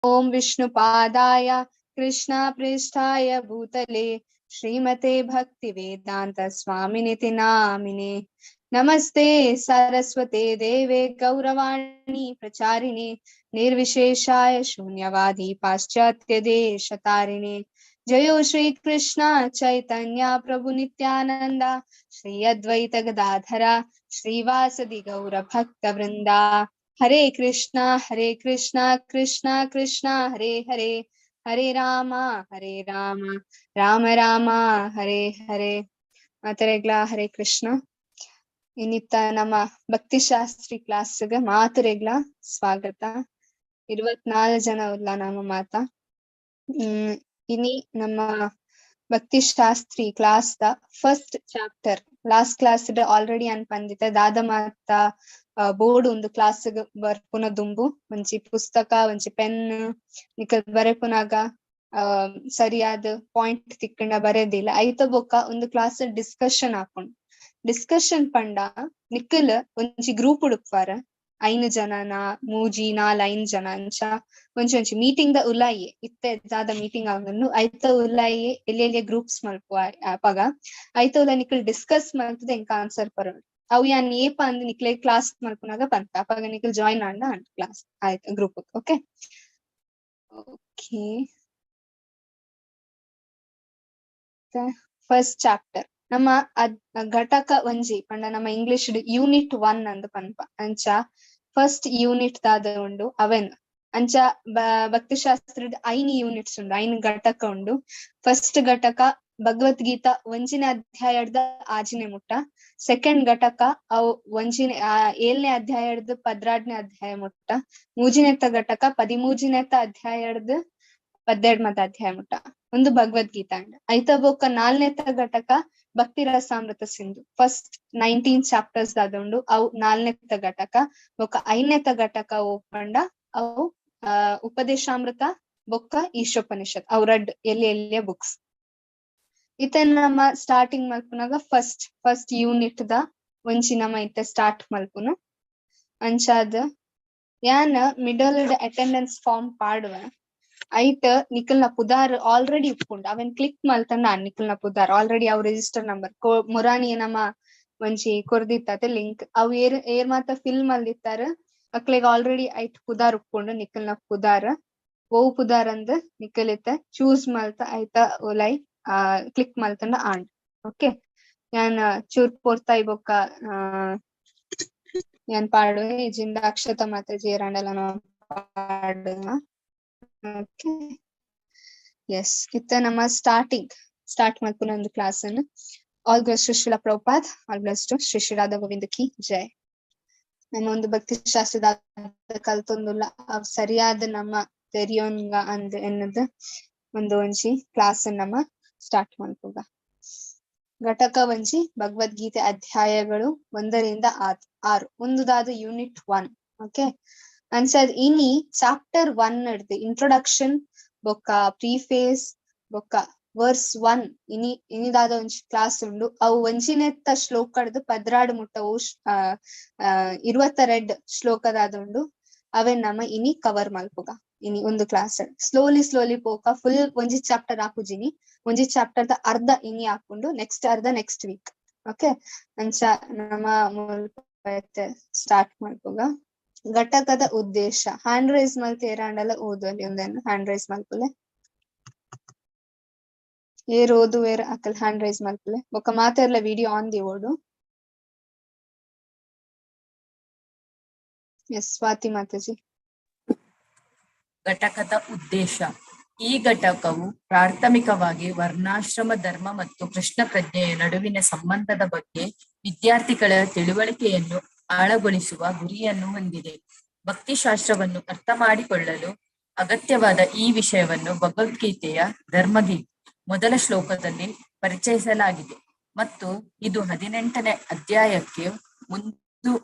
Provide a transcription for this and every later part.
ॐ विष्णुपादाय कृष्णपृष्ठाय भूतले श्रीमते भक्तिवेदान्तस्वामिनिति नामिने। नमस्ते सरस्वते देवे गौरवाणी प्रचारिणे निर्विशेषाय शून्यवादी पाश्चात्य देशतारिणे। जयो श्री कृष्ण चैतन्य प्रभु नित्यानंद श्री अद्वैत गदाधर श्रीवासदि गौर भक्त वृंदा। हरे कृष्णा हरे कृष्ण कृष्ण कृष्ण हरे हरे, हरे राम हरे राम राम राम हरे हरे। ಮಾತರೆಗ್ಲ ಹರೇ ಕೃಷ್ಣ. ಇನ್ನಿತ್ತ ನಮ್ಮ ಭಕ್ತಿಶಾಸ್ತ್ರಿ ಕ್ಲಾಸ್ಗೆ ಮಾತರೆಗ್ಲ ಸ್ವಾಗತ. 24 ಜನ ಉಲ್ಲ ನಮ್ಮ ಮಾತ. ಇನಿ ನಮ್ಮ ಭಕ್ತಿಶಾಸ್ತ್ರಿ class the first chapter. Last class already ಅನ್ ಪಂದಿತ ದಾದ ಮಾತ ಬೋರ್ಡ್ ಒಂದು ಕ್ಲಾಸ್ ಬರ್ಪುನ ದುಂಬು ಒಂಜಿ ಪುಸ್ತಕ ಒಂಜಿ ಪೆನ್ ನಿಕಲ್ ಬರೆಪುನಾಗ ಸರಿಯಾದ ಪಾಯಿಂಟ್ ತಿಕ್ಕಂಡ ಬರೆದಿಲ್ಲ. ಐತ ಬೊಕ್ಕ ಒಂದು ಕ್ಲಾಸ್ ಡಿಸ್ಕಷನ್ ಹಾಕೊಂಡು ಡಿಸ್ಕಷನ್ ಪಂಡ ನಿಕ್ಕಲ್ ಒಂಜಿ ಗ್ರೂಪ್ ಉಡುಪ್ವಾರ 5 ಜನನ 3 4 5 ಜನ ಅಂಚ ಒಂಜಿ ಒಂಜಿ ಮೀಟಿಂಗ್ ದ ಉಲಾಯಿ ಇತ್ತೆ ದಾದ ಮೀಟಿಂಗ್ ಆವೊಂದು ಐತ ಉಲಾಯಿ ಎಲ್ಲಿ ಎಲ್ಲಿ ಗ್ರೂಪ್ಸ್ ಮಲ್ಪುವ ಅಪಗ ಐತ ಉಲ ನಿಕಲ್ ಡಿಸ್ಕಸ್ ಮಲ್ತದ ಎಂಕ ಆನ್ಸರ್ ಪರೋಡು. ಅವು ಯಾನ್ ಏಪ ಅಂದ್ ನಿಕ್ಲೆ ಕ್ಲಾಸ್ ಮಲ್ಪುನಾಗ ಪನ್ಪ ಅಪಗ ನಿಕಲ್ ಜಾಯಿನ್ ಆಂಡ ಅಂಡ್ ಕ್ಲಾಸ್ ಆಯ್ತು group. Okay okay first chapter ನಮ್ಮ ಘಟಕ ಒಂಜಿ ಪಂಡ ನಮ್ಮ ಇಂಗ್ಲಿಷ್ ಯೂನಿಟ್ 1 ಅಂದ್ ಪನ್ಪ. ಅಂಚ ಫಸ್ಟ್ ಯೂನಿಟ್ ದಾದ ಉಂಡು ಅವೆನ್ ಅಂಚ ಭಕ್ತಿಶಾಸ್ತ್ರದ 5 ಯೂನಿಟ್ಸ್ ಉಂಡು, 5 ಘಟಕ ಉಂಡು. ಫಸ್ಟ್ ಘಟಕ ಭಗವದ್ಗೀತಾ 1ನೇ ಅಧ್ಯಾಯದ 6ನೇ ಮುಟ್ಟ. ಸೆಕೆಂಡ್ ಘಟಕ ಅವು 1ನೇ 7ನೇ ಅಧ್ಯಾಯದ 12ನೇ ಅಧ್ಯಾಯ ಮುಟ್ಟ. 3ನೇತ ಘಟಕ 13ನೇತ ಅಧ್ಯಾಯದ 12ನೇ ಅಧ್ಯಾಯ ಮುಟ್ಟ ಒಂದು ಭಗವದ್ಗೀತಾ ಅಂಡ್. ಐತ ಬೊಕ್ಕ 4ನೇತ ಘಟಕ ಭಕ್ತಿ ರಸಾಮೃತ ಸಿಂಧು ಫಸ್ಟ್ 19 ಚಾಪ್ಟರ್ಸ್ ದಾದ ಉಂಡು ಅವು 4ನೇತ ಘಟಕ. ಬೊಕ್ಕ 5ನೇತ ಘಟಕ ಓಪಂಡ ಅವು ಉಪದೇಶಾಮೃತ ಬೊಕ್ಕ ಈಶೋಪನಿಷತ್ ಅವು ರಡ್ ಎಲ್ಲಿ ಎಲ್ಲಿಯ ಬುಕ್ಸ್. ಇತ್ತ ನಮ್ಮ ಸ್ಟಾರ್ಟಿಂಗ್ ಮಲ್ಪುನಾಗ ಫಸ್ಟ್ ಫಸ್ಟ್ ಯೂನಿಟ್ ದ ಒಂಜಿ ನಮ್ಮ ಇತ್ತ ಸ್ಟಾರ್ಟ್ ಮಲ್ಪುನ. ಅಂಚಾದ ಯಾನ್ ಮಿಡಲ್ ಅಟೆಂಡೆನ್ಸ್ ಫಾರ್ಮ್ ಪಾಡುವ ಐತ ನಿಕಲ್ನ ಪುದಾರ್ ಆಲ್ರೆಡಿ ಉಪ್ಪುಂಡು ಅವೆನ್ ಕ್ಲಿಕ್ ಮಲ್ತಂಡ ನಿಕಲ್ನ ಪುದಾರ್ ಆಲ್ರೆಡಿ ಅವ್ ರಿಜಿಸ್ಟರ್ ನಂಬರ್ ಮೊರಾನಿ ನಮ್ಮ ಒಂಜಿ ಕೊರ್ದಿತ್ತಾತೆ ಲಿಂಕ್ ಅವು ಏರ್ ಏರ್ ಮಾತ ಫಿಲ್ ಮಲ್ದಿತ್ತಾರ ಅಕ್ಲೆಗ್ ಆಲ್ರೆಡಿ ಐಟ್ ಪುದಾರ್ ಉಪ್ಪುಂಡು. ನಿಕಲ್ನ ಪುದಾರ್ ಓ ಪುದಾರ್ ಅಂದ್ ನಿಕಲಿತ್ತ ಚೂಸ್ ಮಲ್ತ ಐತ ಒಲೈ ಕ್ಲಿಕ್ ಮಲ್ತಂಡ ಆಂಡ್. ಓಕೆ ಯಾನ್ ಚೂರ್ ಪೋರ್ತಾಯಿ ಬೊಕ್ಕ ಯಾನ್ ಪಾಡುವೆ ಇಜಿಂದ ಅಕ್ಷತ ಮಾತ ಜೇರಾಂಡಲ ಪಾಡುವ. ಓಕೆ ಎಸ್ ಇತ್ತ ನಮ್ಮ ಸ್ಟಾರ್ಟಿಂಗ್ ಸ್ಟಾರ್ಟ್ ಮಲ್ಪುನ ಒಂದು ಕ್ಲಾಸ್ ಅನ್ನು. All bless to Srila Prabhupada, all bless to Shri Shri Radha Govinda ಕಿ ಜೈ. ನಮ್ಮ ಒಂದು ಭಕ್ತಿ ಶಾಸ್ತ್ರದ ಕಲ್ತೊಂದುಲ್ಲ ಸರಿಯಾದ ನಮ್ಮ ತೆರಿಯೋನ್ಗ ಅಂದ್ ಎನ್ನದು ಒಂದು ಒಂಜಿ ಕ್ಲಾಸ್ ನಮ್ಮ ಸ್ಟಾರ್ಟ್ ಮಲ್ಪುಗ. ಘಟಕ ಒಂಜಿ ಭಗವದ್ಗೀತೆ ಅಧ್ಯಾಯಗಳು 1 ರಿಂದ 6 ಒಂದುದಾದ ಯೂನಿಟ್ 1. ಓಕೆ ಅಂಚಾದ್ ಇನಿ ಚಾಪ್ಟರ್ 1 ನಡ್ದು ಇಂಟ್ರೊಡಕ್ಷನ್ ಬೊಕ್ಕ ಪ್ರೀಫೇಸ್ ಬೊಕ್ಕ ವರ್ಸ್ 1 ಇನಿ ಇನಿದಾದ ಒಂಜಿ ಕ್ಲಾಸ್ ಉಂಡು. ಅವು ಒಂಜಿನೆತ್ತ ಶ್ಲೋಕಡ್ದು 12 ಮುಟ್ಟ 22 ಶ್ಲೋಕದಾದ ಉಂಡು. ಅವೆನ್ ನಮ್ಮ ಇನಿ ಕವರ್ ಮಲ್ಪುಗ ಇನಿ ಒಂದು ಕ್ಲಾಸ್ ಸ್ಲೋಲಿ ಸ್ಲೋಲಿ ಪೋಕ ಫುಲ್ ಒಂಜಿ ಚಾಪ್ಟರ್ ಹಾಕುಜಿನಿ. ಒಂಜಿ ಚಾಪ್ಟರ್ ದ ಅರ್ಧ ಇನಿ ಹಾಕೊಂಡು ನೆಕ್ಸ್ಟ್ ಅರ್ಧ ನೆಕ್ಸ್ಟ್ ವೀಕ್. ಓಕೆ ಅಂಚ ನಮ್ಮ ಸ್ಟಾರ್ಟ್ ಮಲ್ಪುಗ. ಘಟಕದ ಉದ್ದೇಶ ಹ್ಯಾಂಡ್ ರೈಸ್ ಮಲ್ತ ಏರಾಂಡಲ ಓದುವಲ್ಲಿ ಒಂದನ್ನು ಹ್ಯಾಂಡ್ ರೈಸ್ ಮಲ್ಪುಲೆ ಏರ್ ಓದು ಏರ್ ಅಕಲ್ ಹ್ಯಾಂಡ್ ರೈಸ್ ಮಲ್ಪುಲೆ ಬೊಕ್ಕ ಮಾತೆರ್ಲ ವಿಡಿಯೋ ಆನ್ the ಓಡು. ಎಸ್ ಸ್ವಾತಿ ಮಾತಾಜಿ. ಘಟಕದ ಉದ್ದೇಶ. ಈ ಘಟಕವು ಪ್ರಾಥಮಿಕವಾಗಿ ವರ್ಣಾಶ್ರಮ ಧರ್ಮ ಮತ್ತು ಕೃಷ್ಣ ಪ್ರಜ್ಞೆಯ ನಡುವಿನ ಸಂಬಂಧದ ಬಗ್ಗೆ ವಿದ್ಯಾರ್ಥಿಗಳ ತಿಳುವಳಿಕೆಯನ್ನು ಆಳಗೊಳಿಸುವ ಗುರಿಯನ್ನು ಹೊಂದಿದೆ. ಭಕ್ತಿಶಾಸ್ತ್ರವನ್ನು ಅರ್ಥ ಮಾಡಿಕೊಳ್ಳಲು ಅಗತ್ಯವಾದ ಈ ವಿಷಯವನ್ನು ಭಗವದ್ಗೀತೆಯ ಧರ್ಮಗೀತೆ ಮೊದಲ ಶ್ಲೋಕದಲ್ಲಿ ಪರಿಚಯಿಸಲಾಗಿದೆ ಮತ್ತು ಇದು 18ನೇ ಅಧ್ಯಾಯಕ್ಕೆ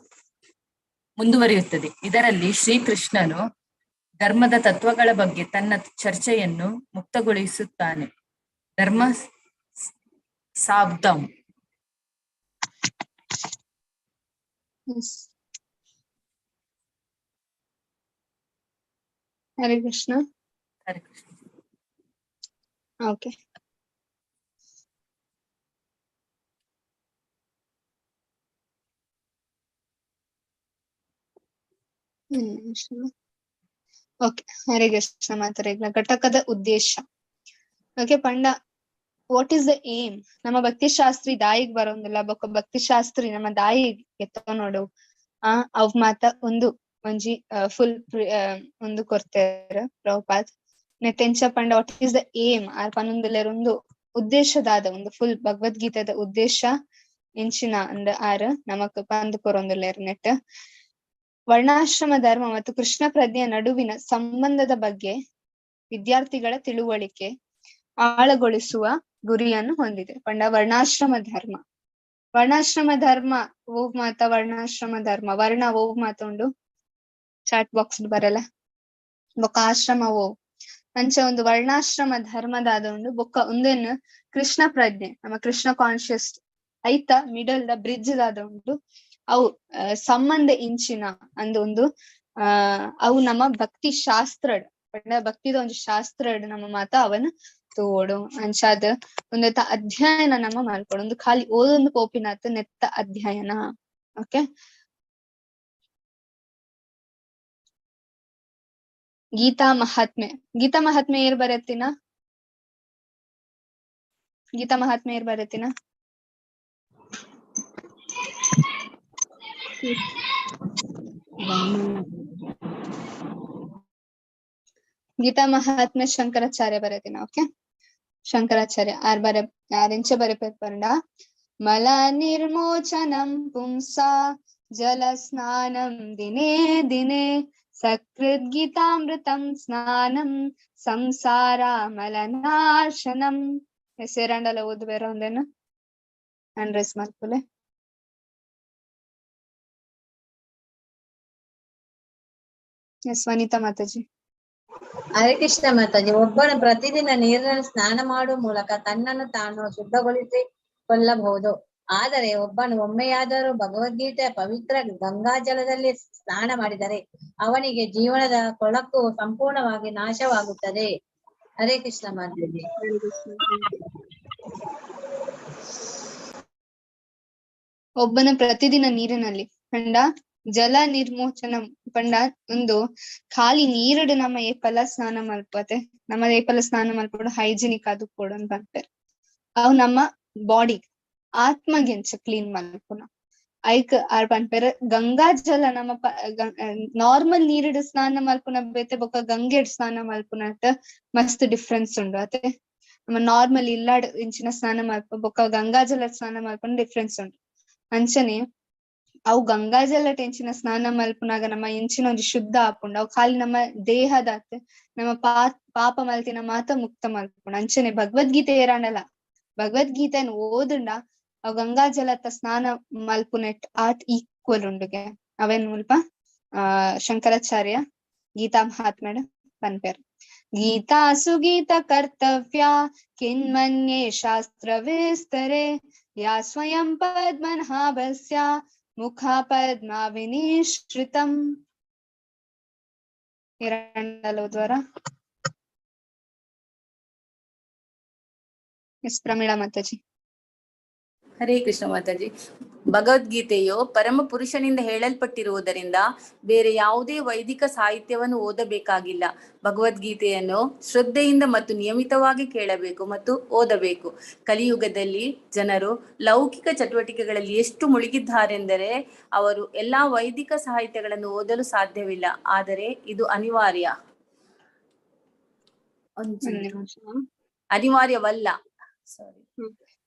ಮುಂದುವರಿಯುತ್ತದೆ. ಇದರಲ್ಲಿ ಶ್ರೀಕೃಷ್ಣನು ಧರ್ಮದ ತತ್ವಗಳ ಬಗ್ಗೆ ತನ್ನ ಚರ್ಚೆಯನ್ನು ಮುಕ್ತಗೊಳಿಸುತ್ತಾನೆ. ಧರ್ಮ ಸಾಬ್ದಂ. ಹರೇ ಕೃಷ್ಣ. ಹರೇ ಕೃಷ್ಣ. ಓಕೆ. ಓಕೆ, ಹರೇ ಕೃಷ್ಣ ಮಾತಾಡಿಲ್ಲ. ಘಟಕದ ಉದ್ದೇಶ. ಓಕೆ, ಪಂಡ what is the aim? ನಮ್ಮ ಭಕ್ತಿಶಾಸ್ತ್ರಿ ದಾಯಿಗ್ ಬರೋಂದಿಲ್ಲ, ಬೊಕ್ಕ ಭಕ್ತಿಶಾಸ್ತ್ರಿ ನಮ್ಮ ದಾಯಿಗ್ ಎತ್ತೋ ನೋಡು. ಅವ್ ಮಾತ ಒಂದು ಒಂಜಿ ಫುಲ್ ಒಂದು ಕೊರ್ತೆರ್ ಪ್ರಭುಪಾದ್. ನೆತ್ತೆಂಚ ಪಂಡ what is the aim? R ಪನೊಂದುಲ್ಲೆರ್ ಒಂದು ಉದ್ದೇಶದಾದ ಒಂದು ಫುಲ್ ಭಗವದ್ಗೀತೆದ ಉದ್ದೇಶ ಎಂಚಿನ ಅಂದ್ ಆರ್ ನಮಕ್ ಪಂದ್ ಕೊರೊಂದುಲ್ಲೆರ್ ನೆಟ್. ವರ್ಣಾಶ್ರಮ ಧರ್ಮ ಮತ್ತು ಕೃಷ್ಣ ಪ್ರಜ್ಞೆಯ ನಡುವಿನ ಸಂಬಂಧದ ಬಗ್ಗೆ ವಿದ್ಯಾರ್ಥಿಗಳ ತಿಳುವಳಿಕೆ ಆಳಗೊಳಿಸುವ ಗುರಿಯನ್ನು ಹೊಂದಿದೆ. ಪಂಡ ವರ್ಣಾಶ್ರಮ ಧರ್ಮ, ವರ್ಣಾಶ್ರಮ ಧರ್ಮ ಓವ್ ಮಾತ, ವರ್ಣಾಶ್ರಮ ಧರ್ಮ ವರ್ಣ ಓವ್ ಮಾತುಂಡು ಚಾಟ್ ಬಾಕ್ಸ್ ಬರಲ್ಲ. ಬೊಕ್ಕ ಆಶ್ರಮ ಓವ್ ಅಂಚ ಒಂದು ವರ್ಣಾಶ್ರಮ ಧರ್ಮದಾದ ಉಂಡು. ಬೊಕ್ಕ ಒಂದೇನ್ ಕೃಷ್ಣ ಪ್ರಜ್ಞೆ, ನಮ್ಮ ಕೃಷ್ಣ ಕಾನ್ಶಿಯಸ್ ಐತ ಮಿಡಲ್ the bridge ದಾದ ಉಂಡು. ಅವು ಸಂಬಂಧ ಇಂಚಿನ ಅಂದ್ ಒಂದು ಅವು ನಮ್ಮ ಭಕ್ತಿ ಶಾಸ್ತ್ರಡ್ ಪಂಡ ಭಕ್ತಿದ ಒಂಜಿ ಶಾಸ್ತ್ರಡ್ ನಮ್ಮ ಮಾತ ಅವನ್ ತೋಡು. ಅಂಚಾದ್ ಒಂದೆತ ಅಧ್ಯಯನ ನಮ್ಮ ಮಲ್ಪೊಡು, ಒಂದು ಖಾಲಿ ಓದೊಂದು ಪೋಪಿನಾತ್ ನೆತ್ತ ಅಧ್ಯಯನ. ಓಕೆ, ಗೀತಾ ಮಹಾತ್ಮೆ, ಗೀತಾ ಮಹಾತ್ಮೆ ಏರ್ ಬರೆತಿನ? ಗೀತಾ ಮಹಾತ್ಮೆ ಏರ್ ಬರೆತಿನ? ಗೀತಾ ಮಹಾತ್ಮೆ ಶಂಕರಾಚಾರ್ಯ ಬರೆತಿನ. ಓಕೆ, ಶಂಕರಾಚಾರ್ಯ ಆರ್ ಬರೆ ಆರ್ ಎಂಚ ಬರೆಪೆರ್ ಪಂಡ ಮಲ ನಿರ್ಮೋಚನಂ ಪುಂಸಾ ಜಲ ಸ್ನಾನಂ ದಿನೇ ದಿನೇ ಸಕೃದ್ ಗೀತಾಮೃತಂ ಸ್ನಾನಂ ಸಂಸಾರ ಮಲನಾಶನಂ. ಹೆಸರಂಡಲ ಓದು ಬೇರೆ ಒಂದೇನು ಅಂಡ್ರೆಸ್ ಮಲ್ಪುಲೆ. ಎಸ್ ವನಿತಾ ಮಾತಾಜಿ. ಹರೇ ಕೃಷ್ಣ ಮಾತಾಜಿ. ಒಬ್ಬನು ಪ್ರತಿದಿನ ನೀರಿನಲ್ಲಿ ಸ್ನಾನ ಮಾಡುವ ಮೂಲಕ ತನ್ನನ್ನು ತಾನು ಶುದ್ಧಗೊಳಿಸಿಕೊಳ್ಳಬಹುದು. ಆದರೆ ಒಬ್ಬನು ಒಮ್ಮೆಯಾದರೂ ಭಗವದ್ಗೀತೆಯ ಪವಿತ್ರ ಗಂಗಾ ಜಲದಲ್ಲಿ ಸ್ನಾನ ಮಾಡಿದರೆ ಅವನಿಗೆ ಜೀವನದ ಕೊಳಕು ಸಂಪೂರ್ಣವಾಗಿ ನಾಶವಾಗುತ್ತದೆ. ಹರೇ ಕೃಷ್ಣ ಮಾತಾಜಿ. ಒಬ್ಬನ ಪ್ರತಿದಿನ ನೀರಿನಲ್ಲಿ ಪಂಡ ಜಲ ನಿರ್ಮೋಚನ ಪಂಡ ಒಂದು ಖಾಲಿ ನೀರುಡು ನಮ್ಮ ಏಪಲ ಸ್ನಾನ ಮಲ್ಪತೆ, ನಮ್ಮ ಏಪಲ ಸ್ನಾನ ಮಲ್ಪಡು ಹೈಜಿನಿಕ್ ಅದು ಕೊಡು ಅಂತ ಪನ್ಪೆರ್. ಅವು ನಮ್ಮ ಬಾಡಿ ಆತ್ಮಗೆಂಚ ಕ್ಲೀನ್ ಮಲ್ಪುನ ಐಕ್ ಆರ್ ಪನ್ಪೆರ್. ಗಂಗಾ ಜಲ ನಮ್ಮ ನಾರ್ಮಲ್ ನೀರುಡು ಸ್ನಾನ ಮಲ್ಪುನ ಬೇತೆ ಬೊಕ್ಕ ಗಂಗೆಡ್ ಸ್ನಾನ ಮಲ್ಪುನಟ್ ಮಸ್ತ್ ಡಿಫ್ರೆನ್ಸ್ ಉಂಡು. ಅತೆ ನಮ್ಮ ನಾರ್ಮಲ್ ಇಲ್ಲಾಡ್ ಇಂಚಿನ ಸ್ನಾನ ಮಲ್ಪ ಬೊಕ್ಕ ಗಂಗಾ ಜಲ ಸ್ನಾನ ಮಲ್ಪುನ ಡಿಫ್ರೆನ್ಸ್ ಉಂಡು. ಅಂಚನೆ ಅವು ಗಂಗಾ ಜಲ ಎಂಚಿನ ಸ್ನಾನ ಮಲ್ಪುನಾಗ ನಮ್ಮ ಎಂಚಿನ ಒಂಜಿ ಶುದ್ಧ ಆಪುಂಡು. ಅವು ಖಾಲಿ ನಮ್ಮ ದೇಹದಾತ್ ನಮ್ಮ ಪಾಪ ಮಲ್ತಿನ ಮಾತ ಮುಕ್ತ ಮಲ್ಪುಂಡು. ಅಂಚನೆ ಭಗವದ್ಗೀತೆ ಏರಾಂಡಲ ಭಗವದ್ಗೀತೆನ್ ಓದುಂಡ ಅವು ಗಂಗಾ ಜಲತ್ತ ಸ್ನಾನ ಮಲ್ಪುನೆಟ್ ಆತ್ ಈಕ್ವಲ್ ಉಂಡುಗೆ. ಅವೇನ್ ಮುಲ್ಪ ಶಂಕರಾಚಾರ್ಯ ಗೀತಾ ಮಹಾತ್ಮೆಡ್ ಪನ್ಪೆರ್. ಗೀತಾ ಸುಗೀತ ಕರ್ತವ್ಯ ಕಿನ್ಮನ್ಯೆ ಶಾಸ್ತ್ರ ವಿಸ್ತರೆ ಯಾ ಸ್ವಯಂ ಪದ್ಮನಾಭಸ್ಯ ಮುಖ ಪದ್ಮ ವಿನಿಶ್ರಿತಂ. ಎರಡಲ್ಲ ಎಸ್ ಪ್ರಮೀಳಾ ಮಾತಾಜಿ. ಹರೇ ಕೃಷ್ಣ ಮಾತಾಜಿ. ಭಗವದ್ಗೀತೆಯು ಪರಮ ಪುರುಷನಿಂದ ಹೇಳಲ್ಪಟ್ಟಿರುವುದರಿಂದ ಬೇರೆ ಯಾವುದೇ ವೈದಿಕ ಸಾಹಿತ್ಯವನ್ನು ಓದಬೇಕಾಗಿಲ್ಲ. ಭಗವದ್ಗೀತೆಯನ್ನು ಶ್ರದ್ಧೆಯಿಂದ ಮತ್ತು ನಿಯಮಿತವಾಗಿ ಕೇಳಬೇಕು ಮತ್ತು ಓದಬೇಕು. ಕಲಿಯುಗದಲ್ಲಿ ಜನರು ಲೌಕಿಕ ಚಟುವಟಿಕೆಗಳಲ್ಲಿ ಎಷ್ಟು ಮುಳುಗಿದ್ದಾರೆಂದರೆ ಅವರು ಎಲ್ಲಾ ವೈದಿಕ ಸಾಹಿತ್ಯಗಳನ್ನು ಓದಲು ಸಾಧ್ಯವಿಲ್ಲ. ಆದರೆ ಇದು ಅನಿವಾರ್ಯ, ಅನಿವಾರ್ಯವಲ್ಲ. ಸಾರಿ,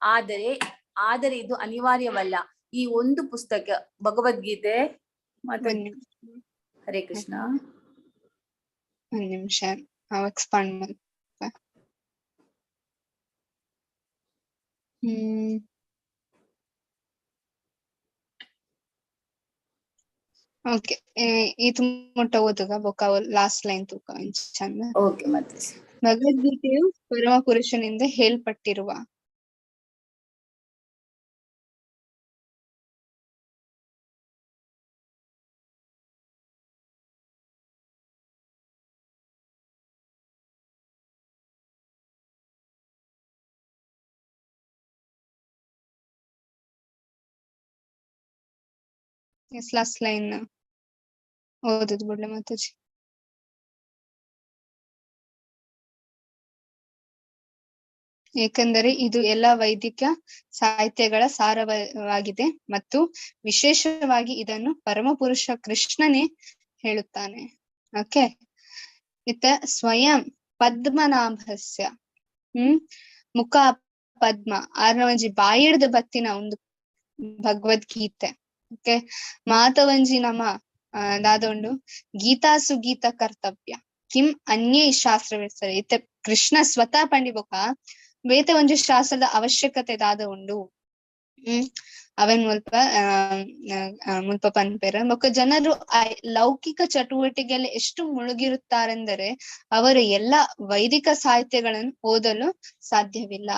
ಆದರೆ ಆದರೆ ಇದು ಅನಿವಾರ್ಯವಲ್ಲ. ಈ ಒಂದು ಪುಸ್ತಕ ಭಗವದ್ಗೀತೆ. ಹರೇ ಕೃಷ್ಣ. ಒಂದ್ ನಿಮಿಷ, ನಾವು ಎಕ್ಸ್ಪಾಂಡ್ ಮಾಡ್ತ. ಓಕೆ, ಇದು ಮುಟ್ಟ ಓದುಗ ಬೊಕ್ಕ ಲಾಸ್ಟ್ ಲೈನ್ ತೂಕ ಚಂದ. ಓಕೆ ಮತ್ತೆ ಭಗವದ್ಗೀತೆಯು ಪರಮ ಪುರುಷನಿಂದ ಹೇಳ್ಪಟ್ಟಿರುವ ಎಸ್, ಲಾಸ್ಟ್ ಲೈನ್ ಓದುದು ಬುಡ್ಲೆ ಮಾತಾಜಿ. ಏಕೆಂದರೆ ಇದು ಎಲ್ಲ ವೈದಿಕ ಸಾಹಿತ್ಯಗಳ ಸಾರವಾಗಿದೆ ಮತ್ತು ವಿಶೇಷವಾಗಿ ಇದನ್ನು ಪರಮಪುರುಷ ಕೃಷ್ಣನೇ ಹೇಳುತ್ತಾನೆ. ಓಕೆ, ಇತ್ತ ಸ್ವಯಂ ಪದ್ಮನಾಭಸ್ಯ ಮುಖ ಪದ್ಮ ಆರ್ನ ಒಂಜಿ ಬಾಯಿಡ್ದ ಬತ್ತಿನ ಒಂದು ಭಗವದ್ಗೀತೆ. ಓಕೆ, ಮಾತ ಒಂಜಿ ನಮ ದಾದ ಉಂಡು ಗೀತಾಸು ಗೀತ ಕರ್ತವ್ಯ ಕಿಂ ಅನ್ಯೈ ಶಾಸ್ತ್ರ ವಿಸ್ತರೆ. ಇತ್ತೆ ಕೃಷ್ಣ ಸ್ವತಃ ಪಂಡಿ ಬೊಕ ಬೇತೆ ಒಂಜಿ ಶಾಸ್ತ್ರದ ಅವಶ್ಯಕತೆ ದಾದ ಉಂಡು. ಅವನ್ ಮುಲ್ಪ ಮುಲ್ಪ ಪನ್ಪೆರ್. ಬೊಕ್ಕ ಜನರು ಲೌಕಿಕ ಚಟುವಟಿಕೆಯಲ್ಲಿ ಎಷ್ಟು ಮುಳುಗಿರುತ್ತಾರೆಂದರೆ ಅವರು ಎಲ್ಲ ವೈದಿಕ ಸಾಹಿತ್ಯಗಳನ್ನು ಓದಲು ಸಾಧ್ಯವಿಲ್ಲ.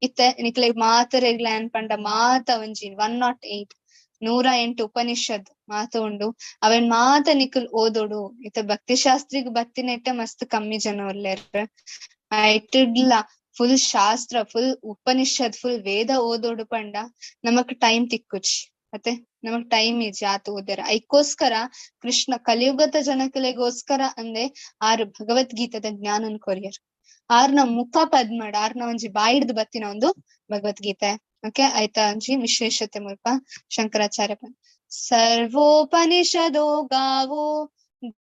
ಇತ್ತೆ ನಿಕ್ಲೆಗ್ ಮಾತರೆಗ್ಲ ಏನ್ ಪಂಡ ಮಾತ ಒಂಜಿ 108 108 ಉಪನಿಷದ್ ಮಾತ ಉಂಡು, ಅವನ್ ಮಾತ ನಿಕುಲ್ ಓದೋಡು. ಇತ್ತ ಭಕ್ತಿಶಾಸ್ತ್ರಿಗ್ ಬತ್ತಿನೆಟ್ಟ ಮಸ್ತ್ ಕಮ್ಮಿ ಜನ ಉಲ್ಲೆರ್. ಐಟಿಡ್ಲ ಫುಲ್ ಶಾಸ್ತ್ರ, ಫುಲ್ ಉಪನಿಷದ್, ಫುಲ್ ವೇದ ಓದೋಡು ಪಂಡ ನಮಕ್ ಟೈಮ್ ತಿಕ್ಕುಚಿ, ಮತ್ತೆ ನಮಗ್ ಟೈಮ್ ಇಜ್ಜಿ ಆತ ಓದರ. ಐಕ್ಕೋಸ್ಕರ ಕೃಷ್ಣ ಕಲಿಯುಗದ ಜನಕಲೆಗೋಸ್ಕರ ಅಂದೆ ಆರು ಭಗವದ್ಗೀತದ ಜ್ಞಾನನ್ ಕೊರಿಯರ್. ಆರ್ನ ಮುಖ ಪದ್ಮಡ್ ಆರ್ನ ಒಂಜಿ ಬಾಯಿಡ್ದು ಬತ್ತಿನ ಒಂದು ಭಗವದ್ಗೀತೆ. ಓಕೆ, ಆಯ್ತಾ ಒಂಜಿ ವಿಶೇಷತೆ ಮುಲ್ಪ ಶಂಕರಾಚಾರ್ಯ ಸರ್ವೋಪನಿಷದೋ ಗಾವೋ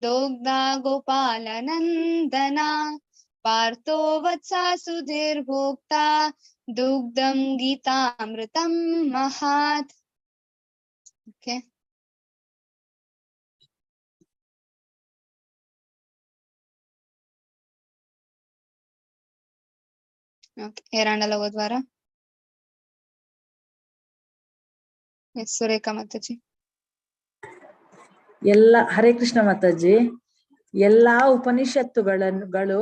ದೋಗ್ಧಾ ಗೋಪಾಲ ನಂದನ ಪಾರ್ಥೋ ವತ್ಸಾ ಸುಧೀರ್ಭೋಕ್ತಾ ದುಗ್ಧಂ ಗೀತಾಮೃತಂ ಮಹಾತ್. ಓಕೆ, ಓಕೆ, ಏರಾಂಡಲ ಓದ್ವಾರ? ಎಸ್, ಸುರೇಖಾ ಮಾತಾಜಿ. ಎಲ್ಲ ಹರೇ ಕೃಷ್ಣ ಮಾತಾಜಿ. ಎಲ್ಲಾ ಉಪನಿಷತ್ತುಗಳನ್ನು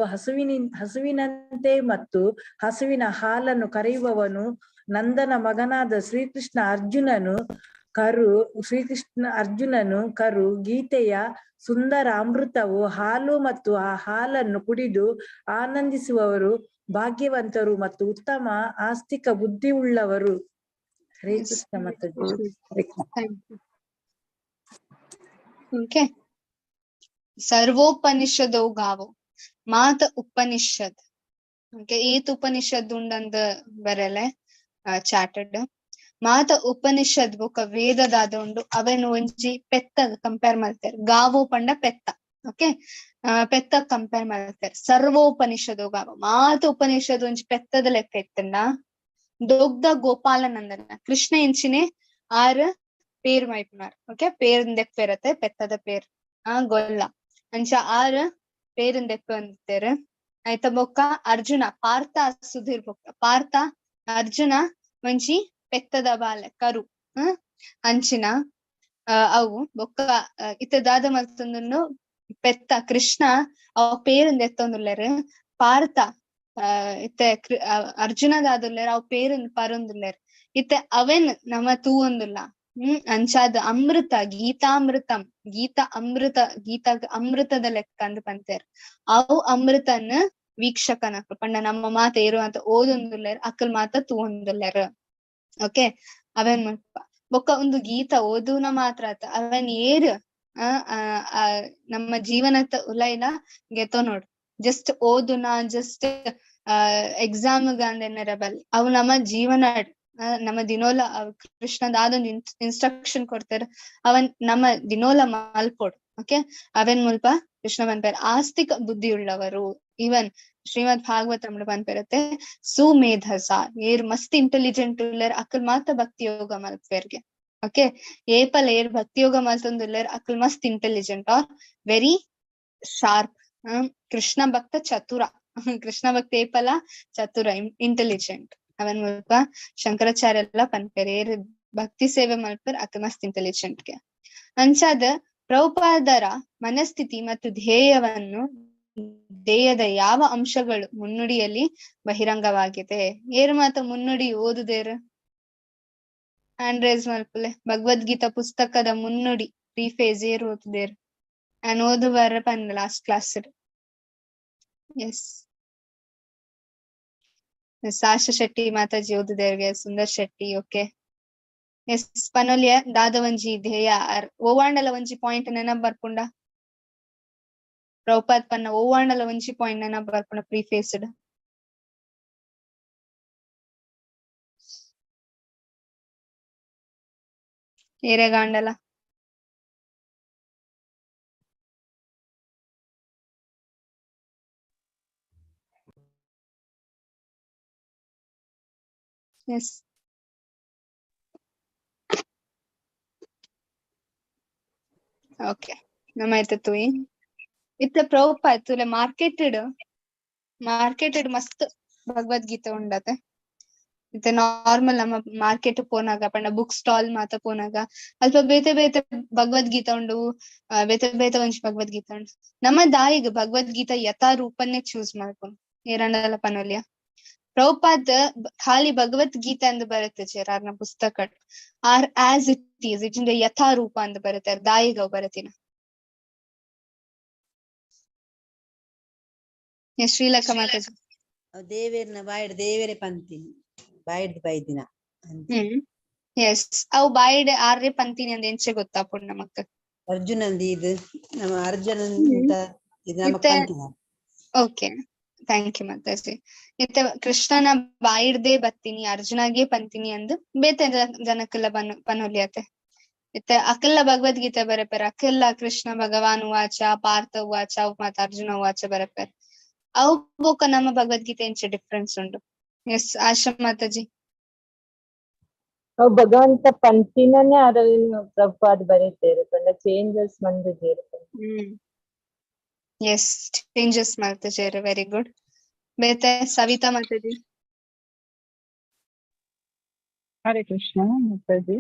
ಹಸುವಿನಂತೆ ಮತ್ತು ಹಸುವಿನ ಹಾಲನ್ನು ಕರೆಯುವವನು ನಂದನ ಮಗನಾದ ಶ್ರೀಕೃಷ್ಣ ಅರ್ಜುನನು ಕರು ಗೀತೆಯ ಸುಂದರ ಅಮೃತವು ಹಾಲು ಮತ್ತು ಆ ಹಾಲನ್ನು ಕುಡಿದು ಆನಂದಿಸುವವರು ಭಾಗ್ಯವಂತರು ಮತ್ತು ಉತ್ತಮ ಆಸ್ತಿಕ ಬುದ್ಧಿ ಉಳ್ಳವರು. ಹರೇ ಕೃಷ್ಣ ಮಾತಾಜಿ. ಹರೇ ಕೃಷ್ಣ. ಓಕೆ, ಸರ್ವೋಪನಿಷದೋ ಗಾವೋ ಮಾತ ಉಪನಿಷದ್. ಓಕೆ, ಏತ್ ಉಪನಿಷದ್ ಉಂಡಂದ್ ಬರಲೆ ಚಾಟೆಡ್. ಮಾತ ಉಪನಿಷದ್ ಬೊಕ ವೇದದಾದ ಉಂಡು ಅವೆನ್ ಒಂಜಿ ಪೆತ್ತ ಕಂಪೇರ್ ಮಲ್ತೆರ್. ಗಾವೋ ಪಂಡ ಪೆತ್ತ. ಓಕೆ, ಪೆತ್ತ ಕಂಪೇರ್ ಮಲ್ತೆರ್. ಸರ್ವೋಪನಿಷದೋ ಗಾವೋ ಮಾತ ಉಪನಿಷದ್ ಒಂಜಿ ಪೆತ್ತದ ಲೆಕ್ಕ ಇತ್ತಂಡ ದೊಗ್ಧ ಗೋಪಾಲನಂದನ ಕೃಷ್ಣ ಇಂಚಿನೆ ಆರ್ ಪೇರ್ ಮೈಪುನಾರ್. ಓಕೆ, ಪೇರ್ ದೆಪ್ಪೆರತೆ ಪೆತ್ತದ ಪೇರ್ ಆ ಗೊಲ್ಲ ಅಂಚ ಆರ್ ಪೇರುನ್ ದೆಪ್ಪಂತೇರ್. ಆಯ್ತ ಬೊಕ್ಕ ಅರ್ಜುನ ಪಾರ್ಥ ಸುಧೀರ್ ಬೊಕ್ಕ ಪಾರ್ಥ ಅರ್ಜುನ ಒಂಜಿ ಪೆತ್ತದ ಬಾಲೆ ಕರು ಅಂಚಿನ ಅವು ಬೊಕ್ಕ ಇತ್ತೆ ದಾದ ಮಲ್ತೊಂದುಂಡು ಪೆತ್ತ ಕೃಷ್ಣ ಅವ್ ಪೇರುನ್ ದೆತ್ತೊಂದುಲ್ಲೆರ್. ಪಾರ್ಥ ಇತ್ತೆ ಅರ್ಜುನ ದಾದುಲ್ಲೆರ್ ಅವ್ ಪೇರುನ್ ಪರೊಂದುಲ್ಲೆರ್. ಇತ್ತೆ ಅವೆನ್ ನಮ ತೂವೊಂದುಲ್ಲ. ಅಂಚಾದ ಅಮೃತ ಗೀತಾಮೃತಂ ಗೀತಾ ಅಮೃತ ಗೀತಾ ಅಮೃತದ ಲೆಕ್ಕ ಅಂದ್ ಪಂತೇರ್. ಅವು ಅಮೃತನ್ ವೀಕ್ಷಕನ ಪಂಡ ನಮ್ಮ ಮಾತ ಏರು ಅಂತ ಓದೊಂದುಲ್ಲೆರ್ ಅಕಲ್ ಮಾತ ತೂವೊಂದುಲ್ಲೆರ್. ಓಕೆ, ಅವೆನ್ ಮಲ್ಪ ಬೊಕ್ಕ ಒಂದು ಗೀತಾ ಓದುನ ಮಾತ್ರ ಆತ ಅವೆನ್ ಏರ್ ನಮ್ಮ ಜೀವನದ ಉಲೈಲ ಗೆತೋ ನೋಡು. ಜಸ್ಟ್ ಓದುನ ಜಸ್ಟ್ ಎಕ್ಸಾಮ್ ಅಂದೆನ್ನರ ಬಲ್ಲಿ ಅವು ನಮ್ಮ ಜೀವನ ನಮ್ಮ ದಿನೋಲ ಕೃಷ್ಣದ ಆದೊಂದು ಇನ್ಸ್ಟ್ರಕ್ಷನ್ ಕೊಡ್ತಾರೆ ಅವನ್ ನಮ್ಮ ದಿನೋಲ ಮಲ್ಪೊಡು. ಓಕೆ, ಅವೆನ್ ಮುಲ್ಪ ಕೃಷ್ಣ ಪನ್ಪೆರ್ ಆಸ್ತಿಕ ಬುದ್ಧಿಯುಳ್ಳವರು. ಈವನ್ ಶ್ರೀಮದ್ ಭಾಗವತ ಪನ್ಪೆರತ್ತೆ ಸುಮೇಧಸ ಏರ್ ಮಸ್ತ್ ಇಂಟೆಲಿಜೆಂಟ್ ಉಲ್ಲೆರ್ ಅಕಲ್ ಮಾತ ಭಕ್ತಿ ಯೋಗ ಮಲ್ಪೆರ್ಗೆ. ಓಕೆ, ಏಪಲ ಏರ್ ಭಕ್ತಿ ಯೋಗ ಮಲ್ತೊಂದುಲ್ಲೆರ್ ಅಕಲ್ ಮಸ್ತ್ intelligent are very sharp. Krishna ಭಕ್ತ ಚತುರ, ಕೃಷ್ಣ ಭಕ್ತ ಏಪಲ ಚತುರ ಇಂಟೆಲಿಜೆಂಟ್. ಅವನ್ ಮುಲ್ಪ ಶಂಕರಾಚಾರ್ಯ ಎಲ್ಲ ಪನ್ಪೆರ್ ಏರ್ ಭಕ್ತಿ ಸೇವೆ ಮಲ್ಪೆರ್ ಅಕಲ್ ಮಸ್ತ್ ಇಂಟೆಲಿಜೆಂಟ್ಗೆ. ಅಂಚಾದ ಪ್ರಭುಪಾದರ ಮನಸ್ಥಿತಿ ಮತ್ತು ಧ್ಯೇಯವನ್ನು ಧ್ಯೇಯದ ಯಾವ ಅಂಶಗಳು ಮುನ್ನುಡಿಯಲ್ಲಿ ಬಹಿರಂಗವಾಗಿದೆ? ಏರು ಮಾತ ಮುನ್ನುಡಿ ಓದುದೇರು? ಹ್ಯಾಂಡ್ ರೈಸ್ ಮಲ್ಪುಲೆ. ಭಗವದ್ಗೀತಾ ಪುಸ್ತಕದ ಮುನ್ನುಡಿ ಪ್ರಿಫೇಸ್ ಏರು ಓದುದೇರು? ನಾನು ಓದು ಬರ ಪಂದ last class. Yes, Sasha Shetty Mataji ಓದುದೇರ್ಗೆ, ಸುಂದರ್ ಶೆಟ್ಟಿ. ಓಕೆ, ಎಸ್ ಪನೊಲಿಯ ದಾದ ಒಂಜಿ ಧ್ಯೇಯ ಓವಾಂಡಲ ಒಂಜಿ ಪಾಯಿಂಟ್ ನೆನಪ್ ಬರ್ಪುಂಡ? ಪ್ರಭುಪಾದ್ ಪನ್ನ ಓವಾಂಡಲ ಒಂಜಿ ಪಾಯಿಂಟ್ ನೆನಪ್ ಬರ್ಪುಂಡ ಪ್ರಿಫೇಸ್ಡ್? ಏರೆಗಾಂಡಲ? ಎಸ್ ಓಕೆ, ನಮ ತೂಯಿ ಇತ್ತ ಪ್ರಭುಪಾದ್ ತುಲೆ ಮಾರ್ಕೆಟೆಡ್ ಮಾರ್ಕೆಟೆಡ್ ಮಸ್ತ್ ಭಗವದ್ಗೀತೆ ಉಂಡತೆ. ಇತ್ತೆ ನಾರ್ಮಲ್ ನಮ್ಮ ಮಾರ್ಕೆಟ್ ಪೋನಾಗ ಪಂಡ ಬುಕ್ ಸ್ಟಾಲ್ ಮಾತ ಪೋನಾಗ ಅಲ್ಪ ಬೇತೆ ಬೇತೆ ಭಗವದ್ಗೀತೆ ಉಂಡು, ಬೇತೆ ಬೇತೆ ಒಂಜಿ ಭಗವದ್ಗೀತೆ ಉಂಡು. ನಮ್ಮ ದಾಯಿಗ್ ಭಗವದ್ಗೀತಾ ಯಥಾ ರೂಪನ್ನೇ ಚೂಸ್ ಮಾಡ್ಕೊಂಡು ಏರಂಡಲ ಪನೊಲಿಯ? ಪ್ರಭುಪಾದ್ ಖಾಲಿ ಭಗವದ್ಗೀತೆ ಅಂದ್ ಬರುತ್ತೆ ಚೇರ್ ಆರ್ನ ಪುಸ್ತಕ ಆರ್ ಆಸ್ it is it ಯಥಾ ರೂಪ ಅಂದ್ ಬರುತ್ತೆ ದಾಯಿಗ್ ಅವ್ ಬರತಿನ. ಶ್ರೀಲಂಕಾ ಮಾತಾಜಿ. ದೇವೇರ್ನ ಬಾಯಿಡ್ ದೇವರೇ ಪಂತೀನಿ ಬಾಯಿಡ್ ಬೈದಿನ. ಎಸ್, ಅವು ಬಾಯಿಡ್ ಆರ್ರೆ ಪಂತೀನಿ ಅಂದ್ ಎಂಚೆ ಗೊತ್ತಾಪುಂಡು ನಮಕ್? ಅರ್ಜುನಂದ್ ಇದು ನಮ್ಮ ಅರ್ಜುನಂತ ಇದು ನಮಕ್ ಪಂತಿನ. Okay, thank you Mataji. ಇತ್ತೆ ಕೃಷ್ಣನ ಬಾಯಿಡ್ದೇ ಬತ್ತೀನಿ ಅರ್ಜುನಗೆ ಪಂತೀನಿ ಅಂದ್ ಬೇತೆ ಜನಕ್ಕೆಲ್ಲ ಪನೊಲಿಯತೆ. ಇತ್ತೆ ಅಕಲ್ಲ ಭಗವದ್ಗೀತೆ ಬರೆಪೆರ್, ಅಕಲ್ಲ ಕೃಷ್ಣ ಭಗವಾನ್ ಉವಾಚ ಪಾರ್ಥ ಉವಾಚ ಅವು ಮಾತ ಅರ್ಜುನ ಉವಾಚ ಬರೆಪೆರ್. ಅವು ಬೊಕ ನಮ್ಮ ಭಗವದ್ಗೀತೆ ಎಂಚ ಡಿಫ್ರೆನ್ಸ್ ಉಂಡು? ಎಸ್ ಆಶಾ ಮಾತಾಜಿ. ಅವು ಭಗವಂತ ಪಂತಿನನೇ ಅರವಿಂದ್ ಪ್ರಭುಪಾದ್ ಬರೀತೇರು ಪಂಡ ಚೇಂಜಸ್ ಮಂದಿಜೆರ್. ಎಸ್, ಚೇಂಜಸ್ ಮಲ್ತಜೆರ್, ವೆರಿ ಗುಡ್. ಬೇತೆ ಸವಿತಾ ಮಾತಾಜಿ. ಹರೇ ಕೃಷ್ಣ ಮಾತಾಜಿ.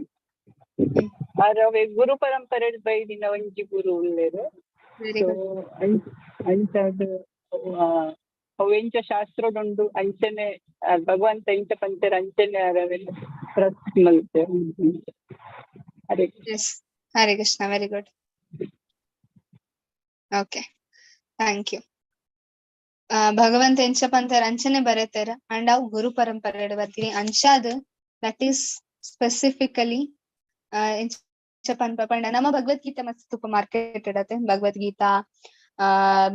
ಅರವೆ ಗುರು ಪರಂಪರೆ ಬೈದಿನ ಒಂಜಿ ಗುರು ಉಲ್ಲೆರ್. Very good. ಅಂಚಾದ್ ಅವು ಎಂಚ ಶಾಸ್ತ್ರಡುಂಡು ಅಂಚನೆ ಭಗವಂತ ಎಂಚ ಪಂತೆರ್ ಅಂಚನೆ ಅರವೆನ್ ಟ್ರಸ್ಟ್ ಮಲ್ತೆರ್. Hare yes, Hare Krishna, very good. Okay, thank you. ಭಗವಂತ ಎಂಚ ಪಂತೆರ್ ಅಂಚನೆ ಬರೆತೆರ್ ಅಂಡ್ ಅವು ಗುರು ಪರಂಪರೆ ಬರ್ತೀನಿ ಅಂಚಾದ್ that is specifically ಎಂಚ ಪನ್ಪ ಪಂಡ ನಮ್ಮ ಭಗವದ್ಗೀತೆ ಮಸ್ತ್ ತುಪ್ಪ ಮಾರ್ಕೆಟೆಡ್ ಅತೆ. ಭಗವದ್ಗೀತಾ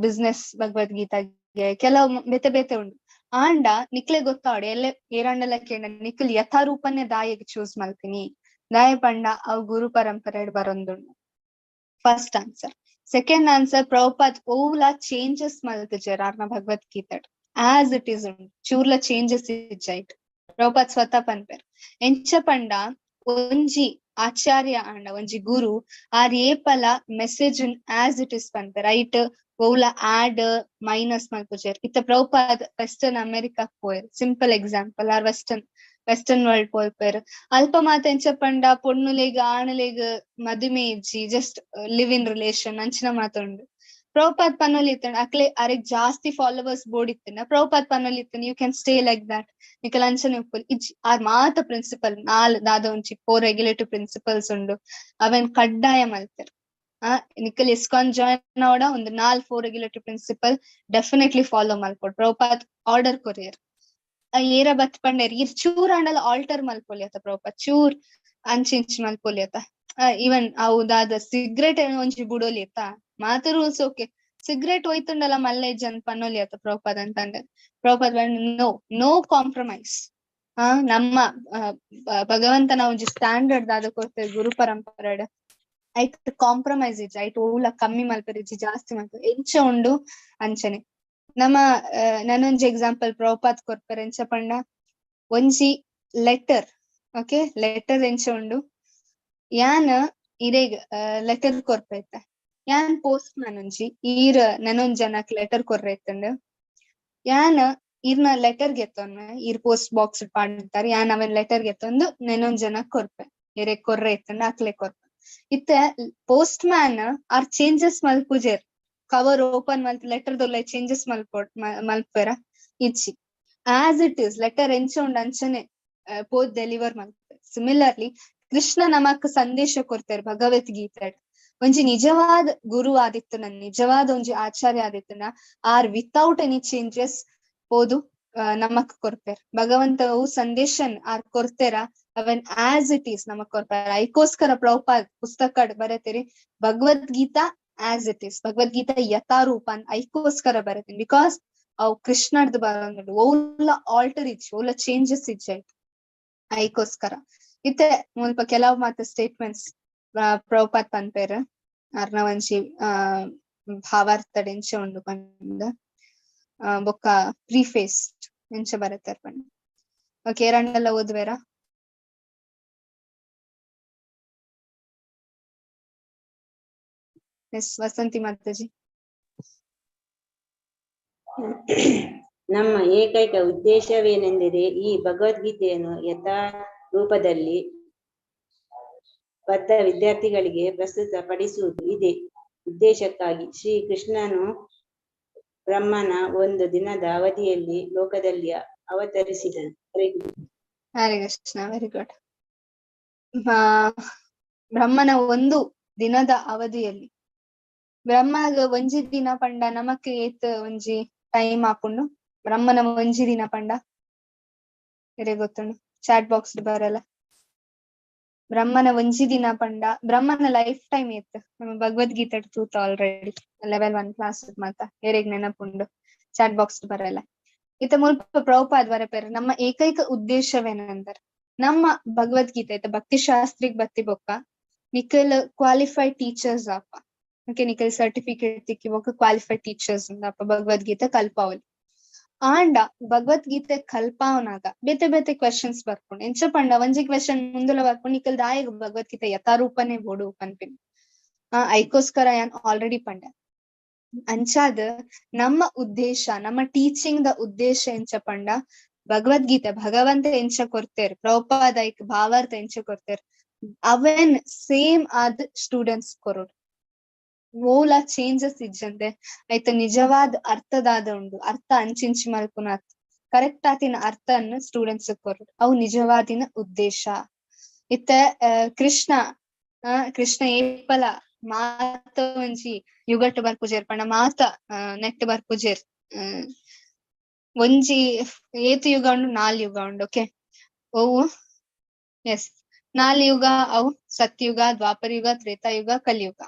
ಬಿಸ್ನೆಸ್ ಭಗವದ್ಗೀತಾಗೆ ಕೆಲವು ಬೇತೆ ಬೇತೆ ಉಂಡು. ಆಂಡ ನಿಕ್ಲೆ ಗೊತ್ತಾವಡೆ ಎಲ್ಲೆ ಏರಾಂಡಲ ಕೇಂಡ ನಿಕ್ಲ್ ಯಥಾರೂಪನ್ನೇ ದಾಯೆಗ್ ಚೂಸ್ ಮಲ್ತೀನಿ ದಾಯ ಪಂಡ ಅವು ಗುರು ಪರಂಪರೆ ಬರೊಂದುಂಡು. First answer. Second answer, Prabhupad ಓವ್ಲಾ changes ಮಲ್ತಿಜೆರ್ ಆರ್ನ ಭಗವದ್ಗೀತೆ ಆಸ್ it is ಉಂಡು, ಚೂರ್ಲ ಚೇಂಜಸ್ ಇಜ್ಜೈಟ್. ಪ್ರಭುಪಾದ್ ಸ್ವತಃ ಪನ್ಪೆರ್ ಎಂಚ ಪಂಡ ಒಂಜಿ ಆಚಾರ್ಯ ಆಂಡ ಒಂಜಿ ಗುರು ಆರ್ ಏಪಲ ಮೆಸೇಜ್ ಆಸ್ it is ಪನ್ಪೆರ್, ಐಟ್ ಓವ್ಲ ಆಡ್ ಮೈನಸ್ ಮಲ್ಪುಜೆರ್. ಇತ್ತ ಪ್ರಭುಪಾದ್ ವೆಸ್ಟರ್ನ್ ಅಮೆರಿಕಾ ಪೋಯೆರ್, ಸಿಂಪಲ್ ಎಕ್ಸಾಂಪಲ್, ಆರ್ ವೆಸ್ಟರ್ನ್ ವೆಸ್ಟರ್ನ್ ವರ್ಲ್ಡ್ ಪೋಲ್ಪೆರ್. ಅಲ್ಪ ಮಾತ ಎಂಚ ಪಂಡ ಪೊಣ್ಣುಲೆಗ್ ಆಣುಲೆಗ್ ಮದುಮೆ ಇಜ್ಜಿ, ಜಸ್ಟ್ ಲಿವ್ ಇನ್ ರಿಲೇಷನ್ ಅಂಚಿನ ಮಾತ ಉಂಡು. ಪ್ರಭುಪಾದ್ ಪನೊಲಿ ಇತ್ತಂಡ ಅಕ್ಲೆ ಅರೆಗ್ ಜಾಸ್ತಿ ಫಾಲೋವರ್ಸ್ ಬೋಡಿತ್ತಂಡ ಪ್ರಭುಪಾದ್ ಪನೊಲಿ ಇತ್ತಂಡ you can stay like that, ನಿಕಲ್ ಅಂಚನೆ ಉಪ್ಪುಲಿ ಇಜ್ಜಿ. ಆರ್ ಮಾತ ಪ್ರಿನ್ಸಿಪಲ್ ನಾಲ್ ದಾದ ಒಂಜಿ 4 ರೆಗ್ಯುಲೇಟಿವ್ ಪ್ರಿನ್ಸಿಪಲ್ಸ್ ಉಂಡು ಅವೆನ್ ಕಡ್ಡಾಯ ಮಲ್ತೆರ್. ನಿಕಲ್ ಇಸ್ಕಾನ್ ಜಾಯಿನ್ ಆವಡ ಒಂದು 4 4 ರೆಗ್ಯುಲೇಟಿವ್ ಪ್ರಿನ್ಸಿಪಲ್ ಡೆಫಿನೆಟ್ಲಿ ಫಾಲೋ ಮಲ್ಪೊಡು. ಪ್ರಭುಪಾದ್ ಆರ್ಡರ್ ಕೊರಿಯರ್ ಏರ ಬತ್ ಪಂಡೇರ್ ಇರ್ ಚೂರ್ ಆಂಡಲ ಆಲ್ಟರ್ ಮಲ್ಪೊಲಿ ಅತ ಪ್ರಭುಪಾದ್, ಚೂರ್ ಅಂಚಿಂಚ್ ಮಲ್ಪೊಲಿ ಅತ. ಈವನ್ ಅವು ದಾದ ಸಿಗರೇಟ್ ಒಂಜಿ ಬುಡೊಲಿ ಅತ್ತ ಮಾತ ರೂಲ್ಸ್ ಓಕೆ, ಸಿಗರೇಟ್ ಹೋಯ್ತುಂಡಲ ಮಲ್ಲೆ ಜನ್ ಪನ್ನೊಲಿ ಅತ ಪ್ರಭುಪಾದ್ ಅಂತಂಡೆ. Prabhupad no no compromise. ನಮ್ಮ ಭಗವಂತನ ಒಂಜಿ ಸ್ಟ್ಯಾಂಡರ್ಡ್ ದಾದ ಕೊರ್ತೇವೆ ಗುರು ಪರಂಪರೆ ಐಟ್ ಕಾಂಪ್ರಮೈಸ್ ಇಜ್ಜಿ, ಐಟ್ ಓಲ ಕಮ್ಮಿ ಮಲ್ಪೆರೆ ಇಜ್ಜಿ ಜಾಸ್ತಿ ಮಲ್ಪೆರೆ ಎಂಚ ಉಂಡು ಅಂಚನೆ. ನಮ್ಮ ನಾನೊಂಜಿ ಎಕ್ಸಾಂಪಲ್ ಪ್ರಭುಪಾದ್ ಕೊರ್ಪೆರ್ ಎಂಚ ಪಂಡ ಒಂಜಿ ಲೆಟರ್, ಓಕೆ ಲೆಟರ್ ಎಂಚ ಉಂಡು, ಯಾನ್ ಇರೆಗ್ ಲೆಟರ್ ಕೊರ್ಪೈತ, ಯಾನ್ ಪೋಸ್ಟ್ ಮ್ಯಾನ್ ಒಂಜಿ ಈರ್ ನನೊಂಜಿ ಜನಕ್ ಲೆಟರ್ ಕೊರ್ರೆ ಇತ್ತಂಡ್, ಯಾನ್ ಈರ್ನ ಲೆಟರ್ ಗೆತ್ತೊಂದು ಈರ್ ಪೋಸ್ಟ್ ಬಾಕ್ಸ್ ಪಾಡ್ತಾರೆ, ಯಾನ್ ಅವನ್ ಲೆಟರ್ ಗೆತ್ತೊಂದು ನೆನೊಂದ್ ಜನಕ್ ಕೊರ್ಪೆ, ಎರೆಗ್ ಕೊರ್ರೆ ಇತ್ತಂಡ ಅಕ್ಲೆ ಕೊರ್ಪೆ. ಇತ್ತೆ ಪೋಸ್ಟ್ ಮ್ಯಾನ್ ಆರ್ ಚೇಂಜಸ್ ಮಲ್ಪುಜೆರ್, ಕವರ್ ಓಪನ್ ಮಲ್ತ್ ಲೆಟರ್ ದೊಲ್ಲ ಚೇಂಜಸ್ ಮಲ್ಪೊಡ್ ಮಲ್ಪೆರ ಇಜ್ಜಿ, ಆಸ್ it is letter ಎಂಚ ಉಂಡು ಅಂಚನೆ ಪೋದ್ ಡೆಲಿವರ್ ಮಲ್ಪೆ. ಸಿಮಿಲರ್ಲಿ ಕೃಷ್ಣ ನಮಕ್ ಸಂದೇಶ ಕೊರ್ತಾರೆ ಭಗವದ್ಗೀತೆ ಒಂಜಿ ನಿಜವಾದ ಗುರು ಆದಿತ್ತನ ನಿಜವಾದ ಒಂಜಿ ಆಚಾರ್ಯ ಆದಿತ್ತನ ಆರ್ ವಿತೌಟ್ ಎನಿ ಚೇಂಜಸ್ ಪೋದು ನಮಕ್ ಕೊರ್ಪೆರ್. ಭಗವಂತ ಅವು ಸಂದೇಶನ್ ಆರ್ ಕೊರ್ತೆರ ಅವನ್ ಆಸ್ it is ನಮಕ್ ಕೊರ್ಪೆರ್. ಐಕೋಸ್ಕರ ಪ್ರಭುಪಾದ್ ಪುಸ್ತಕ ಬರೆತೀರಿ Bhagavad Gita as it is, Bhagavad Gita ಯಥಾರೂಪ ಐಕೋಸ್ಕರ ಬರೆತೀನಿ. Because ಅವು ಕೃಷ್ಣರ್ದು ಬರೋಂದುಂಡು, ಓಲ ಆಲ್ಟರ್ ಇಜ್ಜಿ, ಓಲ ಚೇಂಜಸ್ ಇಜ್ಜಿ ಐಟ್ ಐಕೋಸ್ಕರ. ಇತ್ತೆ ಮುಲ್ಪ ಕೆಲವು ಮಾತ ಸ್ಟೇಟ್ಮೆಂಟ್ಸ್ ಪ್ರಭುಪಾದ್ ಪನ್ಪೆರ್ ಅರ್ನ ಒಂಜಿ ಭಾವಾರ್ಥಡ್ ಎಂಚ ಉಂಡು ಪಂದ್, ಬೊಕ್ಕ ಪ್ರಿಫೇಸ್ ಎಂಚ ಬರೆತೆರ್ ಪಂದ್. ಓಕೆ, ಏರಂಡಲ ಓದುವೆರಾ? ಎಸ್ ವಸಂತಿ ಮಾತಾಜಿ. ನಮ್ಮ ಏಕೈಕ ಉದ್ದೇಶವೇನೆಂದರೆ ಈ ಭಗವದ್ಗೀತೆಯನ್ನು ಯಥಾ ರೂಪದಲ್ಲಿ ಬದ್ಧ ವಿದ್ಯಾರ್ಥಿಗಳಿಗೆ ಪ್ರಸ್ತುತಪಡಿಸುವುದು. ಇದೇ ಉದ್ದೇಶಕ್ಕಾಗಿ ಶ್ರೀ ಕೃಷ್ಣನು ಬ್ರಹ್ಮನ ಒಂದು ದಿನದ ಅವಧಿಯಲ್ಲಿ ಲೋಕದಲ್ಲಿ ಅವತರಿಸಿದನು. ಹರೇ ಕೃಷ್ಣ. Hare Krishna, very good. ಬ್ರಹ್ಮನ ಒಂದು ದಿನದ ಅವಧಿಯಲ್ಲಿ, ಬ್ರಹ್ಮಗ ಒಂಜಿ ದಿನ ಪಂಡ ನಮಕ್ ಏತ್ ಒಂಜಿ ಟೈಮ್ ಆಪುಂಡು? ಬ್ರಹ್ಮನ ಒಂಜಿ ದಿನ ಪಂಡ ಎರೆ ಗೊತ್ತುಂಡು? ಚಾಟ್ ಬಾಕ್ಸ್ ಬರಲ್ಲ. ಬ್ರಹ್ಮನ ಒಂಜಿ ದಿನ ಪಂಡ ಬ್ರಹ್ಮನ ಲೈಫ್ ಟೈಮ್ ಏತ್? ನಮ್ಮ ಭಗವದ್ಗೀತೆ ತೂತ ಆಲ್ರೆಡಿ ಲೆವೆಲ್ 1 ಕ್ಲಾಸ್ ಮಾತ ಎರೆಗ್ ನೆನಪುಂಡು? ಚಾಟ್ ಬಾಕ್ಸ್ ಬರಲ್ಲ. ಇತ್ತ ಮುಲ್ಪ ಪ್ರಭುಪಾದ್ ಬರಪೇರು ನಮ್ಮ ಏಕೈಕ ಉದ್ದೇಶವೇನಂದ್ರೆ ನಮ್ಮ ಭಗವದ್ಗೀತೆ ಇತ್ತ ಭಕ್ತಿ ಶಾಸ್ತ್ರಿಗ್ ಬತ್ತಿ ಬೊಕ್ಕ ನಿಖಲ್ ಕ್ವಾಲಿಫೈಡ್ ಟೀಚರ್ಸ್ ಆಪ. ಓಕೆ, ನಿಖಲ್ ಸರ್ಟಿಫಿಕೇಟ್ ತಿಕ್ಕಿ ಬೊಕ್ಕ ಕ್ವಾಲಿಫೈಡ್ ಟೀಚರ್ಸ್ ಅಪ್ಪ ಭಗವದ್ಗೀತೆ ಕಲ್ಪಾವಲಿ. ಆಂಡ ಭಗವದ್ಗೀತೆ ಕಲ್ಪಾವನಾಗ ಬೇತೆ ಬೇತೆ ಕ್ವೆಶನ್ಸ್ ಬರ್ಪುಂಡು. ಎಂಚ ಪಂಡ ಒಂಜಿ ಕ್ವೆಶನ್ ಮುಂದುಲ ಬರ್ಪುಂಡು, ನಿಖಲ್ ದಾಯಗ್ ಭಗವದ್ಗೀತೆ ಯಥಾರೂಪನೇ ಬೋಡು ಪನ್ಪಿನಿ. ಐಕೋಸ್ಕರ ಯಾನ್ ಆಲ್ರೆಡಿ ಪಂಡ. ಅಂಚಾದ ನಮ್ಮ ಉದ್ದೇಶ, ನಮ್ಮ ಟೀಚಿಂಗ್ the ಉದ್ದೇಶ ಎಂಚ ಪಂಡ ಭಗವದ್ಗೀತೆ ಭಗವಂತ ಎಂಚ ಕೊರ್ತೇರ್, ಪ್ರಭುಪಾದ ಐಕ್ ಭಾವಾರ್ಥ ಎಂಚ ಕೊರ್ತೇರ್, ಅವೆನ್ ಸೇಮ್ ಆದ್ ಸ್ಟೂಡೆಂಟ್ಸ್ ಕೊರೋಡು. ಓಲ ಚೇಂಜಸ್ ಇಜ್ಜಂದೆ ಐತ ನಿಜವಾದ ಅರ್ಥದಾದ ಉಂಡು, ಅರ್ಥ ಅಂಚಿಂಚಿ ಮಲ್ಪುನಾತ್ ಕರೆಕ್ಟ್ ಆತಿನ ಅರ್ಥನ ಸ್ಟೂಡೆಂಟ್ಸ್ ಕೊರೋಡು, ಅವು ನಿಜವಾದಿನ ಉದ್ದೇಶ. ಇತ್ತ ಕೃಷ್ಣ ಕೃಷ್ಣ ಏಪಲ ಮಾತ ಒಂಜಿ ಯುಗಟ್ ಬರ್ಪುಜೆರ್ ಪಂಡ ಮಾತ ನೆಟ್ ಬರ್ಪುಜೆರ್. ಒಂಜಿ ಏತ್ ಯುಗ ಉಂಡು? 4 ಯುಗ ಉಂಡು. ಓಕೆ, ಓವು ಎಸ್ 4 ಯುಗ. ಅವು ಸತ್ಯುಗ, ದ್ವಾಪರ ಯುಗ, ತ್ರೇತಾಯುಗ, ಕಲಿಯುಗ.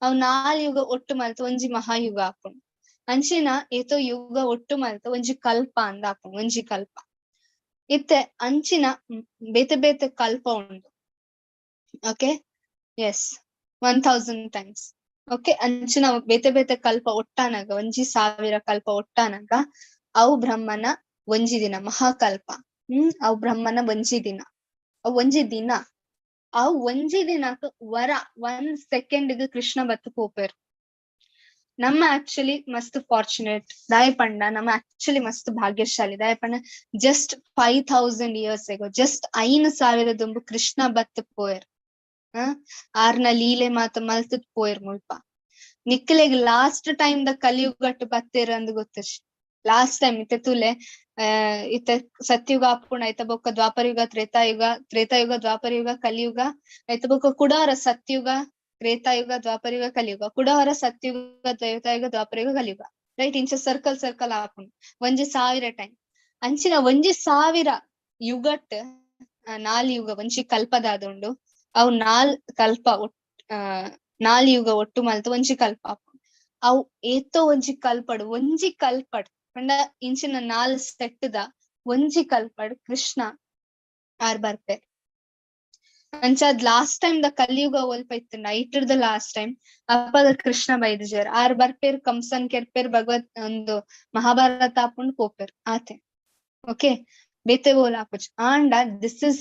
ಅವು 4 ಯುಗ ಒಟ್ಟು ಮಲ್ತ ಒಂಜಿ ಮಹಾಯುಗ ಆಪುಂಡು. ಅಂಚಿನ ಏತೋ ಯುಗ ಒಟ್ಟು ಮಲ್ತ ಒಂಜಿ ಕಲ್ಪ ಅಂದ ಆಪುಂಡು, ಒಂಜಿ ಕಲ್ಪ. ಇತ್ತೆ ಅಂಚಿನ ಬೇತೆ ಬೇತೆ ಕಲ್ಪ ಉಂಡು. Okay, yes 1000 times. Okay, ಅಂಚಿನ ಬೇತೆ ಬೇತೆ ಕಲ್ಪ ಒಟ್ಟಾನಾಗ ಒಂಜಿ 1000 ಕಲ್ಪ ಒಟ್ಟಾನಾಗ ಅವು ಬ್ರಹ್ಮನ ಒಂಜಿ ದಿನ ಮಹಾಕಲ್ಪ. ಅವು ಬ್ರಹ್ಮನ ಒಂಜಿ ದಿನ, ಅವು ಒಂಜಿ ದಿನ, ಅವು ಒಂಜಿ ದಿನಕ್ ವರ 1 ಸೆಕೆಂಡ್ ಕೃಷ್ಣ ಬತ್ತು ಪೋಪೆರ್. ನಮ್ಮ ಆಕ್ಚುಲಿ ಮಸ್ತ್ ಫಾರ್ಚುನೇಟ್ ದಾಯಪಂಡ, ನಮ್ಮ ಆಕ್ಚುಲಿ ಮಸ್ತ್ ಭಾಗ್ಯಶಾಲಿ ದಾಯಪಂಡ. ಜಸ್ಟ್ 5000 ಇಯರ್ಸ್ ಎಗೋ, ಜಸ್ಟ್ 5000 ದುಂಬು ಕೃಷ್ಣ ಬತ್ತು ಪೋಯರ್. ಆರ್ನ ಲೀಲೆ ಮಾತ ಮಲ್ತದ್ ಪೋಯರ್ ಮುಲ್ಪ. ನಿಕ್ಲೆಗ್ ಲಾಸ್ಟ್ ಟೈಮ್ the ಕಲಿಯುಗಟ್ಟು ಬತ್ತೇರ್ ಅಂದ್ ಗೊತ್ತಶ್. ಲಾಸ್ಟ್ ಟೈಮ್ ಇತ್ತೆ ತುಲೆ ಇತ್ತೆ ಸತ್ಯುಗ ಆಪುಂಡು, ಐತ ಬೊಕ್ಕ ದ್ವಾಪರಯುಗ, ತ್ರೇತಾಯುಗ, ತ್ರೇತಾಯುಗ, ದ್ವಾಪರಯುಗ, ಕಲಿಯುಗ, ಐತ ಬೊಕ್ಕ ಕುಡಾರ ಸತ್ಯುಗ, ತ್ರೇತಾಯುಗ, ದ್ವಾಪರಯುಗ, ಕಲಿಯುಗ, ಕುಡಾರ ಸತ್ಯುಗ, ತ್ರೇತಾಯುಗ, ದ್ವಾಪರಯುಗ, ಕಲಿಯುಗ, ರೈಟ್? ಇಂಚ ಸರ್ಕಲ್ ಸರ್ಕಲ್ ಆಪುಂಡು ಒಂಜಿ 1000 ಟೈಮ್. ಅಂಚಿನ ಒಂಜಿ 1000 ಯುಗಟ್ 4 ಯುಗ ಒಂಜಿ ಕಲ್ಪದಾದುಂಡು. ಅವು 4 ಕಲ್ಪ 4 ಯುಗ ಒಟ್ಟು ಮಲ್ತ ಒಂಜಿ ಕಲ್ಪ ಆಪುಂಡು. ಅವು ಏತೋ ಒಂಜಿ ಕಲ್ಪಡು, ಒಂಜಿ ಕಲ್ಪಡ್ ಪಂಡ ಇಂಚಿನ 4 ಸೆಟ್ದ ಒಂಜಿ ಕಲ್ಪಡ್ ಕೃಷ್ಣ ಆರ್ ಬರ್ಪೆರ್. ಅಂಚಾದ್ ಲಾಸ್ಟ್ ಟೈಮ್ the ಕಲಿಯುಗ ಒಲ್ಪ ಇತ್ತುಂಡ ಐಟರ್ದ ಲಾಸ್ಟ್ ಟೈಮ್ ಅಪ್ಪದ ಕೃಷ್ಣ ಬೈದಿಜೆರ್ ಆರ್ ಬರ್ಪೇರ್, ಕಂಸನ್ ಕೆರ್ಪೇರ್, ಭಗವತ್ ಒಂದು ಮಹಾಭಾರತ ಆಪುಂಡು ಪೋಪೆರ್ ಆತೆ. ಓಕೆ, ಬೇತೆ ಓಲ್ ಆಪುಜಿ. ಆಂಡ this is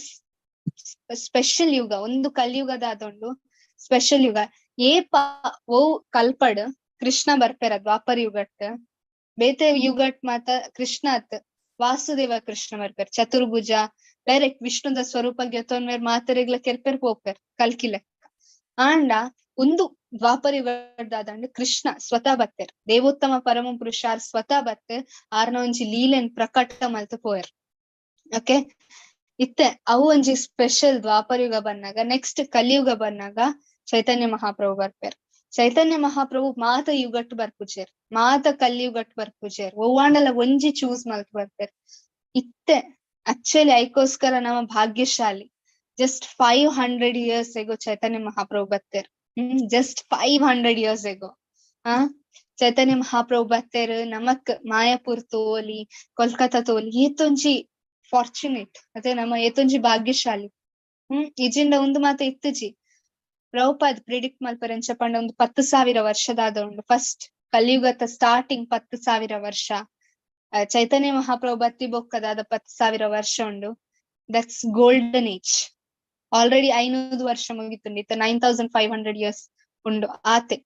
special ಯುಗ, ಒಂದು ಕಲಿಯುಗದಾದೊಂಡು ಸ್ಪೆಷಲ್ ಯುಗ. ಏಪ ಓ ಕಲ್ಪಡ್ ಕೃಷ್ಣ ಬರ್ಪೇರ ದ್ವಾಪರ ಯುಗಟ್, ಬೇತೆ ಯುಗಟ್ ಮಾತ ಕೃಷ್ಣ ಅತ್ ವಾಸುದೇವ ಕೃಷ್ಣ ಬರ್ಪೇರ್, ಚತುರ್ಭುಜ ಡೈರೆಕ್ಟ್ ವಿಷ್ಣುದ ಸ್ವರೂಪ ಗೆತೊನ್ವೇರ್ ಮಾತರೆಗ್ಲ ಕೆರ್ಪೆರ್ ಪೋಪೆರ್ ಕಲ್ಕಿ ಲೆಕ್ಕ. ಆಂಡ ಒಂದು ದ್ವಾಪರ ಯುಗದಾದಂಡ ಕೃಷ್ಣ ಸ್ವತಃ ಬತ್ತೆರ್, ದೇವೋತ್ತಮ ಪರಮ ಪುರುಷ ಆರ್ ಸ್ವತಃ ಬತ್ತೆ ಆರ್ನ ಒಂಜಿ ಲೀಲೆನ್ ಪ್ರಕಟ ಮಲ್ತ ಪೋಯರ್. ಓಕೆ, ಇತ್ತೆ ಅವು ಒಂಜಿ ಸ್ಪೆಷಲ್ ದ್ವಾಪರ ಯುಗ ಬಂದಾಗ ನೆಕ್ಸ್ಟ್ ಕಲಿಯುಗ ಬಂದಾಗ ಚೈತನ್ಯ ಮಹಾಪ್ರಭು ಬರ್ಪೇರ್. ಚೈತನ್ಯ ಮಹಾಪ್ರಭು ಮಾತ ಯುಗಟ್ ಬರ್ಪುಜೆರ್, ಮಾತ ಕಲಿಯುಗಟ್ ಬರ್ಪುಜೆರ್, ಒವ್ವಾಂಡಲ ಒಂಜಿ ಚೂಸ್ ಮಲ್ತ್ ಬರ್ಪೇರ್. ಇತ್ತೆ ಆಕ್ಚುಲಿ ಐಕೋಸ್ಕರ ನಮ್ಮ ಭಾಗ್ಯಶಾಲಿ. Just 500 years ago Chaitanya Mahaprabhu ಬತ್ತೆರ್. Just 500 years ago ಆ ಚೈತನ್ಯ ಮಹಾಪ್ರಭು ಬತ್ತೆರ್. ನಮಕ್ ಮಾಯಾಪುರ್ ತೋಲಿ, ಕೋಲ್ಕತ್ತಾ ತೋಲಿ, ಏತೊಂಜಿ ಫಾರ್ಚುನೇಟ್ ಅತೆ, ನಮ್ಮ ಏತೊಂಜಿ ಭಾಗ್ಯಶಾಲಿ. ಇಜಿಂಡ ಉಂದು ಮಾತ ಇತ್ತುಜಿ. ಪ್ರಭುಪಾದ್ ಪ್ರಿಡಿಕ್ಟ್ ಮಲ್ಪೆರ್, ಎಂಚ ಪಂಡ ಒಂದು 10,000 ವರ್ಷದಾದ ಉಂಡು. ಫಸ್ಟ್ ಕಲಿಯುಗದ ಸ್ಟಾರ್ಟಿಂಗ್ 10,000 ವರ್ಷ, ಚೈತನ್ಯ ಮಹಾಪ್ರಭು ಬತ್ತಿ ಬೊಕ್ಕದಾದ 10,000 ವರ್ಷ ಉಂಡು. That's golden age. Already 500 ವರ್ಷ ಮುಗಿತುಂಡು. ಇತ್ತ 9500 ಇಯರ್ಸ್ ಉಂಡು, ಆತೆ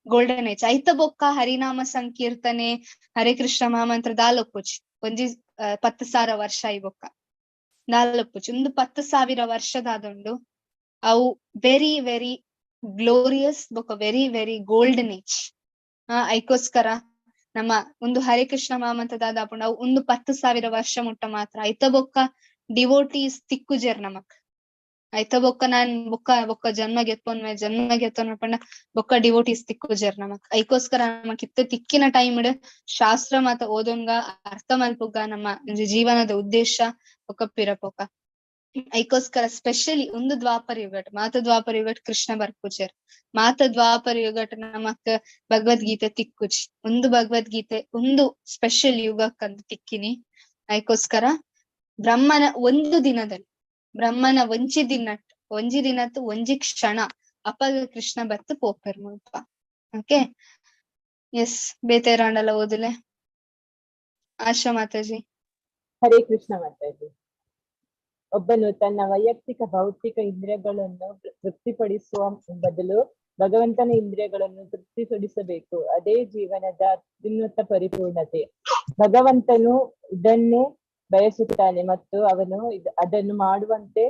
ಗೋಲ್ಡನ್ ಏಜ್. ಐತ ಬೊಕ್ಕ ಹರಿನಾಮ ಸಂಕೀರ್ತನೆ, ಹರೇ ಕೃಷ್ಣ ಮಹಾಮಂತ್ರ ದಾಲೊಪ್ಪುಜಿ. ಒಂಜಿ 10,000 ವರ್ಷ ಈ ಬೊಕ್ಕ ದಾಲೊಪ್ಪುಜಿ. ಒಂದು 10,000 ವರ್ಷದಾದುಂಡು, ಅವು ವೆರಿ ವೆರಿ ಗ್ಲೋರಿಯಸ್ ಬೊಕ್ಕ ವೆರಿ ವೆರಿ ಗೋಲ್ಡನ್ ಏಜ್. ಐಕೋಸ್ಕರ ನಮ್ಮ ಒಂದು ಹರೇ ಕೃಷ್ಣ ಮಹಾಮಂತ್ರ ದಾದ ಆಪುಂಡು, ಅವು ಒಂದು 10,000 ವರ್ಷ ಮುಟ್ಟ ಮಾತ್ರ. ಐತ ಬೊಕ್ಕ ಡಿವೋಟೀಸ್ ತಿಕ್ಕುಜೆರ್ ನಮಕ್. ಐತ ಬೊಕ್ಕ ನಾನ್ ಬೊಕ್ಕ ಬೊಕ್ಕ ಜನ್ಮ ಗೆತ್ತೊನ್ವೆ, ಜನ್ಮ ಗೆತ್ತೊನ್ವೆ ಪಂಡ ಬೊಕ್ಕ ಡಿವೋಟೀಸ್ ತಿಕ್ಕುಜೆರ್ ನಮಕ್. ಐಕೋಸ್ಕರ ನಮಕ್ ಇತ್ತ ತಿಕ್ಕಿನ ಟೈಮ್ ಶಾಸ್ತ್ರ ಮಾತ ಓದೊನ್ಗ, ಅರ್ಥ ಮಲ್ಪುಗ, ನಮ್ಮ ಒಂಜಿ ಜೀವನದ ಉದ್ದೇಶ ಬೊಕ್ಕ ಪಿರಪೋಕ. ಐಕೋಸ್ಕರ ಸ್ಪೆಷಲಿ ಒಂದು ದ್ವಾಪರ ಯುಗಟ್, ಮಾತ ದ್ವಾಪರ ಯುಗಟ್ ಕೃಷ್ಣ ಬರ್ಪುಜೆರ್. ಮಾತ ದ್ವಾಪರ ಯುಗಟ್ ನಮಕ್ ಭಗವದ್ಗೀತೆ ತಿಕ್ಕುಜಿ. ಒಂದು ಭಗವದ್ಗೀತೆ ಒಂದು ಸ್ಪೆಷಲ್ ಯುಗಕ್ಕಂತ ತಿಕ್ಕಿನಿ. ಐಕೋಸ್ಕರ ಬ್ರಹ್ಮನ ಒಂದು ದಿನದಲ್ಲಿ, ಬ್ರಹ್ಮನ ಒಂಜಿ ದಿನ, ಒಂಜಿ ದಿನತ್ತು ಒಂಜಿ ಕ್ಷಣ ಅಪಗ ಕೃಷ್ಣ ಬತ್ತು ಪೋಪೆರ್ ಮುಲ್ಪ. ಓಕೆ, ಎಸ್, ಬೇತೇರಾಂಡಲ ಓದುಲೆ. ಆಶಾ ಮಾತಾಜಿ. ಹರೇ ಕೃಷ್ಣ ಮಾತಾಜಿ. ಒಬ್ಬನು ತನ್ನ ವೈಯಕ್ತಿಕ ಭೌತಿಕ ಇಂದ್ರಿಯಗಳನ್ನು ತೃಪ್ತಿಪಡಿಸುವ ಬದಲು ಭಗವಂತನ ಇಂದ್ರಿಯಗಳನ್ನು ತೃಪ್ತಿಪಡಿಸಬೇಕು. ಅದೇ ಜೀವನದ ಅತ್ಯುನ್ನತ ಪರಿಪೂರ್ಣತೆ. ಭಗವಂತನು ಇದನ್ನೇ ಬಯಸುತ್ತಾನೆ ಮತ್ತು ಅವನು ಅದನ್ನು ಮಾಡುವಂತೆ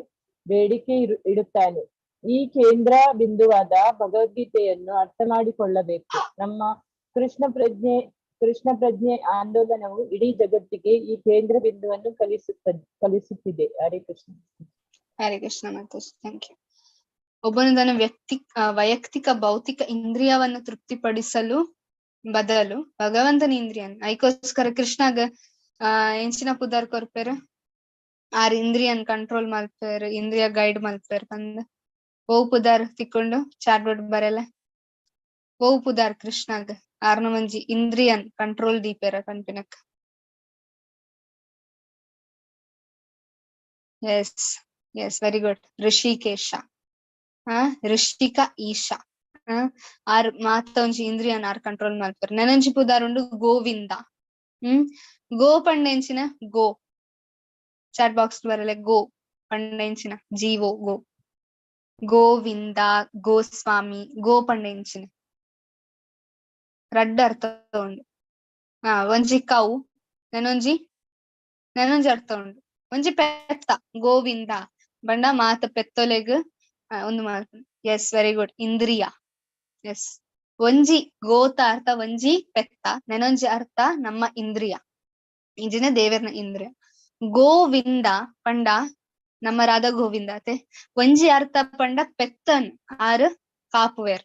ಬೇಡಿಕೆ ಇಡುತ್ತಾನೆ. ಈ ಕೇಂದ್ರ ಬಿಂದುವಾದ ಭಗವದ್ಗೀತೆಯನ್ನು ಅರ್ಥ ಮಾಡಿಕೊಳ್ಳಬೇಕು. ನಮ್ಮ ಕೃಷ್ಣ ಪ್ರಜ್ಞೆ ಆಂದೋಲನವು ಇಡೀ ಜಗತ್ತಿಗೆ ಈ ಕೇಂದ್ರ ಬಿಂದುವನ್ನು ಕಲಿಸುತ್ತಿದೆ. ಹರೇ ಕೃಷ್ಣ. Hare Krishna Mataji, thank you. ಒಬ್ಬನು ತನ್ನ ವೈಯಕ್ತಿಕ ಭೌತಿಕ ಇಂದ್ರಿಯವನ್ನು ತೃಪ್ತಿಪಡಿಸಲು ಬದಲು ಭಗವಂತನ ಇಂದ್ರಿಯನ್. ಐಕೋಸ್ಕರ ಕೃಷ್ಣಗ ಎಂಚಿನ ಪುದರ್ ಕೊರ್ಪೆರ್? ಆರ್ ಇಂದ್ರಿಯನ್ ಕಂಟ್ರೋಲ್ ಮಲ್ಪೆರ್, ಇಂದ್ರಿಯ ಗೈಡ್ ಮಲ್ಪೆರ್ ಪಂದ್ ಓ ಪುದರ್ ತಿಕ್ಕೊಂಡು? Chat board ಬರೆಲೆ. ಓ ಪುದರ್ ಕೃಷ್ಣಗ್ ಆರ್ನ ಒಂಜಿ ಇಂದ್ರಿಯನ್ ಕಂಟ್ರೋಲ್ ದೀಪೆರ ಪನ್ಪಿನಕ್? Yes yes, very good. Hrishikesha. ಋಷಿಕ ಈಶಾ. ಆರ್ ಮಾತ ಒಂಜಿ ಇಂದ್ರಿಯನ್ ಆರ್ ಕಂಟ್ರೋಲ್ ಮಲ್ಪೆರ್. ನೆನೊಂಜಿ ಪುದರ್ ಉಂಡು, ಗೋವಿಂದ. ಗೋ ಪಂಡ ಎಂಚಿನ? ಗೋ, ಚಾಟ್ ಬಾಕ್ಸ್ ಬರಲೆ. ಗೋ ಪಂಡ ಎಂಚಿನ? ಜೀವೋ ಗೋ. ಗೋವಿಂದ, ಗೋಸ್ವಾಮಿ. ಗೋ ಪಂಡ ಎಂಚಿನ? ರಡ್ಡ್ ಅರ್ಥ ಉಂಡು. ಒಂಜಿ ಕೌ, ನನೊಂಜಿ ನನೊಂಜಿ ಅರ್ಥ ಉಂಡು. ಒಂಜಿ ಪೆತ್ತ. ಗೋವಿಂದ ಪಂಡ ಮಾತ ಪೆತ್ತೊಲೆಗ್ ಒಂದು ಮಾಲ್ಪುನು. Yes, very good. ಇಂದ್ರಿಯ, ಎಸ್. ಒಂಜಿ ಗೋತ ಅರ್ಥ ಒಂಜಿ ಪೆತ್ತ, ನೆನೊಂಜಿ ಅರ್ಥ ನಮ್ಮ ಇಂದ್ರಿಯ, ಇಂಜಿನ ದೇವೆರ್ನ ಇಂದ್ರಿಯ. ಗೋವಿಂದ ಪಂಡ ನಮ್ಮ ರಾಧಾ ಗೋವಿಂದ ಅತೆ. ಒಂಜಿ ಅರ್ಥ ಪಂಡ ಪೆತ್ತನ್ ಆರ್ ಕಾಪುವೆರ್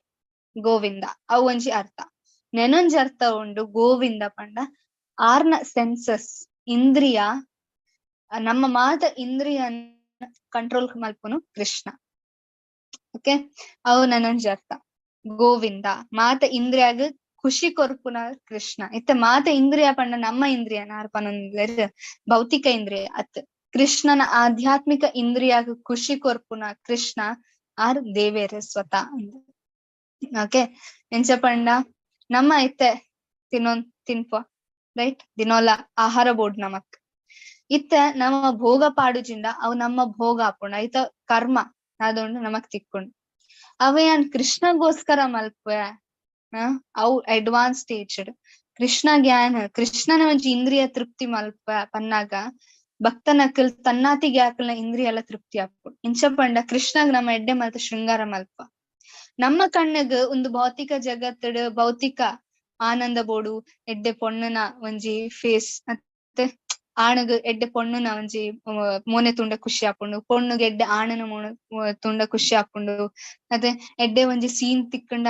ಗೋವಿಂದ, ಅವು ಒಂಜಿ ಅರ್ಥ. ನೆನೊಂಜಿ ಅರ್ಥ ಉಂಡು, ಗೋವಿಂದ ಪಂಡ ಆರ್ನ ಸೆನ್ಸಸ್, ಇಂದ್ರಿಯ. ನಮ್ಮ ಮಾತ ಇಂದ್ರಿಯ ಕಂಟ್ರೋಲ್ ಮಲ್ಪುನು ಕೃಷ್ಣ. ಓಕೆ, ಅವು ನನೊಂಜಿ ಅರ್ಥ. ಗೋವಿಂದ ಮಾತ ಇಂದ್ರಿಯಾಗ ಖುಷಿ ಕೊರ್ಪುನ ಕೃಷ್ಣ. ಇತ್ತ ಮಾತ ಇಂದ್ರಿಯ ಪಂಡ ನಮ್ಮ ಇಂದ್ರಿಯ ನಾರ್ ಪನೊಂದುಲ್ಲೆರ್, ಭೌತಿಕ ಇಂದ್ರಿಯ ಅತ್. ಕೃಷ್ಣನ ಆಧ್ಯಾತ್ಮಿಕ ಇಂದ್ರಿಯಾಗ ಖುಷಿ ಕೊರ್ಪುನ ಕೃಷ್ಣ ಆರ್ ದೇವೇರ್ ಸ್ವತಃ. ಓಕೆ, ಎಂಚ ಪಂಡ ನಮ್ಮ ಇತ್ತೆ ತಿನ್ನೊನ್ ತಿನ್ಪ, ರೈಟ್? ದಿನೋಲ ಆಹಾರ ಬೋರ್ಡ್ ನಮಕ್. ಇತ್ತ ನಮ್ಮ ಭೋಗ ಪಾಡುಜಿಂದ ಅವು ನಮ್ಮ ಭೋಗ ಆಪುಂಡು. ಐತ ಕರ್ಮ ಅದೊಂಡು ನಮಕ್ ತಿಕ್ಕೊಂಡು. ಅವ ಯಾನ್ ಕೃಷ್ಣಗೋಸ್ಕರ ಮಲ್ಪುವೆ, ಅವು ಅಡ್ವಾನ್ಸ್ ಸ್ಟೇಜ್. ಕೃಷ್ಣ ಜ್ಞಾನ, ಕೃಷ್ಣನ ಒಂಜಿ ಇಂದ್ರಿಯ ತೃಪ್ತಿ ಮಲ್ಪ ಪನ್ನಾಗ ಭಕ್ತನಕಲ್ ತನ್ನಾತಿಗೆ ಆಕಲ್ನ ಇಂದ್ರಿಯ ಎಲ್ಲ ತೃಪ್ತಿ ಆಪುಂಡು. ಇಂಚ ಪಂಡ ಕೃಷ್ಣಗ್ ನಮ್ಮ ಎಡ್ಡೆ ಮಲ್ತ ಶೃಂಗಾರ ಮಲ್ಪ. ನಮ್ಮ ಕಣ್ಣಗ್ ಒಂದು ಭೌತಿಕ ಜಗತ್ತಡ್ ಭೌತಿಕ ಆನಂದ ಬೋಡು. ಎಡ್ಡೆ ಪೊಣ್ಣನ ಒಂಜಿ ಫೇಸ್, ಮತ್ತೆ ಆಣಗ್ ಎಡ್ಡೆ ಪೊಣ್ಣುನ ಒಂಜಿ ಮೋನೆ ತುಂಡ ಖುಷಿ ಆಪುಂಡು, ಪೊಣ್ಣುಗ್ ಎಡ್ಡೆ ಆಣನ ಮೋನೆ ತುಂಡ ಖುಷಿ ಆಪುಂಡು. ಅದೇ ಎಡ್ಡೆ ಒಂಜಿ ಸೀನ್ ತಿಕ್ಕಂಡ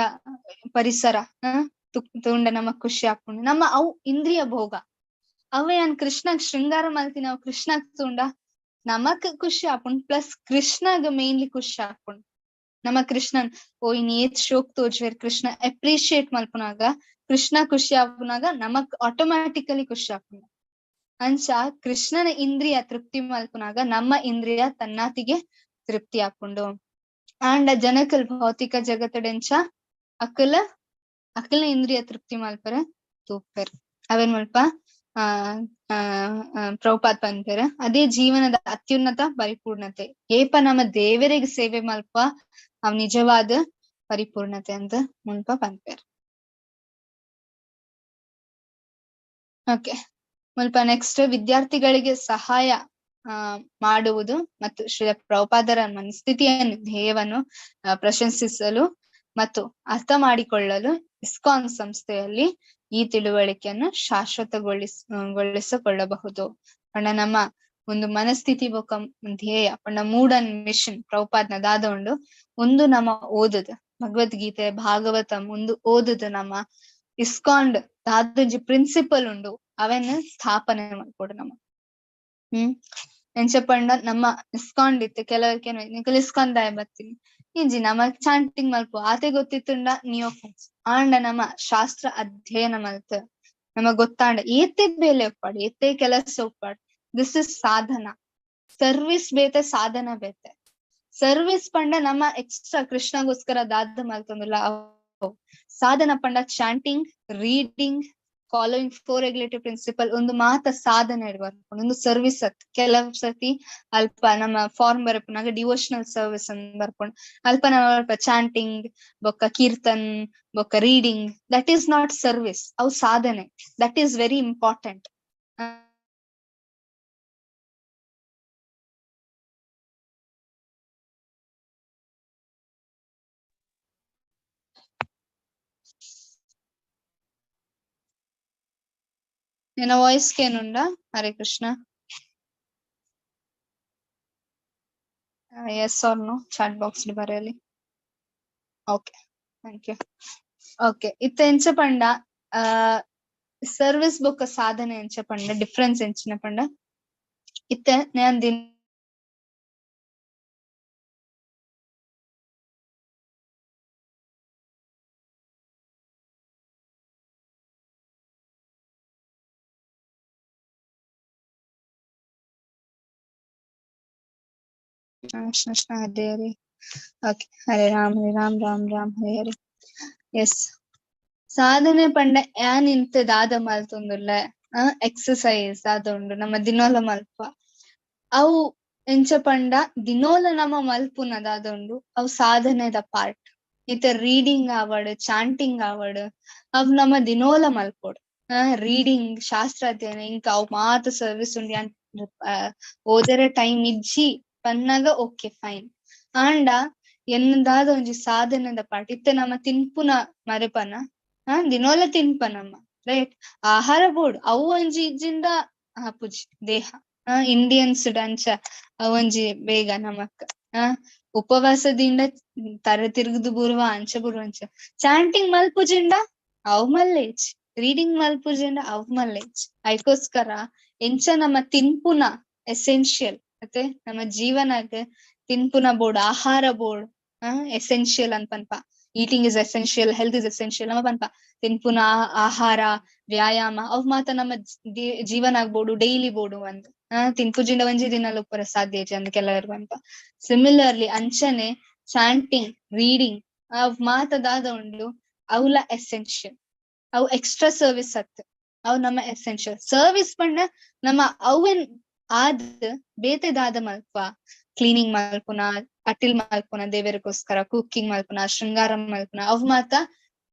ಪರಿಸರ ತುಂಡ ನಮಗ್ ಖುಷಿ ಆಪುಂಡು. ನಮ್ಮ ಅವು ಇಂದ್ರಿಯ ಭೋಗ. ಅವೇ ಯಾನ್ ಕೃಷ್ಣಗ್ ಶೃಂಗಾರ ಮಲ್ತಿನ ಅವು ಕೃಷ್ಣಗ್ ತುಂಡ ನಮಕ್ ಖುಷಿ ಆಪುಂಡು, ಪ್ಲಸ್ ಕೃಷ್ಣಗ್ ಮೇನ್ಲಿ ಖುಷಿ ಆಪುಂಡು. ನಮ್ಮ ಕೃಷ್ಣನ್ ಓ ಇನ್ ಏತ್ ಶೋಕ್ ತೋಜುವೆರ್, ಕೃಷ್ಣ ಅಪ್ರಿಶಿಯೇಟ್ ಮಲ್ಪುನಾಗ, ಕೃಷ್ಣ ಖುಷಿ ಆಪುನಾಗ ನಮಕ್ ಆಟೋಮ್ಯಾಟಿಕಲಿ ಖುಷಿ ಆಪುಂಡು. ಅಂಚ ಕೃಷ್ಣನ ಇಂದ್ರಿಯ ತೃಪ್ತಿ ಮಲ್ಪುನಾಗ ನಮ್ಮ ಇಂದ್ರಿಯ ತನ್ನಾತಿಗೆ ತೃಪ್ತಿ ಆಪುಂಡು. ಆಂಡ ಜನಕಲ್ ಭೌತಿಕ ಜಗತ್ತಡೆಂಚ ಅಕಲ ಅಕಲ್ನ ಇಂದ್ರಿಯ ತೃಪ್ತಿ ಮಲ್ಪರೆ ತೂಪೆರ್. ಅವೇನ್ ಮಲ್ಪ ಆ ಆ ಪ್ರಭುಪಾದ್ ಪನ್ಪೆರ್, ಅದೇ ಜೀವನದ ಅತ್ಯುನ್ನತ ಪರಿಪೂರ್ಣತೆ. ಏಪ ನಮ್ಮ ದೇವರಿಗೆ ಸೇವೆ ಮಲ್ಪ ಅವ್ ನಿಜವಾದ ಪರಿಪೂರ್ಣತೆ ಅಂತ ಮುಲ್ಪ ಪನ್ಪೆರ್. ಓಕೆ, ಮುಲ್ಪ ನೆಕ್ಸ್ಟ್ ವಿದ್ಯಾರ್ಥಿಗಳಿಗೆ ಸಹಾಯ ಮಾಡುವುದು ಮತ್ತು ಶ್ರೀ ಪ್ರಭುಪಾದರ ಮನಸ್ಥಿತಿಯನ್ನು ಧ್ಯೇಯವನ್ನು ಪ್ರಶಂಸಿಸಲು ಮತ್ತು ಅರ್ಥ ಮಾಡಿಕೊಳ್ಳಲು ಇಸ್ಕಾನ್ ಸಂಸ್ಥೆಯಲ್ಲಿ ಈ ತಿಳುವಳಿಕೆಯನ್ನು ಶಾಶ್ವತಗೊಳಿಸಿಕೊಳ್ಳಬಹುದು. ಪಂಡ ನಮ್ಮ ಒಂದು ಮನಸ್ಥಿತಿ ಬೊಕ್ಕ ಧ್ಯೇಯ ಪಂಡ ಮೂಡ್ ಅಂಡ್ ಮಿಷನ್ ಪ್ರಭುಪಾದ್ನ ದಾದ ಉಂಡು ಒಂದು ನಮ್ಮ ಓದುದು ಭಗವದ್ಗೀತೆ ಭಾಗವತಂ ಒಂದು ಓದುದು ನಮ್ಮ ಇಸ್ಕಾನ್ ದಾದೊಂಜಿ ಪ್ರಿನ್ಸಿಪಲ್ ಉಂಡು ಅವೆನ್ ಸ್ಥಾಪನೆ ಮಾಡ್ಕೊಡು ನಮ್ಮ. ಎಂಚ ಪಂಡ ನಮ್ಮ ಇಸ್ಕಾನ್ ಇತ್ತು ಕೆಲವರಿಗೆ ನಿಕಲ್ ಇಸ್ಕಾನ್ ದಾಯ ಬರ್ತೀನಿ ಇಂಜಿ ನಮ್ಮ ಚಾಂಟಿಂಗ್ ಮಲ್ಪು ಆತೆ ಗೊತ್ತಿತ್ತುಂಡ ನಿಯೋಫೈಟ್ಸ್. ಆಂಡ ನಮ್ಮ ಶಾಸ್ತ್ರ ಅಧ್ಯಯನ ಮಲ್ತ್ ನಮ ಗೊತ್ತಾಂಡ ಏತೆ ಬೇಲೆ ಒಪ್ಪಾಡು ಏತೆ ಕೆಲಸ ಒಪ್ಪಾಡು, this is Sadhana. Service ಬೇತೆ ಸಾಧನ ಬೇತೆ. ಸರ್ವಿಸ್ ಪಂಡ ನಮ್ಮ ಎಕ್ಸ್ಟ್ರಾ ಕೃಷ್ಣಗೋಸ್ಕರ ದಾದ ಮಲ್ತೊಂದುಲ್ಲ ಅವು. ಸಾಧನ ಪಂಡ chanting, reading, following four regulative principle ಒಂದು ಮಾತ ಸಾಧನೆ ಇಡ್ಬಾರ್ದು, ಒಂದು ಸರ್ವಿಸ್ ಅತ್. ಕೆಲವು ಸತಿ ಅಲ್ಪ ನಮ್ಮ ಫಾರ್ಮ್ ಬರಪುನಾಗ ಡಿವೋಷನಲ್ ಸರ್ವಿಸ್ ಅಂತ ಬರ್ಕೊಂಡು ಅಲ್ಪ ನಮ್ಮ ಅಲ್ಪ ಚಾಂಟಿಂಗ್ ಬೊಕ್ಕ ಕೀರ್ತನ್ ಬೊಕ್ಕ reading, that is not service, ಅವು ಸಾಧನೆ. That is very important. ನಿನ್ನ ವಾಯ್ಸ್ ಏನುಂಡ Hare Krishna? Yes or no chat box ಬರೆಯಲಿ. Okay, thank you. Okay, ಇತ್ತ ಎಂಚ ಪಂಡ ಸರ್ವಿಸ್ ಬೊಕ್ಕ ಸಾಧನೆ ಎಂಚ ಪಂಡ ಡಿಫ್ರೆನ್ಸ್ ಎಂಚಿನ ಪಂಡ ಇತ್ತೆ ನಾನು ದಿನ ಕೃಷ್ಣ ಕೃಷ್ಣ ಹರೇ ಹರೇ. ಓಕೆ, ಹರೇ ರಾಮ ಹರೇ ರಾಮ ರಾಮ ರಾಮ ಹರೇ ಹರೇ. ಎಸ್, ಸಾಧನೆ ಪಂಡ ಯಾನ್ ಇಂತ ದಾದ ಮಲ್ತೊಂದುಲ್ಲ ಎಕ್ಸಸೈಸ್ ದಾದ ಉಂಡು ನಮ್ಮ ದಿನೋಲ ಮಲ್ಪ ಅವು ಎಂಚ ಪಂಡ ದಿನೋಲ ನಮ್ಮ ಮಲ್ಪುನ ದಾದ ಉಂಡು ಅವು ಸಾಧನೆದ ಪಾರ್ಟ್. ಇತ್ತ ರೀಡಿಂಗ್ ಆವಡ್ ಚಾಂಟಿಂಗ್ ಆವಡ್ ಅವ್ ನಮ್ಮ ದಿನೋಲ ಮಲ್ಪೊಡು. ರೀಡಿಂಗ್ ಶಾಸ್ತ್ರ ಅಧ್ಯಯನ ಇಂಕ ಅವು ಮಾತ ಸರ್ವಿಸ್ ಉಂಡು ಯಾನ್ ಓದರೆ ಟೈಮ್ ಇಜ್ಜಿ ಪನ್ನಾಗ ಓಕೆ ಫೈನ್. ಆಂಡ ಎನ್ನದಾದ ಒಂಜಿ ಸಾಧನೆದ ಪಾರ್ಟ್. ಇತ್ತೆ ನಮ್ಮ ತಿನ್ಪುನ ಮರೆಪನ ದಿನೋಲ ತಿನ್ಪ ನಮ್ಮ ರೈಟ್ ಆಹಾರ ಬೋರ್ಡ್ ಅವು ಒಂಜಿ ಇಜ್ಜಿಂದ ಆಪುಜಿ ದೇಹ. ಇಂಡಿಯನ್ಸ್ ಅಂಚ ಅವೊಂಜಿ ಬೇಗ ನಮಕ್ ಉಪವಾಸದಿಂದ ತರೆ ತಿರುಗುದು ಬೂರ್ವ ಅಂಚ ಬೂರ್ವ ಅಂಚ ಚಾಂಟಿಂಗ್ ಮಲ್ಪುಜಿಂಡ ಅವ್ ಮಲ್ಲೇಜ್, ರೀಡಿಂಗ್ ಮಲ್ಪುಜಿಂಡ ಅವ್ ಮಲ್ಲೇಜ್. ಅದಕ್ಕೋಸ್ಕರ ಎಂಚ ನಮ್ಮ ತಿನ್ಪುನ ಎಸೆನ್ಷಿಯಲ್ ಮತ್ತೆ ನಮ್ಮ ಜೀವನಕ್ಕೆ ತಿನ್ಪುನ ಬೋರ್ಡ್ ಆಹಾರ ಬೋರ್ಡ್ ಎಸೆನ್ಷಿಯಲ್ ಅಂತ ಪನ್ಪ. Eating is essential, health is essential ನಮ್ಮ ಪನ್ಪ. ತಿನ್ಪುನ ಆಹಾರ ವ್ಯಾಯಾಮ ಅವ್ ಮಾತ ನಮ್ಮ ಜೀವನ ಆಗ್ಬೋಡು ಡೈಲಿ ಬೋಡು ಅಂತ. ತಿನ್ಪುಜಿಂಡ ಒಂಜಿ ದಿನ ಉಪ್ಪರ ಸಾಧ್ಯ ಇಜ್ಜಿ ಅಂತ ಕೆಲವರು ಪನ್ಪ. ಸಿಮಿಲರ್ಲಿ ಅಂಚನೆ ಚಾಂಟಿಂಗ್ ರೀಡಿಂಗ್ ಅವ್ ಮಾತ ದಾದ ಉಂಡು ಅವ್ಲ ಎಸೆನ್ಷಿಯಲ್, ಅವು ಎಕ್ಸ್ಟ್ರಾ ಸರ್ವಿಸ್ ಅತ್, ಅವು ನಮ್ಮ ಎಸೆನ್ಷಿಯಲ್ ಸರ್ವಿಸ್ ಪಂಡ ನಮ್ಮ ಅವೆನ್ ಆದ್ ಬೇತೆ ದಾದ ಮಲ್ಪ ಕ್ಲೀನಿಂಗ್ ಮಲ್ಪುನ ಅಟಿಲ್ ಮಲ್ಪುನ ದೇವರಿಗೋಸ್ಕರ ಕುಕ್ಕಿಂಗ್ ಮಲ್ಪುನ ಶೃಂಗಾರ ಮಲ್ಪುನ ಅವ್ ಮಾತ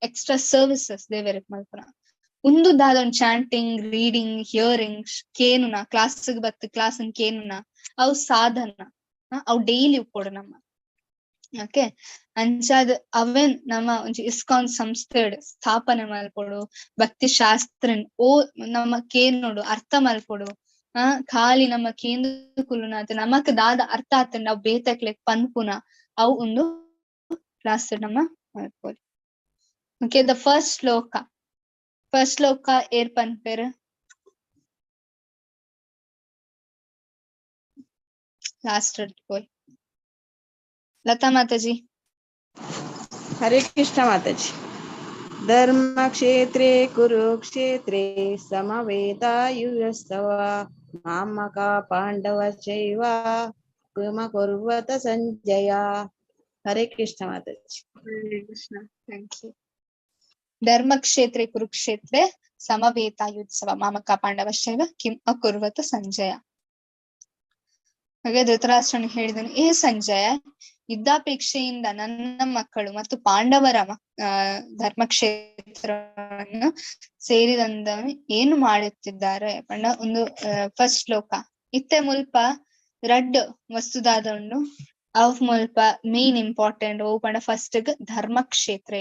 ಎಕ್ಸ್ಟ್ರಾ ಸರ್ವಿಸಸ್ ದೇವರಿಗೆ ಮಲ್ಪುನ. ಉಂದು ದಾದ ಒಂದ್ ಚಾಂಟಿಂಗ್ ರೀಡಿಂಗ್ ಹಿಯರಿಂಗ್ ಕೇನುನ ಕ್ಲಾಸ್ ಬತ್ತು ಕ್ಲಾಸ್ ಕೇನುನ ಅವು ಸಾಧನ, ಅವು ಡೈಲಿ ಉಪ್ಪೋಡು ನಮ್ಮ. ಓಕೆ, ಅಂಚಾದ್ ಅವೇನ್ ನಮ್ಮ ಒಂಜಿ ಇಸ್ಕಾನ್ ಸಂಸ್ಥೆ ಸ್ಥಾಪನೆ ಮಲ್ಪೊಡು, ಭಕ್ತಿ ಶಾಸ್ತ್ರನ್ ಓ ನಮ್ಮ ಕೇನೋಡು ಅರ್ಥ ಮಲ್ಪೊಡು. ಖಾಲಿ ನಮ್ಮ ಕೇಂದ್ರ ಕುಲ್ಲುನಾತ ನಮಕ್ ದಾದ ಅರ್ಥ ಆತ ನಾವ್ ಬೇತಕ್ಲೆ ಪನ್ಪುನ ಅವು ಒಂದು ಕ್ಲಾಸ್ ನಮ್ಮ ಮಲ್ಪೊಲಿ. ಓಕೆ, the first ಶ್ಲೋಕ, ಫಸ್ಟ್ ಶ್ಲೋಕ ಏರ್ ಪನ್ಪೆರ್? ಲಾಸ್ಟ್ ಪೋಯ್. ಲತಾ ಮಾತಾಜಿ. ಹರೇ ಕೃಷ್ಣ ಮಾತಾಜಿ. ಧರ್ಮಕ್ಷೇತ್ರೇ ಕುರುಕ್ಷೇತ್ರೇ ಸಮವೇತಾಯುಯಸ್ತವ ಮಾಮಕ ಪಾಂಡವ ಚೈವ ಕುರ್ವತ ಸಂಜಯ. ಹರೇ ಕೃಷ್ಣ ಮಾತಾಜಿ. Hare Krishna, thank you. ಧರ್ಮಕ್ಷೇತ್ರೆ ಕುರುಕ್ಷೇತ್ರೆ ಸಮವೇತಾಯುತ್ಸವ ಮಾಮಕ ಪಾಂಡವಶ್ಚೈವ ಕಿಂ ಅಕುರ್ವತ ಸಂಜಯ. ಹಾಗೆ ಧೃತರಾಷ್ಟ್ರನು ಹೇಳಿದನು, ಏ ಸಂಜಯ, ಯುದ್ಧಾಪೇಕ್ಷೆಯಿಂದ ನನ್ನ ಮಕ್ಕಳು ಮತ್ತು ಪಾಂಡವರ ಧರ್ಮಕ್ಷೇತ್ರವನ್ನು ಸೇರಿದಂದ ಏನು ಮಾಡುತ್ತಿದ್ದಾರೆ ಪಂಡ ಒಂದು ಫಸ್ಟ್ ಶ್ಲೋಕ. ಇತ್ತೆ ಮುಲ್ಪ ರಡ್ಡ್ ವಸ್ತುದಾದ ಉಂಡು, ಅವ್ ಮುಲ್ಪ ಮೇನ್ ಇಂಪಾರ್ಟೆಂಟ್ ಓ ಪಂಡ ಫಸ್ಟ್ ಧರ್ಮಕ್ಷೇತ್ರ.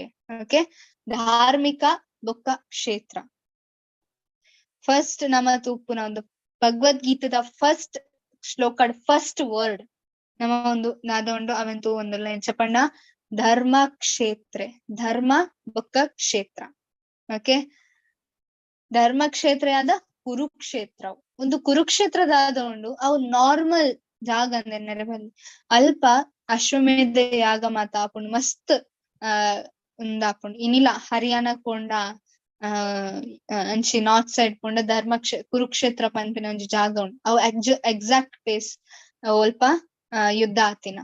ಓಕೆ, ಧಾರ್ಮಿಕ ಬೊಕ್ಕ ಕ್ಷೇತ್ರ. ಫಸ್ಟ್ ನಮ್ಮ ತೂಪುನ ಒಂದು ಭಗವದ್ಗೀತೆದ ಫಸ್ಟ್ ಶ್ಲೋಕ ಫಸ್ಟ್ ವರ್ಡ್ ನಮ್ಮ ಒಂದು ನಾದೊಂಡು ಅವಂತೂ ಒಂದು ಲೈನ್ ಚಪಣ್ಣ ಧರ್ಮ ಕ್ಷೇತ್ರೆ, ಧರ್ಮ ಬೊಕ್ಕ ಕ್ಷೇತ್ರ. ಓಕೆ, ಧರ್ಮಕ್ಷೇತ್ರ ಆದ ಕುರುಕ್ಷೇತ್ರ. ಒಂದು ಕುರುಕ್ಷೇತ್ರದಾದ ಉಂಡು ಅವು ನಾರ್ಮಲ್ ಜಾಗ ಅಂದ್ರೆ ನೆರೆಬಲ್ಲಿ ಅಲ್ಪ ಅಶ್ವಮೇಧ ಯಾಗ ಮಾತ ಆಪುಂಡು ಮಸ್ತ್ ಉಂದಾಪುಂಡು. ಇನಿಲ ಹರಿಯಾಣ ಪೋಂಡ ಅಂಚಿ ನಾರ್ತ್ ಸೈಡ್ ಪೋಂಡ ಧರ್ಮ ಕುರುಕ್ಷೇತ್ರ ಪನ್ಪಿನ ಒಂಜಿ ಜಾಗ ಉಂಡು. ಅವು ಎಕ್ಸಾಕ್ಟ್ ಪ್ಲೇಸ್ ಒಲ್ಪ ಯುದ್ಧ ಆತಿನ.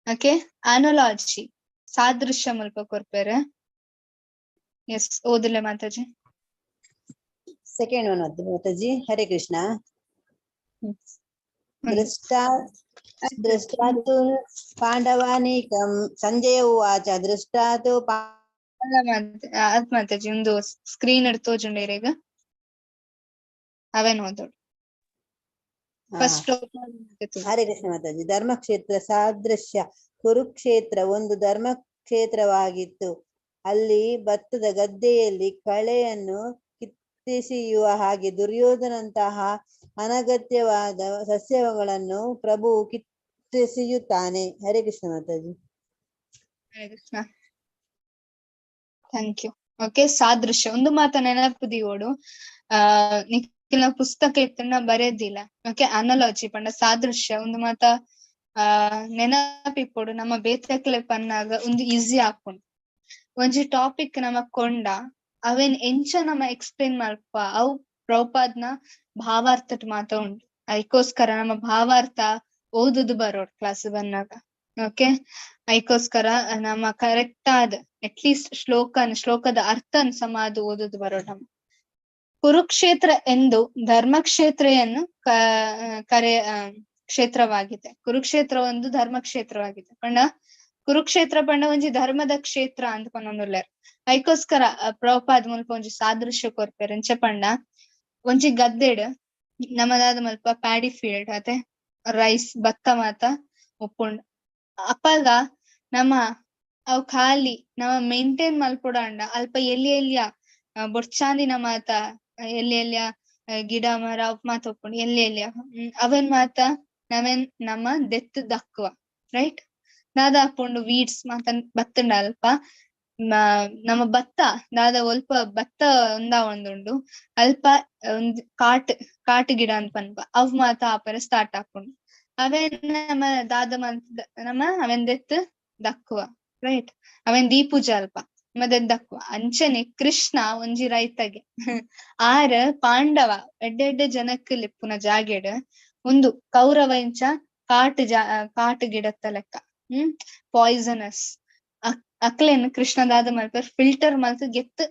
ಓಕೆ, ಅನಲಾಜಿ ಸಾದೃಶ್ಯ ಮುಲ್ಪ ಕೊರ್ಪೆರೆ. ಎಸ್, ಓದಿಲ್ಲ ಮಾತಾಜಿ. Second one Mataji. ಹರೇ ಕೃಷ್ಣ. ದೃಷ್ಟಾ ದೃಷ್ಟಾತು ಪಾಂಡವಾನೀಕಂ ಸಂಜಯ ಉವಾಚ ದೃಷ್ಟಾತು ಅದ್ ಮಾತಾಜಿ ಒಂದು ಸ್ಕ್ರೀನ್ ಇಡ್ ತೋಜುಂಡು ಇರೆಗ್ ಅವೇನ್ ಓದೋಡು ಫಸ್ಟ್. ಹರೇ ಕೃಷ್ಣ ಮಾತಾಜಿ. ಧರ್ಮಕ್ಷೇತ್ರ ಸಾದೃಶ್ಯ. ಕುರುಕ್ಷೇತ್ರ ಒಂದು ಧರ್ಮಕ್ಷೇತ್ರವಾಗಿತ್ತು. ಅಲ್ಲಿ ಭತ್ತದ ಗದ್ದೆಯಲ್ಲಿ ಕಳೆಯನ್ನು ಕಿತ್ತೆಸೆಯುವ ಹಾಗೆ ದುರ್ಯೋಧನಂತಹ ಅನಗತ್ಯವಾದ ಸಸ್ಯಗಳನ್ನು ಪ್ರಭು ಕಿತ್ತೆಸೆಯುತ್ತಾನೆ. Hare Krishna Mataji. Hare Krishna, thank you. Okay, ಸಾದೃಶ್ಯ ಒಂದು ಮಾತ ನೆನಪು ದಿಯೋಡು. ನಿಖಿಲ ಪುಸ್ತಕ ಇತ್ತನ್ನ ಬರೆದಿಲ್ಲ. ಓಕೆ, ಅನಲಾಜಿ ಪಂಡ ಸಾದೃಶ್ಯ ಒಂದು ಮಾತ ನೆನಪಿಪ್ಪೊಡು. ನಮ್ಮ ಬೇತಕ್ಲೆ ಪನ್ನಾಗ ಒಂದು ಈಸಿ ಆಪುಂಡು. ಒಂಜಿ ಟಾಪಿಕ್ ನಮ ಕೊಂಡ ಅವೇನ್ ಎಂಚ ನಮ ಎಕ್ಸ್ಪ್ಲೇನ್ ಮಲ್ಪ ಅವು ಪ್ರಭುಪಾದ್ನ ಭಾವಾರ್ಥಟ್ ಮಾತ ಉಂಡು. ಐಕೋಸ್ಕರ ನಮ್ಮ ಭಾವಾರ್ಥ ಓದುದು ಬರೋಡ್ ಕ್ಲಾಸ್ ಬಂದಾಗ. ಓಕೆ, ಐಕೋಸ್ಕರ ನಮ್ಮ ಕರೆಕ್ಟ್ ಆದ ಅಟ್ಲೀಸ್ಟ್ ಶ್ಲೋಕದ ಅರ್ಥನ್ ಸಮಾದು ಓದುದು ಬರೋಣ. ನಮ್ಮ ಕುರುಕ್ಷೇತ್ರ ಎಂದು ಧರ್ಮಕ್ಷೇತ್ರೆಯನ್ನು ಕರೆ ಕ್ಷೇತ್ರವಾಗಿದೆ. ಕುರುಕ್ಷೇತ್ರ ಒಂದು ಧರ್ಮಕ್ಷೇತ್ರವಾಗಿದೆ. ಪಂಡ ಕುರುಕ್ಷೇತ್ರ ಪಂಡ ಒಂಜಿ ಧರ್ಮದ ಕ್ಷೇತ್ರ ಅಂತ ಪನ್ನೊಂದುಲ್ಲೆರ್. ಐಕೋಸ್ಕರ ಪ್ರಭುಪಾದ್ ಮುಲ್ಪ ಒಂಜಿ ಸಾದೃಶ್ಯ ಕೊರ್ಪೆರ್. ಎಂಚ ಪಂಡ ಒಂಜಿ ಗದ್ದೆಡ್ ನಮದಾದ ಮಲ್ಪ ಪ್ಯಾಡಿ ಫೀಲ್ಡ್ ಅತೆ ರೈಸ್ ಭತ್ತ ಮಾತ ಉಪ್ಪುಂಡು. ಅಪಗ ನಮ್ಮ ಅವು ಖಾಲಿ ನಮ ಮೇಂಟೈನ್ ಮಲ್ಪೊಡಾಂಡ ಅಲ್ಪ ಎಲ್ಲಿ ಎಲ್ಲಿಯ ಬೊಡ್ಚಾಂದಿನ ಮಾತ ಎಲ್ಲಿ ಎಲ್ಲಿಯ ಗಿಡ ಮರ ಅವ್ ಮಾತ ಉಪ್ಪುಂಡು ಎಲ್ಲಿ ಎಲ್ಲಿಯ ಅವನ್ ಮಾತ ನವೇನ್ ನಮ್ಮ ದೆತ್ತು ದಕ್ಕುವ ರೈಟ್. ದಾದ ಹಾಕೊಂಡು ವೀಡ್ಸ್ ಮಾತ ಬತ್ತುಂಡ ಅಲ್ಪ ನಮ್ಮ ಭತ್ತ ದಾದ ಒಲ್ಪ ಭತ್ತ ಒಂದ ಒಂದುಂಡು ಅಲ್ಪ ಒಂದ್ ಕಾಟ್ ಕಾಟ್ ಗಿಡ ಅಂತ ಪನ್ಪ ಅವ್ ಮಾತ ಆಪರ ಸ್ಟಾರ್ಟ್ ಆಪುಂಡು. ಅವೇನ್ ನಮ್ಮ ದಾದ ಮಂತ್ ನಮ್ಮ ಅವೇನ್ ದೆತ್ತು ದಕ್ಕುವ ರೈಟ್. ಅವೇನ್ ದೀಪೂಜೆ ಅಲ್ಪ ಮತ್ತೆ ದಕ್ಕುವ. ಅಂಚನೆ ಕೃಷ್ಣ ಒಂಜಿ ರೈತಗೆ ಆರ್ ಪಾಂಡವ ಎಡ್ಡೆ ಎಡ್ಡೆ ಜನಕ್ ಲಿಪ್ಪುನ ಜಾಗೆಡ್ ಒಂದು ಕೌರವ ಇಂಚ ಕಾಟ್ ಕಾಟ್ ಗಿಡತ್ತ ಲೆಕ್ಕ ಪಾಯ್ಸನಸ್ ಅಕ್ಲೇನ್ ಕೃಷ್ಣ ದಾದ ಮಲ್ಪೆರ್ ಫಿಲ್ಟರ್ ಮಲ್ತ್ ಗೆತ್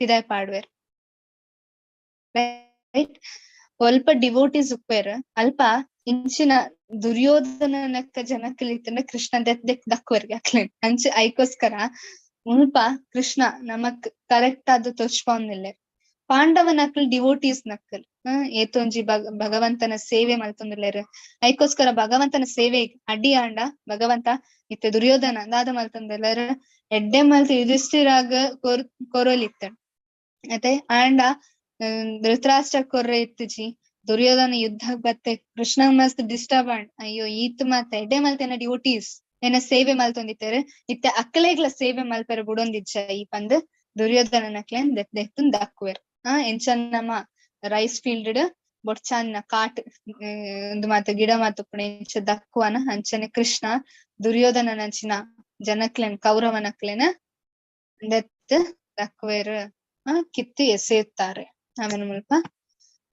ಪಿದಾಯ್ ಪಾಡ್ವೆರ್ ರೈಟ್. ಅಲ್ಪ ಡಿವೋಟೀಸ್ ಉಪ್ಪೇರ್ ಅಲ್ಪ ಇಂಚಿನ ದುರ್ಯೋಧನನಕ್ಕ ಜನಕ್ಲಿತ್ತಂಡ ಕೃಷ್ಣ ದೆತ್ ದೆಕ್ ದಕ್ಕುವರ್ಗೆ ಅಕ್ಲೇನ್ ಅಂಚ ಐಕೋಸ್ಕರ ಮುಲ್ಪ ಕೃಷ್ಣ ನಮಕ್ ಕರೆಕ್ಟ್ ಆದ್ ತೋಚ್ಪಾವೊಂದಿಲ್ಲೆರ್. ಪಾಂಡವನಕ್ಲ್ ಡಿವೋಟೀಸ್ ನಕ್ಕಲ್ ಏತೊಂಜಿ ಭಗವಂತನ ಸೇವೆ ಮಲ್ತೊಂದುಲ್ಲೆರ್. ಐಕೋಸ್ಕರ ಭಗವಂತನ ಸೇವೆ ಅಡ್ಡಿ ಆಂಡ ಭಗವಂತ ಇತ್ತೆ ದುರ್ಯೋಧನ ದಾದ ಮಲ್ತೊಂದುಲ್ಲೆರ್ ಎಡ್ಡೆ ಮಲ್ತ್ ಯುಧಿಷ್ಠಿರಾಗ ಕೊರೊಲಿತ್ತ ಅತೆ ಆಂಡ ಧೃತರಾಷ್ಟ್ರ ಕೊರ್ರೆ ಇತ್ತುಜಿ. ದುರ್ಯೋಧನ ಯುದ್ಧ ಬತ್ತೆ ಕೃಷ್ಣ ಮಸ್ತ್ ಡಿಸ್ಟರ್ಬ್ ಆಂಡ್ ಅಯ್ಯೋ ಈತ್ ಮಾತ ಎಡ್ಡೆ ಮಲ್ತ್ ಎನ್ನ ಡ್ಯೂಟೀಸ್ ಎನ್ನ ಸೇವೆ ಮಲ್ತೊಂದಿತ್ತೆರ್ ಇತ್ತೆ ಅಕ್ಲೆಗ್ಲ ಸೇವೆ ಮಲ್ಪೆರೆ ಬುಡೊಂದಿಜ್ಜ ಈ ಪಂದ್ ದುರ್ಯೋಧನನಕ್ಲೆನ್ ದೆತ್ ದೆತ್ತುನ್ ದಕ್ಕುವೆರ್. ಎಂಚ ನಮ್ಮ ರೈಸ್ ಫೀಲ್ಡ್ ಬೊಡ್ಚಾನ್ನ ಕಾಟ್ ಉಂದು ಮಾತ ಗಿಡ ಮಾತ ಉಪ್ಪುನ ಇಂಚ ದಕ್ಕುವನ ಅಂಚನೆ ಕೃಷ್ಣ ದುರ್ಯೋಧನನಂಚಿನ ಜನಕ್ಲೆನ್ ಕೌರವನಕ್ಲೆನ ದೆತ್ತ್ ದಕ್ಕುವೆರ್ ಕಿತ್ತು ಎಸೆಯುತ್ತಾರೆ. ಆಮೇಲೆ ಮುಲ್ಪ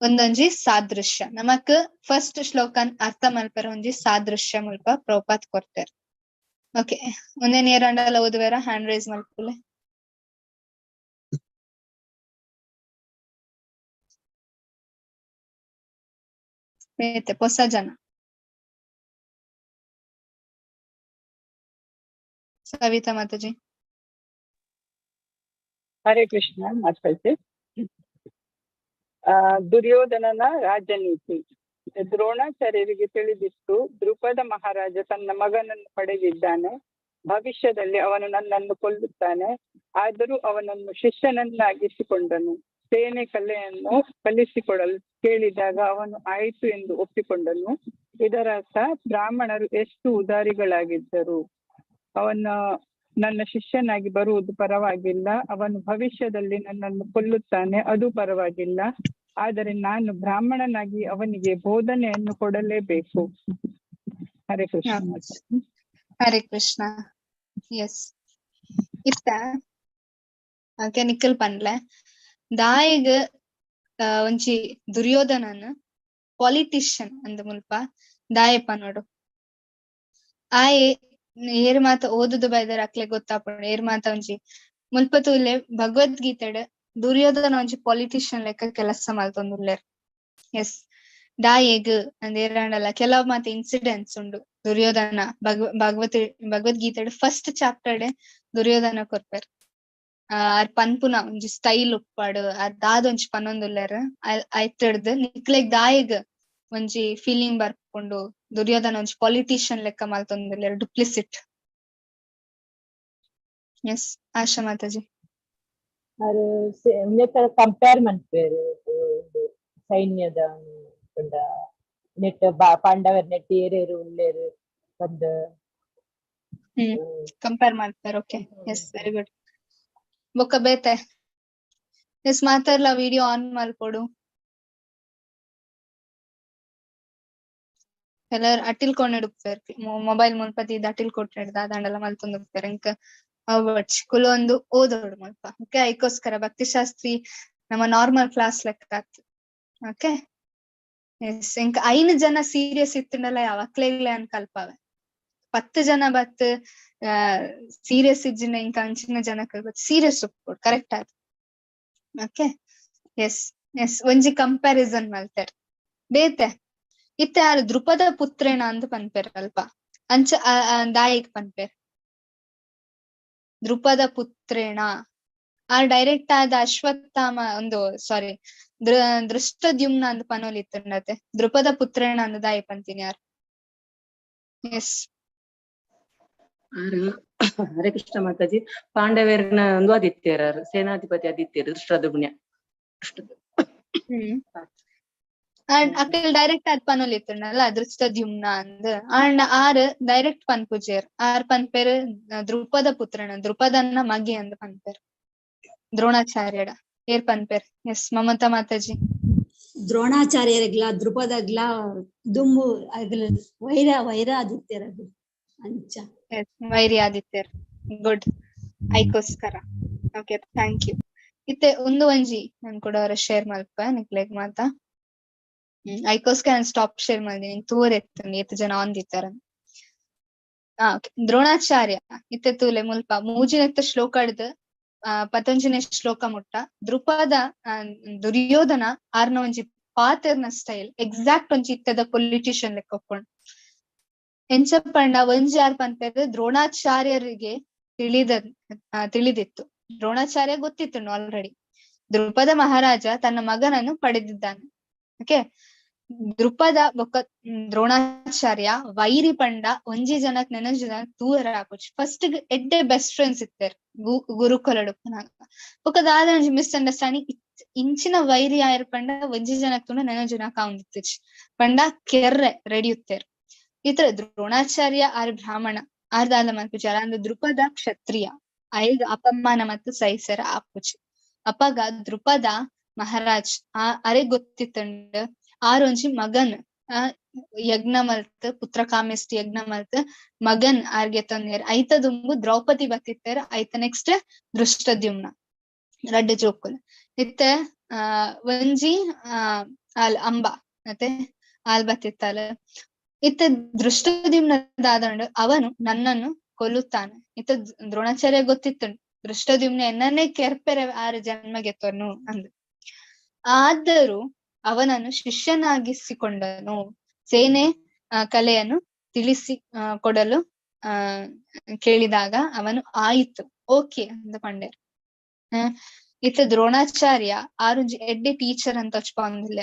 ಒಂದೊಂಜಿ ಸಾದೃಶ್ಯ ನಮಕ್ ಫಸ್ಟ್ ಶ್ಲೋಕನ್ ಅರ್ಥ ಮಲ್ಪೆರ ಒಂಜಿ ಸಾದೃಶ್ಯ ಮುಲ್ಪ ಪ್ರಭುಪಾದ್ ಕೊರ್ತೆರ್. ಓಕೆ, ಒಂದೇನ್ ಏರಾಂಡಲ ಓದುವೆರ ಹ್ಯಾಂಡ್ ರೈಸ್ ಮಲ್ಪುಲೆ. ಬೇತೆ ಹೊಸ ಜನ ಸವಿತಾ ಮಾತಾಜಿ. ಹರೇ ಕೃಷ್ಣ ಮಾತಾಜಿ. ದುರ್ಯೋಧನನ ರಾಜನೀತಿ. ದ್ರೋಣಾಚಾರ್ಯರಿಗೆ ತಿಳಿದಿತ್ತು, ದ್ರುಪದ ಮಹಾರಾಜ ತನ್ನ ಮಗನನ್ನು ಪಡೆದಿದ್ದಾನೆ, ಭವಿಷ್ಯದಲ್ಲಿ ಅವನು ನನ್ನನ್ನು ಕೊಲ್ಲುತ್ತಾನೆ. ಆದರೂ ಅವನನ್ನು ಶಿಷ್ಯನನ್ನಾಗಿಸಿಕೊಂಡನು. ಸೇನೆ ಕಲೆಯನ್ನು ಕಲಿಸಿಕೊಡಲು ಕೇಳಿದಾಗ ಅವನು ಆಯಿತು ಎಂದು ಒಪ್ಪಿಕೊಂಡನು. ಇದರರ್ಥ ಬ್ರಾಹ್ಮಣರು ಎಷ್ಟು ಉದಾರಿಗಳಾಗಿದ್ದರು. ಅವನ ನನ್ನ ಶಿಷ್ಯನಾಗಿ ಬರುವುದು ಪರವಾಗಿಲ್ಲ, ಅವನು ಭವಿಷ್ಯದಲ್ಲಿ ನನ್ನನ್ನು ಕೊಲ್ಲುತ್ತಾನೆ, ಅದು ಪರವಾಗಿಲ್ಲ, ಆದರೆ ನಾನು ಬ್ರಾಹ್ಮಣನಾಗಿ ಅವನಿಗೆ ಬೋಧನೆಯನ್ನು ಕೊಡಲೇಬೇಕು. ಹರೇ ಕೃಷ್ಣ. ಹರೇ ಕೃಷ್ಣ. ಎಸ್, ಇತ್ತ ಓಕೆ ನಿಖಿಲ್ ಪನ್ಲೆ ದಾಯಿಗ್ ಒಂಜಿ ದುರ್ಯೋಧನನ್ ಪಾಲಿಟಿಷಿಯನ್ ಅಂದ ಮುಲ್ಪ ದಾಯಪ್ಪ ನೋಡು. ಆಯೆ ಏರ್ ಮಾತ ಓದುದು ಬೈದರ್ ಅಕ್ಲೆ ಗೊತ್ತಾಪುಂಡು. ಏರ್ ಮಾತ ಒಂಜಿ ಮುಲ್ಪ ತೂಲೆ ಭಗವದ್ಗೀತೆಡ್ ದುರ್ಯೋಧನ ಒಂಜಿ ಪಾಲಿಟಿಷಿಯನ್ ಲೆಕ್ಕ ಕೆಲಸ ಮಲ್ತೊಂದುಲ್ಲೆರ್. ಎಸ್, ದಾಯೆಗ್ ಅಂದ್ ಏರಾಂಡಲ ಕೆಲವು ಮಾತ ಇನ್ಸಿಡೆಂಟ್ಸ್ ಉಂಡು. ದುರ್ಯೋಧನ ಭಗವದ್ಗೀತೆಡ್ ಫಸ್ಟ್ ಚಾಪ್ಟರ್ ಡೆ ದುರ್ಯೋಧನ ಕೊರ್ಪೆರ್. ಆರ್ ಪನ್ಪುನ ಒಂಜಿ ಸ್ಟೈಲ್ ಉಪ್ಪಾಡು ಆರ್ ದಾದ ಒಂಜಿ ಪನೊಂದುಲ್ಲೆರ್ ಐತಡ್ದ್ ನಿಕ್ಲೆಗ್ ದಾಯೆಗ್ ಒಂಜಿ ಫೀಲಿಂಗ್ ಬರ್ಪುಂಡು ದುರ್ಯೋಧನ ಒಂಜಿ ಪಾಲಿಟಿಷಿಯನ್ ಲೆಕ್ಕ ಮಲ್ತೊಂದುಲ್ಲೆರ್ ಡುಪ್ಲಿಸಿಟ್. ಎಸ್, ಆಶಾ ಮಾತಾಜಿ. ಆರ್ ಉಂದೆತ ಕಂಪೇರ್ ಮನ್ಪೆರ್ ಸೈನ್ಯದ ಪಂಡ ನೆಟ್ ಪಾಂಡವರ್ ನೆಟ್ ಏರೇರು ಉಲ್ಲೇರು ಪಂದ್ ಕಂಪೇರ್ ಮಾಡ್ತಾರೆ. Okay, yes, very good. ಬೊಕ್ಕ ಬೇತೆ ಎಸ್ ಮಾತಾಡ್ಲ ವಿಡಿಯೋ ಆನ್ ಮಲ್ಪೊಡು. ಎಲ್ಲಾರು ಅಟಿಲ್ ಕೊನೆಡುಪ್ಪೆರ್ ಮೊಬೈಲ್ ಮುಲ್ಪ ದೀದ್ ಅಟಿಲ್ ಕೊಟ್ಟೆಡ್ದ ದಾಂಡಲ ಮಲ್ತೊಂದುಪ್ಪೆರ್. ಇಂಕ್ ಅವ್ ಕುಲೊಂದು ಓದೋಡು ಮುಲ್ಪ. ಓಕೆ, ಐಕೋಸ್ಕರ ಭಕ್ತಿಶಾಸ್ತ್ರಿ ನಮ್ಮ ನಾರ್ಮಲ್ ಕ್ಲಾಸ್ ಲೆಕ್ಕ ಆತ್. ಓಕೆ, ಎಸ್, ಇಂಕ್ 5 ಜನ ಸೀರಿಯಸ್ ಇತ್ತುಂಡಲ ಯಾವ ಅಕ್ಲೆಗ್ಲೆ ಅನ್ ಕಲ್ಪವೆ. 10 ಜನ ಬತ್ ಸೀರಿಯಸ್ ಇಜ್ಜಿನ ಇಂಕ ಅಂಚಿನ ಜನಕ್ಕೆ ಸೀರಿಯಸ್ ಉಪ್ಪೊಡು ಕರೆಕ್ಟ್ ಆದ್. ಓಕೆ, ಎಸ್ ಎಸ್, ಒಂಜಿ ಕಂಪ್ಯಾರಿಸನ್ ಮಲ್ತೆರ್. ಬೇತೆ ಇತ್ತೆ ಆರ್ ದ್ರುಪದ ಪುತ್ರೇಣ ಅಂದ್ ಪನ್ಪೆರ್ ಅಲ್ಪ ಅಂಚ ದಾಯಿಗ್ ಪನ್ಪೆರ್ ದ್ರುಪದ ಪುತ್ರೇಣ. ಆರ್ ಡೈರೆಕ್ಟ್ ಆದ ಅಶ್ವತ್ಥಾಮ ಒಂದು ಸಾರಿ ದೃಷ್ಟದ್ಯುಮ್ನ ಅಂದ್ ಪನೊಲಿತ್ತುಂಡತೆ ದ್ರುಪದ ಪುತ್ರೇಣ ಅಂದ್ ದಾಯಿ ಪಂತೀನಿ ಆರ್. ಎಸ್, ಹರೇ ಕೃಷ್ಣ ಮಾತಾಜಿ. ಪಾಂಡವೇರ್ನ ಒಂದು ಆದಿತ್ಯರ ಸೇನಾಧಿಪತಿ ಆದಿತ್ಯರು ದೃಷ್ಟದ್ಯುಮ್ನ. ಅಕಲ್ ಡೈರೆಕ್ಟ್ ಆದ್ ಪನೊಲಿತ್ತುಂಡಲ್ಲ ದೃಷ್ಟದ್ಯುಮ್ನ ಅಂದ್. And R direct ಪನ್ಪುಜೆರ್, R ಪನ್ಪೆರ್ ದ್ರುಪದ ಪುತ್ರನ ದ್ರುಪದನ್ನ ಮಗೆ ಅಂದ್ ಪನ್ಪೆರ್ ದ್ರೋಣಾಚಾರ್ಯಡ. ಏರ್ ಪನ್ಪೆರ್? ಎಸ್, ಮಮತಾ ಮಾತಾಜಿ. ದ್ರೋಣಾಚಾರ್ಯರಿಗ್ಲ ದ್ರುಪದಗ್ಲ ದುಂಬು ಅಗ್ಲ ವೈರ ವೈರ ಆದಿತ್ಯರ ಅಂಚ ವೈರಿ ಆದಿತ್ಯರ್. ಗುಡ್, ಐಕೋಸ್ಕರ. Okay, thank you. ಇತ್ತೆ ಒಂದು ಒಂಜಿ ನನ್ ಕೂಡ ಅವರ ಶೇರ್ ಮಲ್ಪ ನಿಕ್ಲೆಗ್ ಮಾತ. ಐಕೋಸ್ಕರ ನಾನು ಸ್ಟಾಪ್ ಶೇರ್ ಮಾಡಿದೀನಿ, ತೂರ್ ಎತ್ತುಂಡು ಏತ್ ಜನ ಆಂದಿತ್ತಾರ. ಓಕೆ, ದ್ರೋಣಾಚಾರ್ಯ ಇತ್ತೆ ತೂಲೆ ಮುಲ್ಪ ಮೂಜಿನೆತ್ತ ಶ್ಲೋಕ ಹಿಡ್ದು ಪತಂಜನೆ ಶ್ಲೋಕ ಮುಟ್ಟ ದ್ರುಪದ ದುರ್ಯೋಧನ ಆರ್ನ ಒಂಜಿ ಪಾತೆರ್ನ ಸ್ಟೈಲ್ ಎಕ್ಸಾಕ್ಟ್ ಒಂಜಿ ಇತ್ತದ ಪೊಲಿಟಿಷಿಯನ್ ಲೆಕ್ಕ ಒಪ್ಪುಂಡು. ಎಂಚ ಪಂಡ ಒಂಜಿ ಆರ್ ಪನ್ಪೆರ್ ದ್ರೋಣಾಚಾರ್ಯರಿಗೆ ತಿಳಿದಿತ್ತು, ದ್ರೋಣಾಚಾರ್ಯ ಗೊತ್ತಿತ್ತು ಆಲ್ರೆಡಿ ದ್ರುಪದ ಮಹಾರಾಜ ತನ್ನ ಮಗನನ್ನು ಪಡೆದಿದ್ದಾನೆ. ಓಕೆ, ದ್ರುಪದ ಬೊಕ್ಕ ದ್ರೋಣಾಚಾರ್ಯ ವೈರಿ ಪಂಡ ಒಂಜಿ ಜನಕ್ ನೆನಜಿ ಜನ ದೂರ ಆಪುಜಿ. ಫಸ್ಟ್ ಎಡ್ಡೆ ಬೆಸ್ಟ್ ಫ್ರೆಂಡ್ಸ್ ಇತ್ತೆರ್ ಗುರುಕುಲಡುಪ್ಪುನಗ. ಬೊಕ್ಕ ದಾದ ಒಂಜಿ ಮಿಸ್ಅಂಡರ್ಸ್ಟ್ಯಾಂಡಿಂಗ್ ಇಂಚಿನ ವೈರಿ ಆಯರ್ ಪಂಡ ಒಂಜಿ ಜನಕ್ ತೂಂಡ ನೆನಜಿ ಜನಕ್ ಆವೊಂದಿತ್ತಿಜಿ ಪಂಡ ಕೆರ್ರೆ ರೆಡಿ ಉತ್ತೆರ್. ಇತರ ದ್ರೋಣಾಚಾರ್ಯ ಆರ್ ಬ್ರಾಹ್ಮಣ ಆರ್ ದಾದ ಮಲ್ಪುಜಾರ ಅಂದ್ರೆ ದ್ರುಪದ ಕ್ಷತ್ರಿಯ ಐಗ್ ಅಪಮಾನ ಮತ್ತು ಸಹಿಸರ ಆಪುಜಿ. ಅಪಗ ದ್ರುಪದ ಮಹಾರಾಜ್ ಆ ಅರೆ ಗೊತ್ತಿತ್ತಂಡ ಆರೊಂಜಿ ಮಗನ್ ಆ ಯಜ್ಞ ಮಲ್ತ್ ಪುತ್ರ ಕಾಮೇಷ್ಟಿ ಯಜ್ಞ ಮಲ್ತ್ ಮಗನ್ ಆರ್ಗೆ ತಂದೇರ್. ಐತ ದುಂಬು ದ್ರೌಪದಿ ಬತ್ತಿತ್ತೇರ್, ಐತ ನೆಕ್ಸ್ಟ್ ದೃಷ್ಟದ್ಯುಮ್ನ ರಡ್ಡ್ ಜೋಕುಲು. ಇತ್ತೆ ಆ ಒಂಜಿ ಆಲ್ ಅಂಬಾ ಮತ್ತೆ ಆಲ್ ಬತ್ತಿತ್ತಾಲ. ಇತ್ತೆ ದೃಷ್ಟದ್ಯುಮ್ನ ದಾದಂಡ ಅವನು ನನ್ನನ್ನು ಕೊಲ್ಲುತ್ತಾನೆ. ಇತ್ತ ದ್ರೋಣಾಚಾರ್ಯ ಗೊತ್ತಿತ್ತು ದೃಷ್ಟದ್ಯುಮ್ನ ಎನ್ನನ್ನೇ ಕೆರ್ಪೆರೆ ಆರು ಜನ್ಮಗೆತ್ತನು ಅಂದು. ಆದರೂ ಅವನನ್ನು ಶಿಷ್ಯನಾಗಿಸಿಕೊಂಡನು. ಸೇನೆ ಕಲೆಯನ್ನು ತಿಳಿಸಿ ಕೊಡಲು ಆ ಕೇಳಿದಾಗ ಅವನು ಆಯಿತು ಓಕೆ ಅಂದ ಪಂಡೇರ್. ಇತ್ತ ದ್ರೋಣಾಚಾರ್ಯ ಆರುಂಜಿ ಎಡ್ಡೆ ಟೀಚರ್ ಅಂತ ಬಂದಿಲ್ಲ.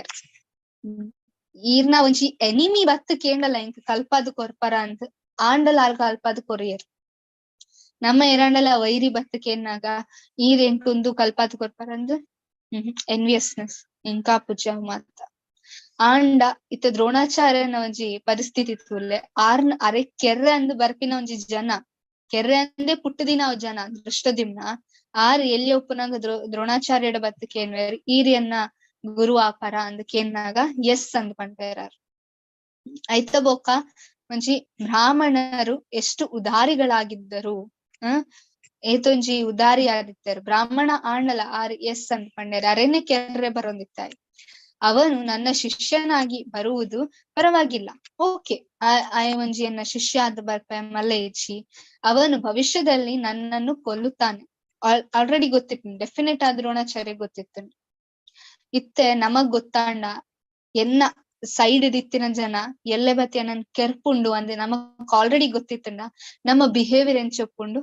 ಈರ್ನ ಒಂಜಿ ಎನಿಮಿ ಬತ್ತು ಕೇಂಡಲ ಇಂಕ್ ಕಲ್ಪಾದು ಕೊರ್ಪರ ಅಂತ ಆಂಡಲ ಆರ್ ಕಲ್ಪಾದು ಕೊರಿಯರ್. ನಮ್ಮ ಏರಾಂಡಲ ವೈರಿ ಬತ್ತು ಕೇನ್ನಾಗ ಈರ್ ಎಂಕೊಂದು ಕಲ್ಪಾದು ಕೊರ್ಪರ ಅಂದ್ ಎನ್ವಿಯಸ್ನೆಸ್ ಇಂಕಾಪುಜ ಮಾತ ಆಂಡ. ಇತ್ತ ದ್ರೋಣಾಚಾರ್ಯನ ಒಂಜಿ ಪರಿಸ್ಥಿತಿ ತೂಲೆ ಆರ್ನ ಅರೆ ಕೆರ್ರೆ ಅಂದ್ ಬರ್ಪಿನ ಒಂಜಿ ಜನ, ಕೆರ್ರೆ ಅಂದೇ ಪುಟ್ಟದಿನ ಅವ್ ಜನ ದೃಷ್ಟದಿಮ್ನ ಆರ್ ಎಲ್ಲಿ ಒಪ್ಪುನಾಗ ದ್ರೋಣಾಚಾರ್ಯಡ ಬತ್ತು ಕೇನ್ವೇರ್ ಈರಿಯನ್ನ ಗುರು ಆಪರ ಅಂದ್ ಕೇನ್ನಾಗ ಎಸ್ ಅಂದ್ ಪನ್ಪೇರಾರ್. ಐತ ಬೊಕ್ಕ ಒಂಜಿ ಬ್ರಾಹ್ಮಣರು ಎಷ್ಟು ಉದಾರಿಗಳಾಗಿದ್ದರು, ಏತೊಂಜಿ ಉದಾರಿ ಆದಿತ್ತರು ಬ್ರಾಹ್ಮಣ ಆಂಡಲ ಆರ್ ಎಸ್ ಅಂದ್ ಪಂಡೇರ್. ಅರೆನೆ ಕೆರ್ರೆ ಬರೊಂದಿತ್ತಾಯಿ. ಅವನು ನನ್ನ ಶಿಷ್ಯನಾಗಿ ಬರುವುದು ಪರವಾಗಿಲ್ಲ, ಓಕೆ ಆಯ ಒಂಜಿ ಎನ್ನ ಶಿಷ್ಯ ಆದ ಬರ್ಪೆ ಮಲ್ಲೇಚಿ, ಅವನು ಭವಿಷ್ಯದಲ್ಲಿ ನನ್ನನ್ನು ಕೊಲ್ಲುತ್ತಾನೆ ಆಲ್ರೆಡಿ ಗೊತ್ತಿತ್ತು, ಡೆಫಿನೆಟ್ ಆದ ದ್ರೋಣಾಚಾರ್ಯ ಗೊತ್ತಿತ್ತು. ಇತ್ತೆ ನಮಗ್ ಗೊತ್ತಾಂಡ ಎನ್ನ ಸೈಡ್ ದಿತ್ತಿನ ಜನ ಎಲ್ಲೆ ಬತ್ತಿ ನನ್ ಕೆರ್ಪುಂಡು ಅಂದ್ರೆ ನಮಗ್ ಆಲ್ರೆಡಿ ಗೊತ್ತಿತ್ತಂಡ ನಮ್ಮ ಬಿಹೇವಿಯರ್ ಎಂಚೊಪ್ಪುಂಡು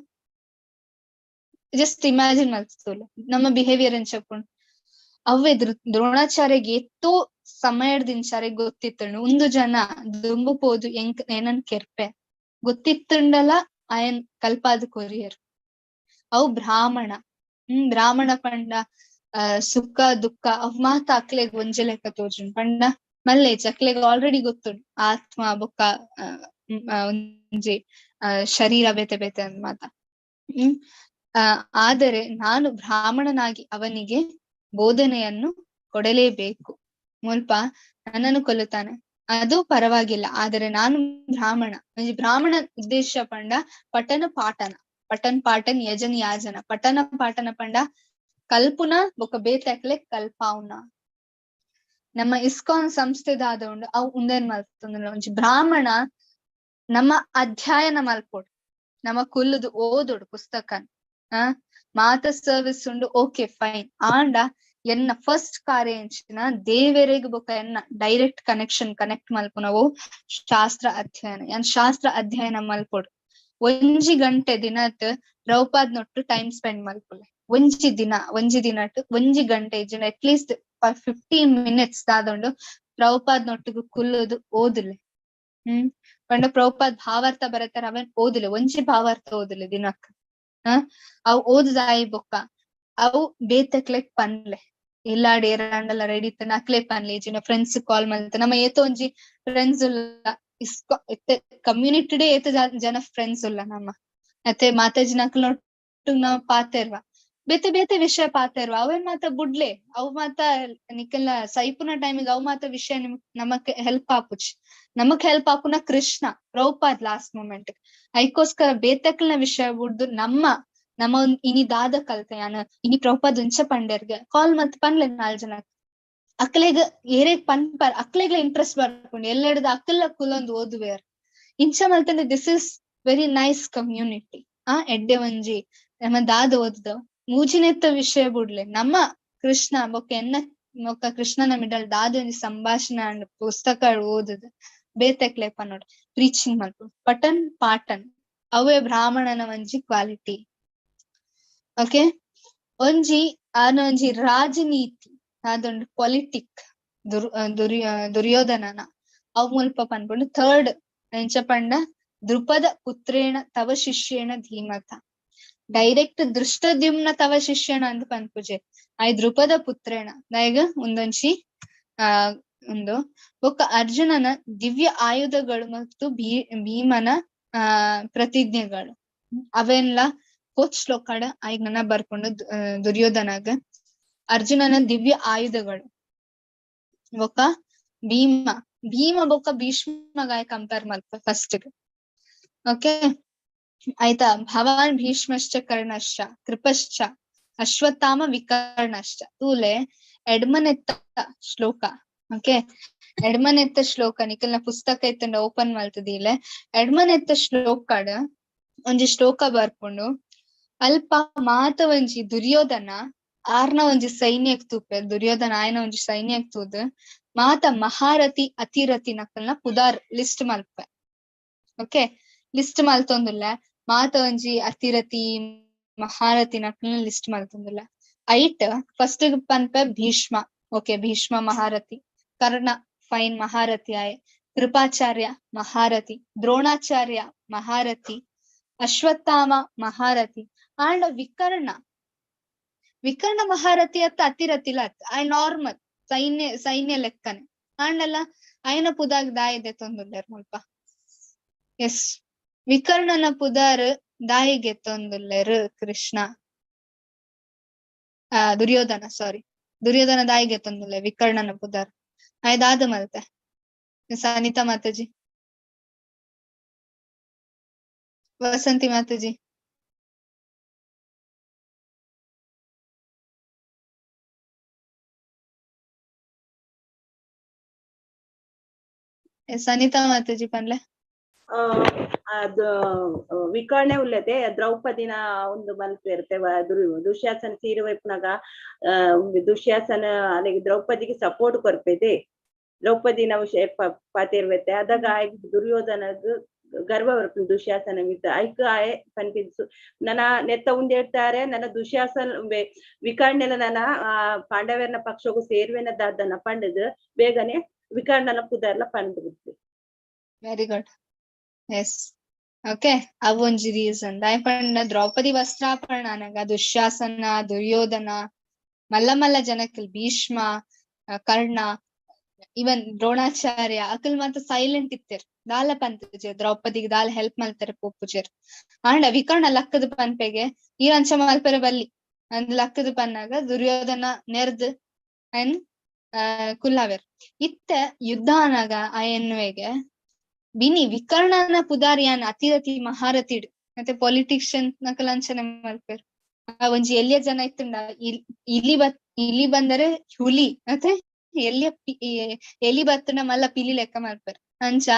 ಜಸ್ಟ್ ಇಮ್ಯಾಜಿನ್ ಮಲ್ತೋಲೆ ನಮ್ಮ ಬಿಹೇವಿಯರ್ ಎಂಚೊಪ್ಪುಂಡು. ಅವೇ ದ್ರೋಣಾಚಾರ್ಯಗೆ ಎತ್ತೋ ಸಮಯದಿಂಚಾರೆ ಗೊತ್ತಿತ್ತಂಡು ಒಂದು ಜನ ದುಂಬು ಪೋದು ಎಂಕ್ ಏನನ್ ಕೆರ್ಪೆ ಗೊತ್ತಿತ್ತಂಡಲ ಆಯನ್ ಕಲ್ಪಾದ ಕೊರಿಯರ್. ಅವು ಬ್ರಾಹ್ಮಣ, ಬ್ರಾಹ್ಮಣ ಪಂಡ ಸುಖ ದುಃಖ ಅವ್ ಮಾತ ಅಕ್ಲೆಗ್ ಒಂಜೆ ಲೆಕ್ಕ ತೋಜುಂಡು ಪಂಡ ಮಲ್ಲೇಜ್ ಅಕ್ಲೆಗ್ ಆಲ್ರೆಡಿ ಗೊತ್ತುಂಡು ಆತ್ಮ ಬೊಕ್ಕ ಒಂಜಿ ಶರೀರ ಬೇತೆ ಬೇತೆ ಅಂದ್ ಮಾತ. ಆದರೆ ನಾನು ಬ್ರಾಹ್ಮಣನಾಗಿ ಅವನಿಗೆ ಬೋಧನೆಯನ್ನು ಕೊಡಲೇಬೇಕು. ಮುಲ್ಪ ನನ್ನನ್ನು ಕೊಲ್ಲುತ್ತಾನೆ ಅದು ಪರವಾಗಿಲ್ಲ, ಆದರೆ ನಾನು ಬ್ರಾಹ್ಮಣ. ಬ್ರಾಹ್ಮಣ ಉದ್ದೇಶ ಪಂಡ ಪಠನ ಪಾಠನ, ಪಠನ್ ಪಾಠನ್ ಯಜನ್ ಯಾಜನ, ಪಠನ ಪಾಠನ ಪಂಡ ಕಲ್ಪುನ ಬೊಕ ಬೇತೆ ಕಲ್ಪಾವುನ. ನಮ್ಮ ಇಸ್ಕಾನ್ ಸಂಸ್ಥೆದಾದ ಉಂಡು ಅವು ಉಂದೇನ್ ಮಲ್ತೊಂದುಲ್ಲ. ಒಂಜಿ ಬ್ರಾಹ್ಮಣ ನಮ್ಮ ಅಧ್ಯಯನ ಮಲ್ಪೊಡು, ನಮ್ಮ ಕುಲ್ಲುದು ಓದೊಡು ಪುಸ್ತಕ, ಮಾತ ಸರ್ವಿಸ್ ಉಂಡು ಓಕೆ ಫೈನ್. ಆಂಡ ಎನ್ನ ಫಸ್ಟ್ ಕಾರ್ಯ ಎಂಚಿನ ದೇವರೆಗ್ ಬೊಕ ಎನ್ನ ಡೈರೆಕ್ಟ್ ಕನೆಕ್ಷನ್ ಕನೆಕ್ಟ್ ಮಲ್ಪುನವು ಶಾಸ್ತ್ರ ಅಧ್ಯಯನ. ಏನ್ ಶಾಸ್ತ್ರ ಅಧ್ಯಯನ ಮಲ್ಪೊಡು. ಒಂಜಿ ಗಂಟೆ ದಿನಟ್ ಪ್ರಭುಪಾದ್ ನೊಟ್ಟು ಟೈಮ್ ಸ್ಪೆಂಡ್ ಮಲ್ಪುಲೆ. ಒಂಜಿ ದಿನ ಒಂಜಿ ದಿನಟ್ ಒಂಜಿ ಗಂಟೆ ಇಜ್ಜಿಂಡ ಅಟ್ಲೀಸ್ಟ್ 15 ಮಿನಿಟ್ಸ್ ದಾದೊಂಡು ಪ್ರಭುಪಾದ್ ನೊಟ್ಟುಗು ಕುಲ್ಲುದು ಓದುಲೆ. ಪಂಡ ಪ್ರಭುಪಾದ್ ಭಾವಾರ್ಥ ಬರತ್ತಾರ ಅವನ್ ಓದುಲೆ, ಒಂಜಿ ಭಾವಾರ್ಥ ಓದುಲೆ ದಿನಕ್. ಅವು ಓದುದಾಯಿ ಬೊಕ್ಕ ಅವು ಬೇತಕ್ಲೆಗ್ ಪನ್ಲೆ ಎಲ್ಲಾಡ್ ಏರಾಂಡಲ ರೆಡಿ ಇತ್ತನ ಅಕ್ಲೆ ಪನ್ಲೆ ಇಜ್ಜಿಂಡ ಫ್ರೆಂಡ್ಸ್ ಕಾಲ್ ಮಲ್ತ. ನಮ್ಮ ಏತೋ ಒಂಜಿ ಫ್ರೆಂಡ್ಸ್ ಉಲ್ಲ ಇಸ್ಕೊ ಕಮ್ಯುನಿಟಿ ಏತ ಜನ ಫ್ರೆಂಡ್ಸ್ ಉಲ್ಲ ನಮ್ಮ. ಮತ್ತೆ ಮಾತಾಜಿನಕ್ಲೊಟ್ಟು ನಾವ್ ಪಾತೆರ್ವ ಬೇತೆ ಬೇತೆ ವಿಷಯ ಪಾತೆರ್ವ ಅವೇನ್ ಮಾತ ಬುಡ್ಲೆ ಅವು ಮಾತ ನಿಕ್ಕೆಲ್ಲ ಸೈಪುನ ಟೈಮಿಗೆ ಅವು ಮಾತ ವಿಷಯ ನಮಕ್ ಹೆಲ್ಪ್ ಆಪುಜಿ. ನಮಕ್ ಹೆಲ್ಪ್ ಆಪುನ ಕೃಷ್ಣ ಪ್ರಭುಪಾದ್ ಲಾಸ್ಟ್ ಮೂಮೆಂಟ್. ಐಕೋಸ್ಕರ ಬೇತಕ್ಲನ ವಿಷಯ ಬುಡ್ದು ನಮ್ಮ ನಮ್ಮ ಇನಿ ದಾದ ಕಲ್ತೆ ಯಾನ ಇನಿ ಪ್ರಭುಪಾದ್ ಉಂಚ ಪಂಡೆರ್ಗೆ ಕಾಲ್ ಮತ್ ಪನ್ಲೆ 4 ಜನ ಅಕ್ಲೆಗ್ ಏರೇಗ್ ಪನ್ಪರ್ ಅಕ್ಲೆಗ್ಲ ಇಂಟ್ರೆಸ್ಟ್ ಬರ್ಪುಂಡು ಎಲ್ಲೆಡ್ದು ಅಕ್ಕಲ್ಲ ಕುಲೊಂದು ಓದುವೇರ್ ಇಂಚ ಮಲ್ತಂದ್ರೆ this is very nice community. ಆ ಎಡ್ಡೆ ಒಂಜಿ ನಮ್ಮ ದಾದ ಓದುದ ಮೂಜಿನೆತ್ತ ವಿಷಯ ಬುಡ್ಲೆ ನಮ್ಮ ಕೃಷ್ಣ ಬೊಕ್ಕ ಎನ್ನ ಬೊಕ್ಕ ಕೃಷ್ಣನ ಮಿಡಲ್ ದಾದ ಒಂಜಿ ಸಂಭಾಷಣೆ ಅಂಡ್ ಪುಸ್ತಕ ಓದುದು ಬೇತೆಕ್ಲೆ ಪನ್ನೋಡು ಪ್ರೀಚಿಂಗ್ ಮಲ್ಪು ಪಟನ್ ಪಾಟನ್ ಅವೇ ಬ್ರಾಹ್ಮಣನ ಒಂಜಿ ಕ್ವಾಲಿಟಿ. ಓಕೆ ಒಂಜಿ ಆನೊಂಜಿ ರಾಜನೀತಿ ಅದೊಂದು ಪೊಲಿಟಿಕ್ ದುರ್ಯೋಧನನ ಅವ್ ಮುಲ್ಪ ಪನ್ಪುಂಡು. ಥರ್ಡ್ ಎಂಚ ಪಂಡ ದೃಪದ ಪುತ್ರೇಣ ತವ ಶಿಷ್ಯೇಣ ಧೀಮತ. ಡೈರೆಕ್ಟ್ ದೃಷ್ಟದ್ಯುಮ್ನ ತವ ಶಿಷ್ಯಣ ಅಂತ ಪನ್ಪುಜೆ ಆಯ್ ದೃಪದ ಪುತ್ರೇಣ ದಾಯಗ ಒಂದೊಂಜಿ ಒಂದು ಬೊಕ್ಕ ಅರ್ಜುನನ ದಿವ್ಯ ಆಯುಧಗಳು ಮತ್ತು ಭೀಮನ ಪ್ರತಿಜ್ಞೆಗಳು ಅವೆಲ್ಲ ಕೋಚ್ ಶ್ಲೋಕಡ ಆಯ್ಗ್ ನನ್ನ ಬರ್ಕೊಂಡು ದುರ್ಯೋಧನಾಗ. ಅರ್ಜುನನ ದಿವ್ಯ ಆಯುಧಗಳು. ಬೊಕ್ಕ ಭೀಮ, ಭೀಮ ಬೊಕ್ಕ ಭೀಷ್ಮಗಾಯ ಕಂಪೇರ್ ಮಲ್ಪ ಫಸ್ಟ್. ಓಕೆ ಆಯ್ತಾ? ಭವಾನ್ ಭೀಷ್ಮಶ್ಚ ಕರ್ಣಶ್ಚ ಕೃಪಶ್ಚ ಅಶ್ವತ್ಥಾಮ ವಿಕರ್ಣಶ್ಚ. ತೂಲೆ ಎಡ್ಮನೆತ್ತ ಶ್ಲೋಕ. ಓಕೆ, ಎಡ್ಮನೆತ್ತ ಶ್ಲೋಕ ನಿಕಲ್ನ ಪುಸ್ತಕ ಇತ್ತಂಡ ಓಪನ್ ಮಲ್ತದಿಲೆ. ಎಡ್ಮನೆತ್ತ ಶ್ಲೋಕಡ್ ಒಂಜಿ ಶ್ಲೋಕ ಬರ್ಪುಂಡು. ಅಲ್ಪ ಮಾತ ಒಂಜಿ ದುರ್ಯೋಧನ ಆರ್ನ ಒಂಜಿ ಸೈನ್ಯಕ್ ತೂಪೆ, ದುರ್ಯೋಧನ ಆಯನ ಒಂಜಿ ಸೈನ್ಯಕ್ ತೂದ್ ಮಾತ ಮಹಾರಥಿ ಅತಿರಥಿ ನಕಲ್ನ ಪುದಾರ್ ಲಿಸ್ಟ್ ಮಲ್ಪೆ. ಓಕೆ, ಲಿಸ್ಟ್ ಮಲ್ತೊಂದುಲ್ಲ ಮಾತ ಒಂಜಿ ಅತಿರಥಿ ಮಹಾರಥಿ ನಕಲ್ನ ಲಿಸ್ಟ್ ಮಲ್ತೊಂದುಲ್ಲ. ಐಟ್ ಫಸ್ಟ್ ಪನ್ಪೆ ಭೀಷ್ಮ. ಓಕೆ, ಭೀಷ್ಮ ಮಹಾರಥಿ, ಕರ್ಣ ಫೈನ್ ಮಹಾರಥಿ ಆಯೆ, ಕೃಪಾಚಾರ್ಯ ಮಹಾರಥಿ, ದ್ರೋಣಾಚಾರ್ಯ ಮಹಾರಥಿ, ಅಶ್ವತ್ಥಾಮ ಮಹಾರಥಿ, ಆಂಡ ವಿಕರ್ಣ, ವಿಕರ್ಣ ಮಹಾರಥಿ ಅತ್ತ ಅತಿರಥಿಲ ಅತ್ತ ಆಯ್ ನಾರ್ಮಲ್ ಸೈನ್ಯ ಸೈನ್ಯ ಲೆಕ್ಕನೆ. ಆಂಡಲ್ಲ ಆಯನ ಪುದಾಗ್ ದಾಯಿದೆ ತೊಂದುಲ್ಲೆರ್ ಮುಲ್ಪ. ಎಸ್, ವಿಕರ್ಣನ ಪುದಾರ್ ದಾಯಿಗೆ ತೊಂದುಲ್ಲೆರ್ ಕೃಷ್ಣ, ದುರ್ಯೋಧನ, ಸಾರಿ ದುರ್ಯೋಧನ ದಾಯಿಗೆ ತೊಂದುಲ್ಲೆ ವಿಕರ್ಣನ ಪುದಾರ್. ಆಯ್ ದಾದ ಮಲ್ತೆ ಅನಿತಾ ಮಾತಾಜಿ, ವಸಂತಿ ಮಾತಾಜಿ? ಎಸ್ ಅನಿತಾ ಮಾತಾಜಿ ಪನ್ಲೆ. ಅದು ವಿಕರ್ಣೆ ಉಲ್ಲತೆ ದ್ರೌಪದಿನ ಒಂದು ಮಲ್ಪೆರ್ತೆ ದುಶ್ಯಾಸನ ಸೀರೆ ವೈಪುನಗ ದುಶ್ಯಾಸನ ಅಲ್ಲಿಗೆ ದ್ರೌಪದಿಗೆ ಸಪೋರ್ಟ್ ಕೊರ್ಪೆದೆ, ದ್ರೌಪದಿನ ವಿಷಯ ಪಾತಿರ್ವೆತ್ತೆ. ಅದಾಗ ಆಯ್ ದುರ್ಯೋಧನಗ್ ಗರ್ವ ಬರ್ಪುಂಡು ದುಶ್ಯಾಸನ ಮಿತ್ತ. ಐಕ್ ಆಯೆ ಪನ್ಪಿನ್ಸು ನನ್ನ ನೆತ್ತ ಉಂದೇಳ್ತಾರೆ ನನ್ನ ದುಶ್ಯಾಸನ ವಿಕರ್ಣೆಲ ನನ್ನ ಪಾಂಡವರನ ಪಕ್ಷಗೂ ಸೇರುವೆನ ದಾದನ ಪಂಡದ್ ಬೇಗನೆ ವಿಕರ್ಣನ ಪುದರ್ಲ ಪಂಡ್ ಬಿಡ್ತು. Very good. S, okay, ಅವೊಂಜಿ ರೀಸನ್ ದಾಯೆ ಪಂಡ ದ್ರೌಪದಿ ವಸ್ತ್ರಾಪರಣ ಅನಗ ದುಶ್ಯಾಸನ ದುರ್ಯೋಧನ ಮಲ್ಲ ಮಲ್ಲ ಜನಕ್ಕಲ್ ಭೀಷ್ಮ ಕರ್ಣ ಇವನ್ ದ್ರೋಣಾಚಾರ್ಯ ಅಕಲ್ ಮಾತ ಸೈಲೆಂಟ್ ಇತ್ತೆರ್, ದಾಲ ಪಂತುಜೆರ್, ದ್ರೌಪದಿಗೆ ದಾಲ ಹೆಲ್ಪ್ ಮಲ್ತಾರೆ ಪೋಪುಜೆರ್. ಆಂಡ ವಿಕರ್ಣ ಲಕ್ಕದ ಪನ್ಪೆಗೆ ಈ ಅಂಚ ಮಲ್ಪೆರೆ ಬಲ್ಲಿ ಅಂದ್ ಲಕ್ಕದ ಪನ್ನಾಗ ದುರ್ಯೋಧನ ನೆರ್ದ್ ಅನ್ ಕುಲ್ಲಾವೆರ್. ಇತ್ತೆ ಯುದ್ಧ ಅನಾಗ ಆ ಎನ್ನುವೆಗೆ ಬಿನಿ ವಿಕರ್ಣನ ಪುದಾರಿಯಾನ್ ಅತಿರಥಿ ಮಹಾರಥಿಡ್ ಮತ್ತೆ ಪೊಲಿಟಿಷಿಯನ್ ನಕಲ್ ಅಂಚನೆ ಮಲ್ಪೆರ್. ಆ ಒಂಜಿ ಎಲ್ಲಿಯ ಜನ ಇತ್ತುಂಡ ಇಲಿ ಇಲಿ ಬಂದರೆ ಹುಲಿ ಮತ್ತೆ ಎಲ್ಲಿಯ ಎಲಿ ಬತ್ತುಂಡ ಮಲ್ಲ ಪಿಲಿ ಲೆಕ್ಕ ಮಲ್ಪೆರ್. ಅಂಚ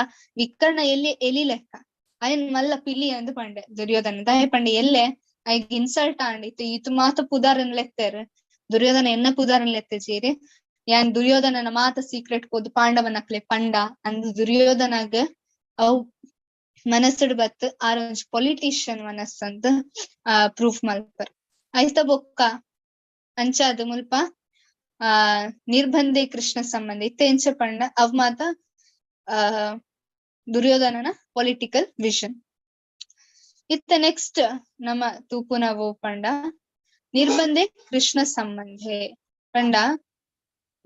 ವಿಕರ್ಣ ಎಲ್ಲಿ ಎಲಿ ಲೆಕ್ಕ ಅಯನ್ ಮಲ್ಲ ಪಿಲಿ ಅಂದ್ ಪಂಡೆ ದುರ್ಯೋಧನ. ದಾಯೆ ಪಂಡೆ ಎಲ್ಲೆ ಐಗ್ ಇನ್ಸಲ್ಟ್ ಆಂಡ್ ಇತ್ತು ಇತ್ತು ಮಾತ ಪುದಾರನ್ ಲೆತ್ತೆರ್, ದುರ್ಯೋಧನ ಎನ್ನ ಪುದಾರನ್ ಲೆತ್ತೆ ಜೀರಿ ಯಾನ್ ದುರ್ಯೋಧನನ ಮಾತ ಸೀಕ್ರೆಟ್ ಕೋದು ಪಾಂಡವನಕ್ಲೆ ಪಂಡ ಅಂದ್ ದುರ್ಯೋಧನಗ್ ಅವು ಮನಸ್ಸುಡ್ ಬತ್ ಆರ್ ಒಂಜಿ ಪೊಲಿಟಿಷಿಯನ್ ಮನಸ್ಸಂದ್ ಪ್ರೂಫ್ ಮಲ್ಪರ್. ಐತ ಬೊಕ್ಕ ಅಂಚಾದ್ ಮುಲ್ಪ ಆ ನಿರ್ಬಂಧೆ ಕೃಷ್ಣ ಸಂಬಂಧ ಇತ್ತೆ ಎಂಚ ಪಂಡ ಅವ್ ಮಾತ ದುರ್ಯೋಧನನ ಪೊಲಿಟಿಕಲ್ ವಿಷನ್. ಇತ್ತ ನೆಕ್ಸ್ಟ್ ನಮ್ಮ ತೂಪುನವು ಪಂಡ ನಿರ್ಬಂಧೆ ಕೃಷ್ಣ ಸಂಬಂಧೆ ಪಂಡ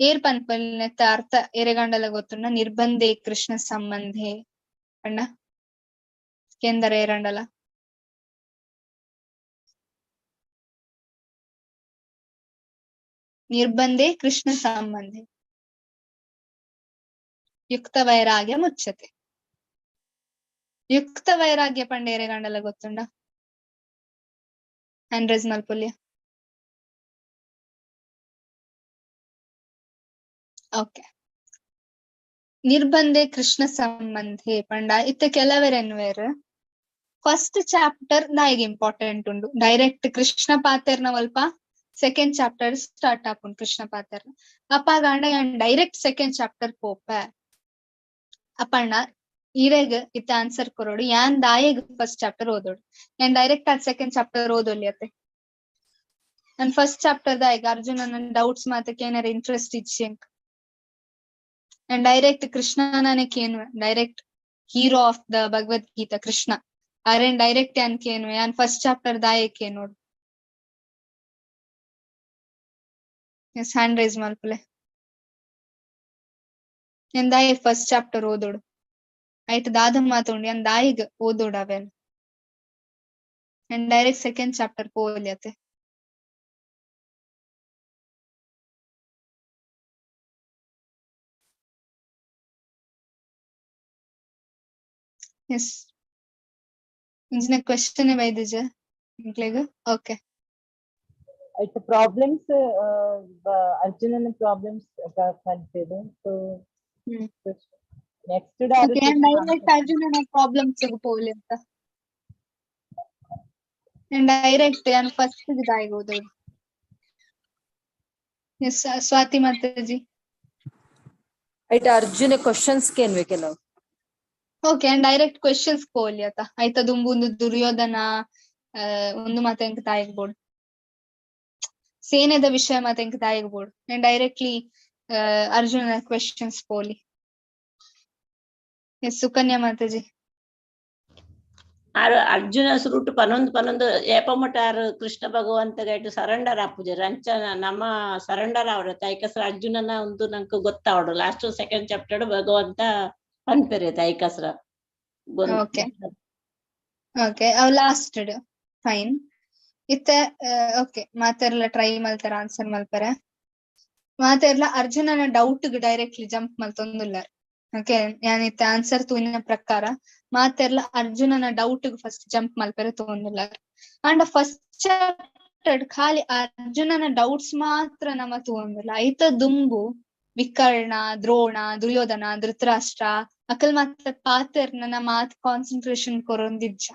ಏರ್ ಪನ್ಪಲ್ನೆತ್ತ ಅರ್ಥ ಏರೆಗಂಡಲ ಗೊತ್ತುಂಡ ನಿರ್ಬಂಧೆ ಕೃಷ್ಣ ಸಂಬಂಧೆ ಪಂಡ ಕೇಂದ್ರ ಏರಂಡಲ? ನಿರ್ಬಂಧೆ ಕೃಷ್ಣ ಸಂಬಂಧೆ ಯುಕ್ತ ವೈರಾಗ್ಯ ಮುಚ್ಚತೆ. ಯುಕ್ತ ವೈರಾಗ್ಯ ಪಂಡ ಏರೆಗಂಡಲ ಗೊತ್ತುಂಡ? ಹ್ಯಾಂಡ್ ರೈಸ್ ಮಲ್ಪೊಲಿಯ? ಓಕೆ, ನಿರ್ಬಂಧೆ ಕೃಷ್ಣ ಸಂಬಂಧೆ ಪಂಡ ಇತ್ತೆ ಕೆಲವೆರೆನ್ವೇರ್ ಫಸ್ಟ್ ಚಾಪ್ಟರ್ ದಾಯಿಗ್ ಇಂಪಾರ್ಟೆಂಟ್ ಉಂಡು, ಡೈರೆಕ್ಟ್ ಕೃಷ್ಣ ಪಾತೆರ್ನ ಒಲ್ಪ ಸೆಕೆಂಡ್ ಚಾಪ್ಟರ್ ಸ್ಟಾರ್ಟ್ ಆಪುಂಡು ಕೃಷ್ಣ ಪಾತೆರ್ನ. ಅಪಾಗ ಆಂಡ ಯಾನ್ ಡೈರೆಕ್ಟ್ ಸೆಕೆಂಡ್ ಚಾಪ್ಟರ್ ಪೋಪೆ ಅಪಣ್ಣ ಇರೆಗ್ ಇತ್ತೆ ಆನ್ಸರ್ ಕೊರೊಡು ಯಾನ್ ದಾಯೆಗ್ ಫಸ್ಟ್ ಚಾಪ್ಟರ್ ಓದೋಡು, ಯಾನ್ ಡೈರೆಕ್ಟ್ ಆದ್ ಸೆಕೆಂಡ್ ಚಾಪ್ಟರ್ ಓದೊಲಿ ಅತ್ತೆ. ನನ್ ಫಸ್ಟ್ ಚಾಪ್ಟರ್ ದಾಯೆಗ್ ಅರ್ಜುನನ ಡೌಟ್ಸ್ ಮಾತಕ್ಕೆ ಏನಾರ ಇಂಟ್ರೆಸ್ಟ್ ಇಜ್ಜಿ ಅಂಕ್. And direct ಕೃಷ್ಣನೇ ಕೇನುವೆ, direct hero of the Bhagavad Gita Krishna Aron direct ಯಾನ್ ಕೇನುವೆ, ಯಾನ್ ಫಸ್ಟ್ ಚಾಪ್ಟರ್ ದಾಯೆ ಕೇನೋಡು. ಎಸ್, ಹ್ಯಾಂಡ್ ರೈಸ್ ಮಲ್ಪುಲೆ. ಯಾನ್ ದಾಯೆ ಫಸ್ಟ್ ಚಾಪ್ಟರ್ ಓದೋಡು, ಐಟ್ ದಾದ ಮಾತುಂಡು ಯಾನ್ ದಾಯಿಗ್ ಓದೋಡು ಅವೇನ್. ಯಾನ್ ಡೈರೆಕ್ಟ್ ಸೆಕೆಂಡ್ ಚಾಪ್ಟರ್ ಪೋವೊಲಿ ಅತೆ. S, ಇಂಚಿನ ಕ್ವೆಶ್ಚನ್ ಬೈದಿಜ ನಿಕ್ಲೆಗ್? ಓಕೆ. ಐತ ಪ್ರಾಬ್ಲಮ್ಸ್, ಅರ್ಜುನನ ಪ್ರಾಬ್ಲಮ್ಸ್ ಪನ್ಪೆರ್. So next okay, direct ಅರ್ಜುನನ ಪ್ರಾಬ್ಲಮ್ಸ್ ಪೋಲಿ ಅಂತ. ಡೈರೆಕ್ಟ್ ಯಾನ್ ಫಸ್ಟ್ ದಾಯಿಗ್ ಓದೋದು. ಎಸ್, ಸ್ವಾತಿ ಮಾತಾಜಿ. ಐಟ್ ಅರ್ಜುನ ಕ್ವಶನ್ಸ್ ಕೇನ್ವೆ ಕೆಲವು. Okay, and direct questions ಪೋಲಿ ಅತ. ಐತ ದುಂಬು ಒಂದು ದುರ್ಯೋಧನ ಒಂದು ಮಾತ ಎಂಕ್ ದಾಯಿಗ್ ಬೋಡು, ಸೇನೆದ ವಿಷಯ ಮಾತ ಎಂಕ್ ದಾಯಿಗ್ ಬೋಡು. And directly Arjuna questions ಪೋಲಿ. ಎಸ್, ಸುಕನ್ಯಾ ಮಾತಾಜಿ. ಆರು ಅರ್ಜುನ ಸುರುಟು ಪನೊಂದು ಪನೊಂದು ಏಪಮಟಾರು ಕೃಷ್ಣ ಭಗವಂತಗೈಟು ಸರೆಂಡರ್ ಆಪುಜೆರ್. ಅಂಚ ನಮ್ಮ ಸರೆಂಡರ್ ಆವಡ ಐಕಸ್ರ ಅರ್ಜುನನ ಒಂದು ನಂಕ್ ಗೊತ್ತಾವಡು. Last second chapter ಭಗವಂತ ಪನ್ಪೆರೆ ಐಕಸ್ರ. ಓಕೆ ಓಕೆ, ಅವ್ ಲಾಸ್ಟ್ ಫೈನ್ ಇತ್ತೆ. ಓಕೆ, ಮಾತೆರ್ಲ ಟ್ರೈ ಮಲ್ತಾರ, ಆನ್ಸರ್ ಮಲ್ಪರೆ. ಮಾತೆರ್ಲ ಅರ್ಜುನನ doubt directly jump ಮಲ್ತೊಂದುಲ್ಲಾರ್. Okay, ಯಾನ್ ಇತ್ತೆ ಆನ್ಸರ್ ತೂಯಿನ ಪ್ರಕಾರ ಮಾತೆರ್ಲ ಅರ್ಜುನನ doubt first jump ಮಲ್ಪೆರೆ ತೂವೊಂದುಲ್ಲಾರ್. And first chapter ಖಾಲಿ ಅರ್ಜುನನ ಡೌಟ್ಸ್ ಮಾತ್ರ ನಮ ತೂವೊಂದುಲ್ಲ. ಐತ ದುಂಬು ವಿಕರ್ಣ, ದ್ರೋಣ, ದುರ್ಯೋಧನ, ಧೃತರಾಷ್ಟ್ರ ಅಕಲ್ ಮಾತ ಪಾತೆರ್ನ ನಮ ಮಾತ್ ಕಾನ್ಸಂಟ್ರೇಷನ್ ಕೊರೊಂದಿಜ್ಜ.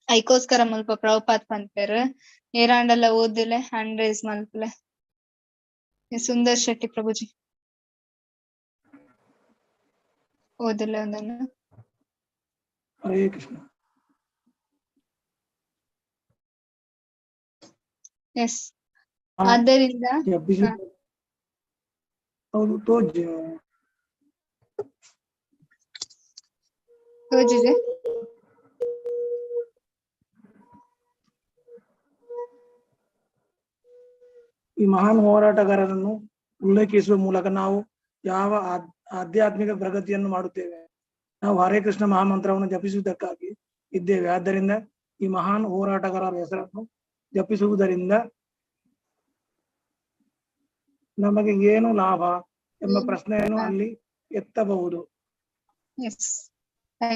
ಐಕೋಸ್ಕರ ಮುಲ್ಪ ಪ್ರಭುಪಾದ್ ಪನ್ಪೆರ್. ಏರಾಂಡಲ ಓದಿಲೆ, ಹ್ಯಾಂಡ್ ರೈಸ್ ಮಲ್ಪುಲೆ. ಸುಂದರ್ ಶೆಟ್ಟಿ ಪ್ರಭುಜಿ ಓದಿಲ್ಲ ಒಂದನ್ನು. ಹರೇ ಕೃಷ್ಣ. ಎಸ್, ಆದ್ದರಿಂದ ಹೌದು ತೋಜಿ ತೋಜಿದೆ. ಈ ಮಹಾನ್ ಹೋರಾಟಗಾರರನ್ನು ಉಲ್ಲೇಖಿಸುವ ಮೂಲಕ ನಾವು ಯಾವ ಆಧ್ಯಾತ್ಮಿಕ ಪ್ರಗತಿಯನ್ನು ಮಾಡುತ್ತೇವೆ? ನಾವು ಹರೇ ಕೃಷ್ಣ ಮಹಾಮಂತ್ರವನ್ನು ಜಪಿಸುವುದಕ್ಕಾಗಿ ಇದ್ದೇವೆ. ಆದ್ದರಿಂದ ಈ ಮಹಾನ್ ಹೋರಾಟಗಾರರ ಹೆಸರನ್ನು ಜಪಿಸುವುದರಿಂದ ನಮಗೆ ಏನು ಲಾಭ ಎಂಬ ಪ್ರಶ್ನೆಯನ್ನು ಅಲ್ಲಿ ಎತ್ತಬಹುದು.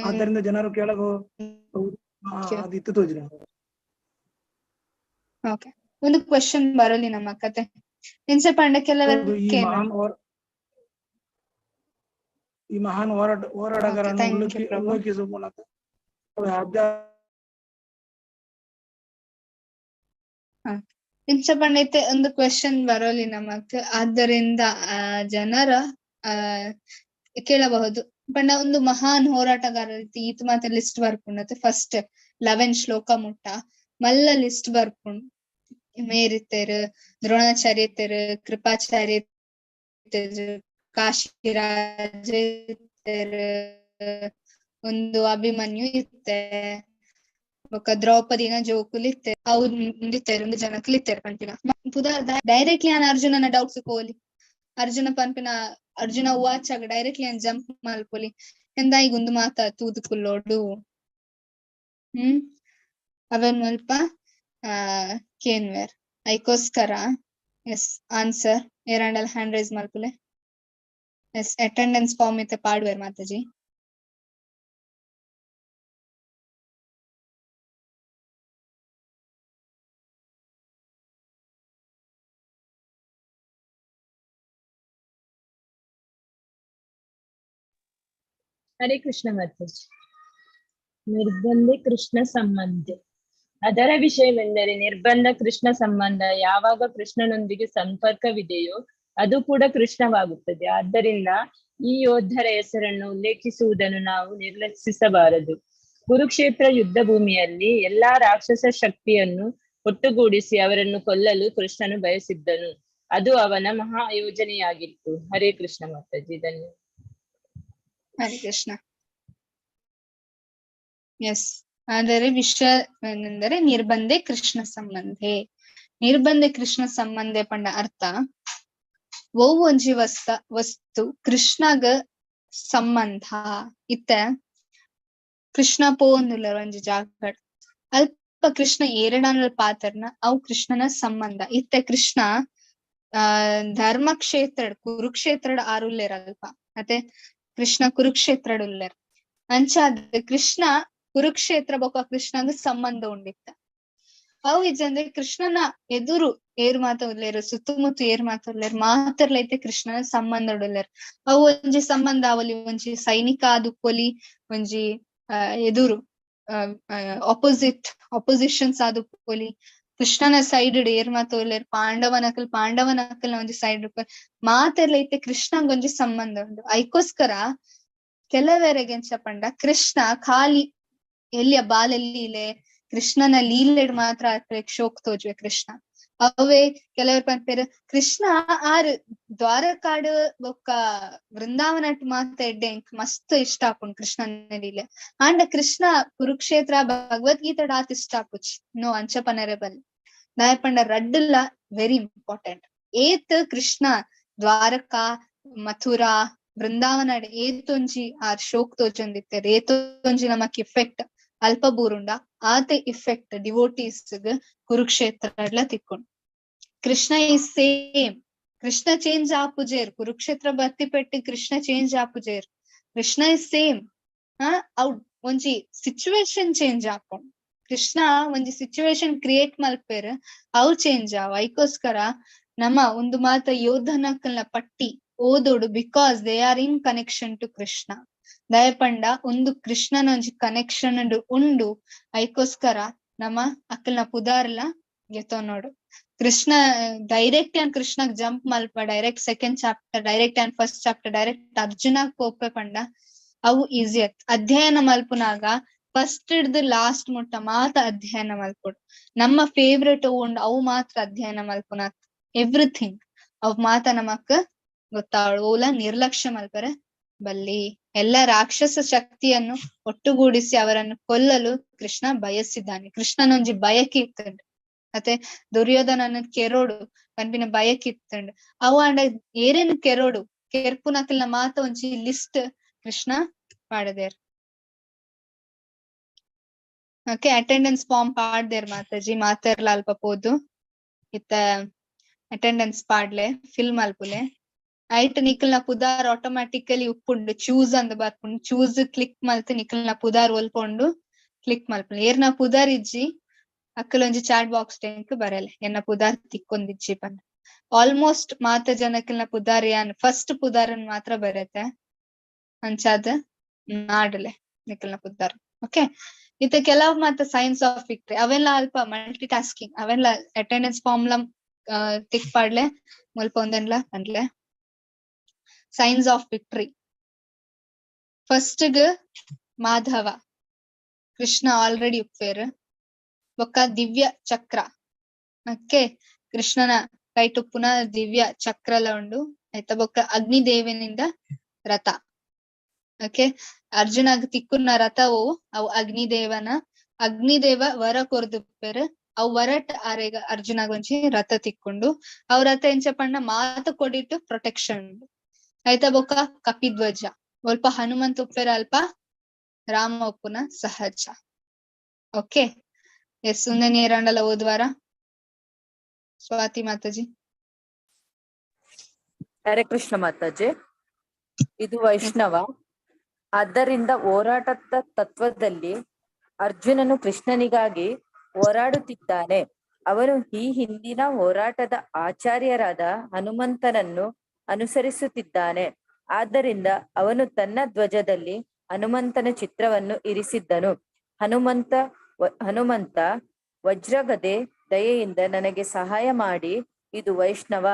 ಆದ್ದರಿಂದ ಜನರು ಕೇಳಬಹುದು. ಅದಿತ್ತು ತೋಜಿನ. ಓಕೆ, ಒಂದು ಕ್ವಶನ್ ಬರಲಿ ನಮ್ಮ ಕತೆ. ಎಂಚ ಪಂಡ ಕೆಲವರು ಈ ಮಹಾನ್ ಹೋರಾಟಗಾರರನ್ನು ಉಲ್ಲೇಖಿಸುವ ಮೂಲಕ ಇಂಚ ಪಂಡೈತೆ ಒಂದು ಕ್ವಶನ್ ಬರೋಲಿ ನಮಕ್. ಆದ್ದರಿಂದ ಜನರ ಕೇಳಬಹುದು, ಪಂಡ ಒಂದು ಮಹಾನ್ ಹೋರಾಟಗಾರ ಈತ ಮಾತ ಲಿಸ್ಟ್ ಬರ್ಪುಂಡು. ಫಸ್ಟ್ 11 ಶ್ಲೋಕ ಮುಟ್ಟ ಮಲ್ಲ ಲಿಸ್ಟ್ ಬರ್ಪುಂಡು. ಮೇರಿತ್ತೇರು, ದ್ರೋಣಾಚಾರ್ಯತೆರು, ಕೃಪಾಚಾರ್ಯ, ಕಾಶಿರಾಜ ಒಂದು ಅಭಿಮನ್ಯು ಇತ್ತೆ, ಬೊಕ್ಕ ದ್ರೌಪದಿನ ಜೋಕುಲು ಇತ್ತೆ, ಅವ್ರು ಇತ್ತೆರ್, ಒಂದು ಜನಕುಲು ಇತ್ತೆರ್ ಪನ್ಪಿನ. ಡೈರೆಕ್ಟ್ಲಿ ಆನ್ ಅರ್ಜುನನ ಡೌಟ್ಸ್ ಪೋಲಿ. ಅರ್ಜುನ ಪನ್ಪಿನ ಅರ್ಜುನ ವಾಚಾಗ ಡೈರೆಕ್ಟ್ಲಿ ಆನ್ ಜಂಪ್ ಮಲ್ಪೊಲಿ. ಎಂದಾಯಿಗ್ ಉಂದು ಮಾತ ತೂದು ಕುಲ್ಲೋಡು. ಅವೆನ್ ಮುಲ್ಪ ಕೇನ್ವೇರ್ ಐಕೋಸ್ಕರ. ಎಸ್, ಆನ್ಸರ್ ಏರಾಂಡಲ್ ಹ್ಯಾಂಡ್ ರೈಸ್ ಮಲ್ಪುಲೆ. S, attendance form ಇತ್ತೆ ಪಾಡುವೆರ್ ಮಾತಾಜಿ. ಹರೇ ಕೃಷ್ಣ ಮಾತಾಜಿ. ನಿರ್ಬಂಧೆ ಕೃಷ್ಣ ಸಂಬಂಧ. ಅದರ ವಿಷಯವೆಂದರೆ ನಿರ್ಬಂಧ ಕೃಷ್ಣ ಸಂಬಂಧ ಯಾವಾಗ ಕೃಷ್ಣನೊಂದಿಗೆ ಸಂಪರ್ಕವಿದೆಯೋ ಅದು ಕೂಡ ಕೃಷ್ಣವಾಗುತ್ತದೆ. ಆದ್ದರಿಂದ ಈ ಯೋಧರ ಹೆಸರನ್ನು ಉಲ್ಲೇಖಿಸುವುದನ್ನು ನಾವು ನಿರ್ಲಕ್ಷಿಸಬಾರದು. ಕುರುಕ್ಷೇತ್ರ ಯುದ್ಧ ಭೂಮಿಯಲ್ಲಿ ಎಲ್ಲಾ ರಾಕ್ಷಸ ಶಕ್ತಿಯನ್ನು ಒಟ್ಟುಗೂಡಿಸಿ ಅವರನ್ನು ಕೊಲ್ಲಲು ಕೃಷ್ಣನು ಬಯಸಿದ್ದನು. ಅದು ಅವನ ಮಹಾ ಯೋಜನೆಯಾಗಿತ್ತು. ಹರೇ ಕೃಷ್ಣ ಮಾತಾಜಿ, ಧನ್ಯವಾದ. ಹರೇ ಕೃಷ್ಣ. ಎಸ್, ಆದರೆ ವಿಷಯ ಏನೆಂದರೆ ನಿರ್ಬಂಧೆ ಕೃಷ್ಣ ಸಂಬಂಧೆ. ನಿರ್ಬಂಧೆ ಕೃಷ್ಣ ಸಂಬಂಧೆ ಪಂಡ ಅರ್ಥ ಒವು ಒಂಜಿ ವಸ್ತು ಕೃಷ್ಣಗ ಸಂಬಂಧ ಇತ್ತೆ. ಕೃಷ್ಣ ಪೋವೊಂದುಲ್ಲೆರ್ ಒಂಜಿ ಜಾಗಡ್, ಅಲ್ಪ ಕೃಷ್ಣ ಏರೆಡಾಂಡಲ ಪಾತೆರ್ನ ಅವು ಕೃಷ್ಣನ ಸಂಬಂಧ ಇತ್ತೆ. ಕೃಷ್ಣ ಧರ್ಮಕ್ಷೇತ್ರಡ್ ಕುರುಕ್ಷೇತ್ರಡ್ ಆರುಲ್ಲೆರ್ ಅಲ್ಪ, ಅತೆ ಕೃಷ್ಣ ಕುರುಕ್ಷೇತ್ರಡ್ ಉಲ್ಲೆರ್. ಅಂಚಾದ್ ಕೃಷ್ಣ ಕುರುಕ್ಷೇತ್ರ ಬೊಕ ಕೃಷ್ಣಗ್ ಸಂಬಂಧ ಉಂಡಿತ್ತ. ಅವು ಇಜ್ಜಂದ್ರೆ ಕೃಷ್ಣನ ಎದುರು ಏರ್ ಮಾತ ಉಲ್ಲೆರ್, ಸುತ್ತಮುತ್ತ ಏರ್ ಮಾತ ಉಲ್ಲೆರ್, ಮಾತರ್ಲೈತೆ ಕೃಷ್ಣನ ಸಂಬಂಧ ಉಲ್ಲೆರ್. ಅವು ಒಂಜಿ ಸಂಬಂಧ ಅವಲಿ ಒಂಜಿ ಸೈನಿಕ ಆದುಪ್ಪೊಲಿ, ಒಂಜಿ ಎದುರು ಆಪೋಸಿಟ್ ಅಪೋಸಿಷನ್ಸ್ ಆದುಪ್ಪೊಲಿ. ಕೃಷ್ಣನ ಸೈಡ್ ಏರ್ ಮಾತ ಉಲ್ಲೆರ್, ಪಾಂಡವನಕಲ್ ಪಾಂಡವನಕಲ್ನ ಒಂಜಿ ಸೈಡ್ ಮಾತೆರ್ಲೈತೆ ಕೃಷ್ಣಗ್ ಒಂಜಿ ಸಂಬಂಧ ಉಂಡು. ಐಕೋಸ್ಕರ ಕೆಲವೆರೆಗೆ ಎಂಚ ಪಂಡ ಕೃಷ್ಣ ಖಾಲಿ ಎಲ್ಲಿಯ ಬಾಲೆಲ್ಲಿ ಕೃಷ್ಣನ ಲೀಲೆಡ್ ಮಾತ್ರ ಶೋಕ್ ತೋಜುವೆ ಕೃಷ್ಣ. ಅವೇ ಕೆಲವರು ಪನ್ಪೇರು ಕೃಷ್ಣ ಆರ್ ದ್ವಾರಕಾಡು ಬೊಕ್ಕ ವೃಂದಾವನಟ್ ಮಾತ ಎಡ್ಡೆ ಎಂಕ್ ಮಸ್ತ್ ಇಷ್ಟ ಆಪುಂಡು ಕೃಷ್ಣನ ಲೀಲೆ. ಆಂಡ ಕೃಷ್ಣ ಕುರುಕ್ಷೇತ್ರ ಭಗವದ್ಗೀತೆಡ್ ಆತ್ ಇಷ್ಟ ಆಪುಜಿ ನೋ ಅಂಚ ಪನರೆ ಬಲ್ಲಿ. ದಾಯೆ ಪಂಡ ರಡ್ಡುಲ ವೆರಿ ಇಂಪಾರ್ಟೆಂಟ್. ಏತ್ ಕೃಷ್ಣ ದ್ವಾರಕಾ ಮಥುರಾ ವೃಂದಾವನ ಏತೊಂಜಿ ಆರ್ ಶೋಕ್ ತೋಜೊಂದಿತ್ತೆರ್, ಏತೊಂಜಿ ನಮಕ್ ಇಫೆಕ್ಟ್ ಅಲ್ಪ ಬೂರುಂಡ ಆತ ಇಫೆಕ್ಟ್ ಡಿವೋಟೀಸ್ ಕುರುಕ್ಷೇತ್ರ ತಿಕ್ಕೊಂಡು. Krishna is same, Krishna change ಆಪುಜೇರ್, ಕುರುಕ್ಷೇತ್ರ ಬತ್ತಿ ಪೆಟ್ಟಿ ಕೃಷ್ಣ ಚೇಂಜ್ ಆಪುಜೇರ್, ಕೃಷ್ಣ is same. ಅವ್ ಒಂಜಿ ಸಿಚುವೇಶನ್ ಚೇಂಜ್ ಆಪುಂಡು, ಕೃಷ್ಣ ಒಂಜಿ ಸಿಚುವೇಶನ್ ಕ್ರಿಯೇಟ್ ಮಲ್ಪೇರ್ ಅವು ಚೇಂಜ್ ಆವ್. ಐಕೋಸ್ಕರ ನಮ್ಮ ಒಂದು ಮಾತ ಯೋಧನಕಲ್ನ ಪಟ್ಟಿ ಓದೋಡು, because they are in connection to Krishna. ದಯಪಂಡ ಒಂದು ಕೃಷ್ಣನ ಒಂಜಿ ಕನೆಕ್ಷನ್ ಉಂಡು, ಐಕೋಸ್ಕರ ನಮ್ಮ ಅಕ್ಕಲ್ನ ಪುದಾರ್ಲ ಗೆತೊನೋಡು. ಕೃಷ್ಣ ಡೈರೆಕ್ಟ್ ಯಾನ್ ಕೃಷ್ಣಗ್ ಜಂಪ್ ಮಲ್ಪ, ಡೈರೆಕ್ಟ್ ಸೆಕೆಂಡ್ ಚಾಪ್ಟರ್, ಡೈರೆಕ್ಟ್ ಯಾನ್ ಫಸ್ಟ್ ಚಾಪ್ಟರ್, ಡೈರೆಕ್ಟ್ ಅರ್ಜುನ ಪೋಪೆ ಪಂಡ ಅವು ಈಸಿ ಅತ್. ಅಧ್ಯಯನ ಮಲ್ಪುನಾಗ ಫಸ್ಟ್ ಹಿಡ್ದು ಲಾಸ್ಟ್ ಮುಟ್ಟ ಮಾತ್ರ ಅಧ್ಯಯನ ಮಲ್ಪೊಡು. ನಮ್ಮ ಫೇವ್ರೆಟ್ ಉಂಡು ಅವು ಮಾತ್ರ ಅಧ್ಯಯನ ಮಲ್ಪುನ, ಎವ್ರಿಥಿಂಗ್ ಅವ್ ಮಾತ ನಮಕ್ ಗೊತ್ತಾವಳು. ಓಲ ನಿರ್ಲಕ್ಷ್ಯ ಮಲ್ಪರೆ ಬಲ್ಲಿ. ಎಲ್ಲ ರಾಕ್ಷಸ ಶಕ್ತಿಯನ್ನು ಒಟ್ಟುಗೂಡಿಸಿ ಅವರನ್ನು ಕೊಲ್ಲಲು ಕೃಷ್ಣ ಬಯಸಿದ್ದಾನೆ. ಕೃಷ್ಣನೊಂಜಿ ಬಯಕೆ ಇತ್ತಂಡು, ಮತ್ತೆ ದುರ್ಯೋಧನನ ಕೆರೋಡು ಪನ್ಪಿನ ಬಯಕೆ ಇತ್ತಂಡು. ಅವು ಅಂಡ ಏರೇನು ಕೆರೋಡು ಕೆರ್ಪುನಕಲ್ನ ಮಾತ ಒಂಜಿ ಲಿಸ್ಟ್ ಕೃಷ್ಣ ಪಾಡದೇರ್. ಓಕೆ, ಅಟೆಂಡೆನ್ಸ್ ಫಾರ್ಮ್ ಪಾಡ್ದೇರ್ ಮಾತಾಜಿ, ಮಾತೆರ್ಲ ಅಲ್ಪ ಪೋದು ಇತ್ತ ಅಟೆಂಡೆನ್ಸ್ ಪಾಡ್ಲೆ, ಫಿಲ್ ಮಲ್ಪುಲೆ. ಐಟ್ ನಿಕಲ್ನ ಪುದಾರ್ ಆಟೋಮ್ಯಾಟಿಕಲಿ ಉಪ್ಪುಂಡು, ಚೂಸ್ ಅಂದ್ ಬರ್ಪುಂಡು, ಚೂಸ್ ಕ್ಲಿಕ್ ಮಲ್ತ್ ನಿಕಲ್ನ ಪುದಾರ್ ಒಲ್ಪೊಂಡು ಕ್ಲಿಕ್ ಮಲ್ಪುಂಡು. ಏರ್ನ ಪುದಾರ್ ಇಜ್ಜಿ ಅಕ್ಕಲೊಂಜಿ ಚಾಟ್ ಬಾಕ್ಸ್ ಟೆಂಕ್ ಬರಲೆ ಎನ್ನ ಪುದಾರ್ ತಿಕ್ಕೊಂದಿಜ್ಜಿ ಪಂದ್. ಆಲ್ಮೋಸ್ಟ್ ಮಾತ ಜನಕಲ್ನ ಪುದಾರ್ ಯಾನ್ ಫಸ್ಟ್ ಪುದಾರನ್ ಮಾತ್ರ ಬರತ್ತೆ, ಅಂಚಾದ ನಾಡಲೆ ನಿಕಲ್ನ ಪುದಾರ್. ಓಕೆ, ಇತ್ತ ಕೆಲವು ಮಾತ ಸೈನ್ಸ್ ಆಫ್ ವಿಕ್ಟ್ರಿ ಅವೆಲ್ಲ ಅಲ್ಪ ಮಲ್ಟಿ ಟಾಸ್ಕಿಂಗ್ ಅವೆಲ್ಲ ಅಟೆಂಡೆನ್ಸ್ ಫಾರ್ಮ್ ಲ ಟಿಕ್ ಪಾಡ್ಲೆ ಮುಲ್ಪ ಒಂದೆನ್ಲ ಪನ್ಲೆ. ಸೈನ್ಸ್ ಆಫ್ ವಿಕ್ಟ್ರಿ ಫಸ್ಟ್ ಗ್ ಮಾಧವ ಕೃಷ್ಣ ಆಲ್ರೆಡಿ ಉಪ್ಪೇರ್, ಬೊಕ್ಕ ದಿವ್ಯ ಚಕ್ರ. ಓಕೆ, ಕೃಷ್ಣನ ಕೈಟುಪ್ಪುನ ದಿವ್ಯ ಚಕ್ರಲ ಉಂಡು ಆಯ್ತಾ. ಬೊಕ್ಕ ಅಗ್ನಿದೇವನಿಂದ ರಥ. ಓಕೆ, ಅರ್ಜುನಗ್ ತಿಕ್ಕುನ ರಥವು ಅವು ಅಗ್ನಿದೇವನ, ಅಗ್ನಿದೇವ ವರ ಕೊರ್ದುಪ್ಪೇರ್, ಅವು ವರಟ್ ಆರೆಗ ಅರ್ಜುನಗ್ ಒಂಜಿ ರಥ ತಿಕ್ಕೊಂಡು ಅವ್ ರಥ ಎಂಚ ಪಂಡ ಮಾತ ಕೊಡಿಟ್ಟು ಪ್ರೊಟೆಕ್ಷನ್ ಆಯ್ತಾ. ಬೊಕ್ಕ ಕಪಿಧ್ವಜ ಒಲ್ಪ ಹನುಮಂತ ಉಪ್ಪೇರ, ಅಲ್ಪ ರಾಮ ಉಪ್ಪುನ ಸಹಜ. ಓಕೆ, ಎಸ್ ಉಂದೆನ್ ಏರಾಂಡಲ ಓದ್ವಾರ ಸ್ವಾತಿ ಮಾತಾಜಿ. ಹರೇ ಕೃಷ್ಣ ಮಾತಾಜಿ. ಇದು ವೈಷ್ಣವ. ಆದ್ದರಿಂದ ಹೋರಾಟದ ತತ್ವದಲ್ಲಿ ಅರ್ಜುನನು ಕೃಷ್ಣನಿಗಾಗಿ ಹೋರಾಡುತ್ತಿದ್ದಾನೆ. ಅವನು ಈ ಹಿಂದಿನ ಹೋರಾಟದ ಆಚಾರ್ಯರಾದ ಹನುಮಂತನನ್ನು ಅನುಸರಿಸುತ್ತಿದ್ದಾನೆ. ಆದ್ದರಿಂದ ಅವನು ತನ್ನ ಧ್ವಜದಲ್ಲಿ ಹನುಮಂತನ ಚಿತ್ರವನ್ನು ಇರಿಸಿದ್ದನು. ಹನುಮಂತ ವಜ್ರಗದೆ ದಯೆಯಿಂದ ನನಗೆ ಸಹಾಯ ಮಾಡಿ, ಇದು ವೈಷ್ಣವ,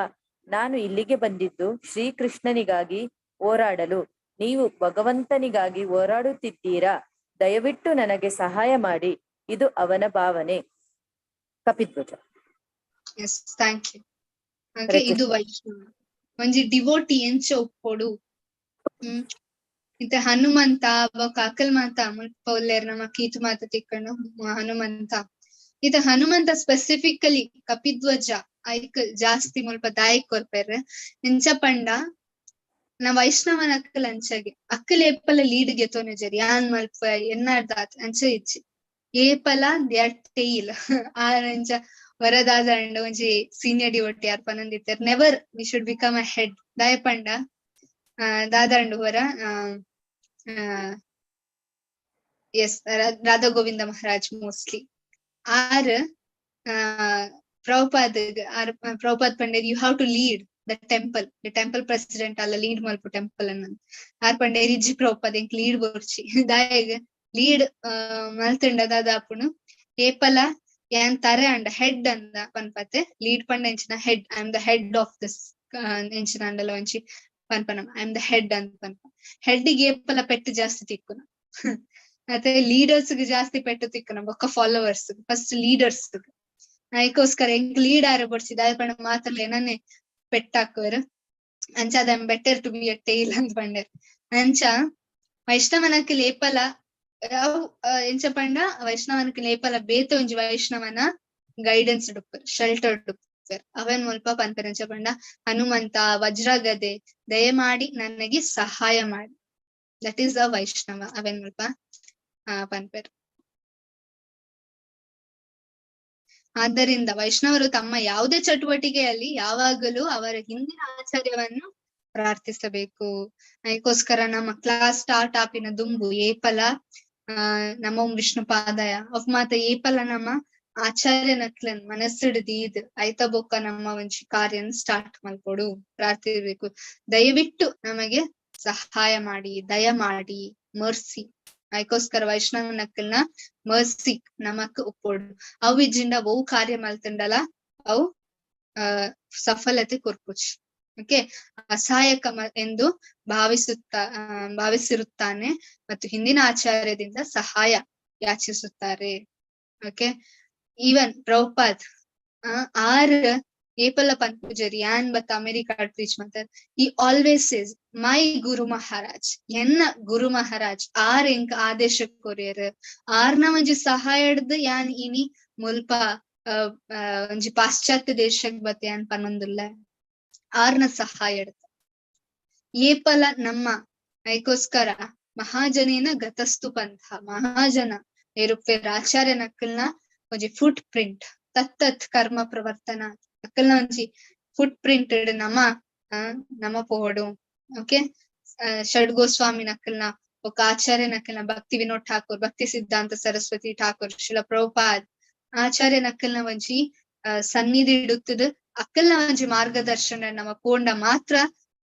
ನಾನು ಇಲ್ಲಿಗೆ ಬಂದಿದ್ದು ಶ್ರೀಕೃಷ್ಣನಿಗಾಗಿ ಹೋರಾಡಲು, ನೀವು ಭಗವಂತನಿಗಾಗಿ ಹೋರಾಡುತ್ತಿದ್ದೀರಾ, ದಯವಿಟ್ಟು ನನಗೆ ಸಹಾಯ ಮಾಡಿ, ಇದು ಅವನ ಭಾವನೆ. ಕಪಿಧ್ವಜ. Yes, thank you. ಇದು ವೈಷ್ಣವ ಒಂಜಿ ಡಿವೋಟಿ ಎಂಚ ಒಪ್ಪೊಡು. ಇತ್ತೆ ಹನುಮಂತ ಬೊಕ್ಕ ಅಕಲ್ ಮಾತ ಮುಲ್ಪ ಉಲ್ಲೆರ್ ನಮ ಕೀತು ಮಾತ ತಿಕ್ಕಂಡು ಹನುಮಂತ. ಇತ್ತೆ ಹನುಮಂತ ಸ್ಪೆಸಿಫಿಕಲಿ ಕಪಿಧ್ವಜ ಐಕ್ ಜಾಸ್ತಿ ಮುಲ್ಪ ದಾಯಕ್ ಕೊರ್ಪೆರ್. ಎಂಚ ಪಂಡ ನಾ ವೈಷ್ಣವನ ಅಕ್ಕಲ್ ಅಂಚಗೆ ಅಕ್ಕಲ್ ಏಪಲ ಲೀಡ್ ಗೆತೊನುಜೆರ್, ಯಾನ್ ಮಲ್ಪ ಎನ್ನಾರ್ದಾತ್ ಅಂಚ ಇಜ್ಜಿ, ಏಪಲ they are tail. R ಅಂಚ ವರದಾದ ಒಂಜಿ ಸೀನಿಯರ್ ಡಿವೋಟಿ ಯಾರ್ ಪನೊಂದಿತ್ತೆರ್, never we should become a head. ದಾಯ ಪಂಡ ದಾದಂಡು ವರ Yes, Radha Govinda Maharaj mostly. R Prabhupad R Prabhupad ಪಂಡೇರ್, "You have to lead the temple, the temple president ಅಲ್ಲ, ಲೀಡ್ ಮಲ್ಪು ಟೆಂಪಲ್ ಅನ್ನ." ಆರ್ ಪಂಡೇರ್, "ಇಜ್ಜಿ ಪ್ರಭುಪಾದ್, ಎಂಕ್ lead ಬೊರ್ಚಿ. ದಾಯೆಗ್ ಲೀಡ್ ಮಲ್ತುಂಡ ದಾದಾಪುಂಡು? ಏಪಲ ಯಾನ್ ತರೆ ಅಂಡ, ಹೆಡ್ ಅಂದ ಪನ್ಪತೆ. ಲೀಡ್ ಪಂಡ ಎಂಚಿನ? Head. I am the head of this ಎಂಚಿನ ಅಂಡಲ ಒಂಜಿ ಪನ್ಪನ. I am the head ಅಂತ ಪನ್ಪ. ಹೆಡ್ ಗೆ ಏಪಲ ಪೆಟ್ಟು ಜಾಸ್ತಿ ತಿಕ್ಕುನ. ಮತ್ತೆ ಲೀಡರ್ಸ್ ಗೆ ಜಾಸ್ತಿ ಪೆಟ್ಟು ತಿಕ್ಕುನ ಬೊಕ್ಕ ಫಾಲೋವರ್ಸ್. First leaders. ಐಕೋಸ್ಕರ ಎಂಕ್ ಲೀಡ್ ಆರ ಬೊಡ್ಚಿ. ದಾಯೆ ಪಂಡ ಮಾತಲ್ಲ ಎನನೆ ಪೆಟ್ಟಾಕುವೆರ್. ಅಂಚ ಅದ better to be a tail" ಅಂತ ಪಂಡೆರ್. ಅಂಚ ವೈಷ್ಣವನಕ್ಕೆ ಏಪಲ ಅವು ಎಂಚ ಪಂಡ, ವೈಷ್ಣವನಕ್ಕೆ ಏಪಲ ಬೇತೆ ಒಂಜಿ ವೈಷ್ಣವನ ಗೈಡೆನ್ಸ್ ಡುಪ್ಪೆರ್, ಶೆಲ್ಟರ್ ಡುಪ್ಪೆರ್. ಅವೆನ್ ಮುಲ್ಪ ಪನ್ಪೆರ್. ಎಂಚ ಪಂಡ, ಹನುಮಂತ, ವಜ್ರಗದೆ, ದಯಮಾಡಿ ನನಗೆ ಸಹಾಯ ಮಾಡಿ. That is a Vaishnava. ಅವೆನ್ ಮುಲ್ಪ ಪನ್ಪೆರ್. ಆದ್ದರಿಂದ ವೈಷ್ಣವರು ತಮ್ಮ ಯಾವುದೇ ಚಟುವಟಿಕೆಯಲ್ಲಿ ಯಾವಾಗಲೂ ಅವರ ಹಿಂದಿನ ಆಚಾರ್ಯವನ್ನು ಪ್ರಾರ್ಥಿಸಬೇಕು. ಅದಕ್ಕೋಸ್ಕರ ನಮ್ಮ ಕ್ಲಾಸ್ ಸ್ಟಾರ್ಟ್ ಆಪಿನ ದುಂಬು ಏಪಲ ನಮೋ ವಿಷ್ಣುಪಾದಯ ಅವ್ ಮಾತ ಏಪಲ ನಮ್ಮ ಆಚಾರ್ಯ ನಕ್ಲನ್ ಮನಸ್ಸುಡ್ ದೀದ್ ಐತ ಬೊಕ್ಕ ನಮ್ಮ ಒಂಜಿ ಕಾರ್ಯನ್ ಸ್ಟಾರ್ಟ್ ಮಲ್ಪೊಡು. ಪ್ರಾರ್ಥಿಸಬೇಕು, ದಯವಿಟ್ಟು ನಮಗೆ ಸಹಾಯ ಮಾಡಿ, ದಯ ಮಾಡಿ, ಮರ್ಸಿ. ಅದಕ್ಕೋಸ್ಕರ ವೈಷ್ಣವ ನಕ್ಕಲ್ನ ಮರ್ಸಿ ನಮಕ್ ಉಪ್ಪೊಡು. ಅವು ಇಜ್ಜಿಂಡ ಒವು ಕಾರ್ಯ ಮಲ್ತುಂಡಲ ಅವು ಸಫಲತೆ ಕೊರ್ಪುಚಿ. ಓಕೆ, ಅಸಹಾಯಕ ಎಂದು ಭಾವಿಸಿರುತ್ತಾನೆ ಮತ್ತು ಹಿಂದಿನ ಆಚಾರ್ಯದಿಂದ ಸಹಾಯ ಯಾಚಿಸುತ್ತಾರೆ. ಓಕೆ, ಈವನ್ ಪ್ರಭುಪಾದ್ ಆರ್ ಏಪಲ ಪನ್ಪುಜೆರ್, ಯಾನ್ ಬತ್ತ ಅಮೆರಿಕ ಪ್ರೀಚ್ ಮಾಡ್ತಾರೆ. ಈ always is my Guru Maharaj, ಎನ್ನ ಗುರು ಮಹಾರಾಜ್ ಆರ್ ಎಂಕ್ ಆದೇಶ ಕೊರಿಯರ್. ಆರ್ನ ಒಂಜಿ ಸಹಾಯ ಹಿಡ್ದು ಯಾನ್ ಇನಿ ಮುಲ್ಪ ಒಂಜಿ ಪಾಶ್ಚಾತ್ಯ ದೇಶಕ್ ಬತ್ತ ಯಾನ್ ಪನೊಂದುಲ್ಲ, ಆರ್ನ ಸಹಾಯ ಹಿಡ್ದು. ಏಪಲ ನಮ್ಮ ಐಕೋಸ್ಕರ ಮಹಾಜನೇನ ಗತಸ್ತು ಪಂಥ, ಮಹಾಜನ ಏರುಪೇರ್ ಆಚಾರ್ಯ ನಕ್ಕಲ್ನ ಒಂಜಿ ಫುಟ್ ಪ್ರಿಂಟ್, ತತ್ತತ್ ಕರ್ಮ ಪ್ರವರ್ತನ ಅಕ್ಕಲ್ನ ಒಂಜಿ ಫುಟ್ ಪ್ರಿಂಟ್ ನಮ ನಮ ಪೋವಡು. ಓಕೆ, ಷಡ್ ಗೋಸ್ವಾಮಿ ನಕ್ಕಲ್ನ ಒಕ್ಕ ಆಚಾರ್ಯ ನಕ್ಕಲ್ನ, ಭಕ್ತಿ ವಿನೋದ್ ಠಾಕೂರ್, ಭಕ್ತಿ ಸಿದ್ಧಾಂತ ಸರಸ್ವತಿ ಠಾಕೂರ್, ಶಿಲ ಪ್ರಭುಪಾದ್ ಆಚಾರ್ಯ ನಕ್ಕಲ್ನ ಒಂಜಿ ಸನ್ನಿಧಿ ಇಡುತ್ತದ ಅಕ್ಕಲ್ನ ಒಂಜಿ ಮಾರ್ಗದರ್ಶನ ನಮ್ಮ ಪೋಂಡ ಮಾತ್ರ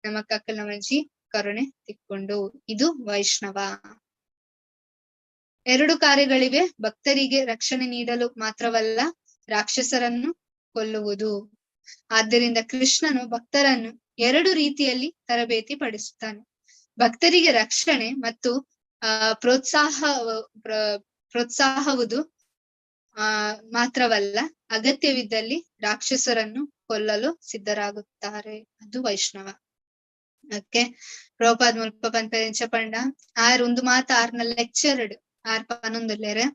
ನಮಕ್ ಅಕ್ಕಲ್ನ ಒಂಜಿ ಕರುಣೆ ತಿಕ್ಕೊಂಡು. ಇದು ವೈಷ್ಣವ. ಎರಡು ಕಾರ್ಯಗಳಿವೆ, ಭಕ್ತರಿಗೆ ರಕ್ಷಣೆ ನೀಡಲು ಮಾತ್ರವಲ್ಲ, ರಾಕ್ಷಸರನ್ನು ಕೊಲ್ಲುವುದು. ಆದ್ದರಿಂದ ಕೃಷ್ಣನು ಭಕ್ತರನ್ನು ಎರಡು ರೀತಿಯಲ್ಲಿ ತರಬೇತಿ ಪಡಿಸುತ್ತಾನೆ. ಭಕ್ತರಿಗೆ ರಕ್ಷಣೆ ಮತ್ತು ಪ್ರೋತ್ಸಾಹವುದು ಮಾತ್ರವಲ್ಲ, ಅಗತ್ಯವಿದ್ದಲ್ಲಿ ರಾಕ್ಷಸರನ್ನು ಕೊಲ್ಲಲು ಸಿದ್ಧರಾಗುತ್ತಾರೆ. ಅದು ವೈಷ್ಣವ. ಓಕೆ, ಪ್ರಭುಪಾದ್ ಮುಲ್ಪ ಪನ್ಪೆರ್ ಎಂಚ ಪಂಡ, ಆರ್ ಒಂದು ಮಾತ ಆರ್ನ ಲೆಕ್ಚರ್ ಆರ್ ಪನೊಂದುಲ್ಲೆರ್.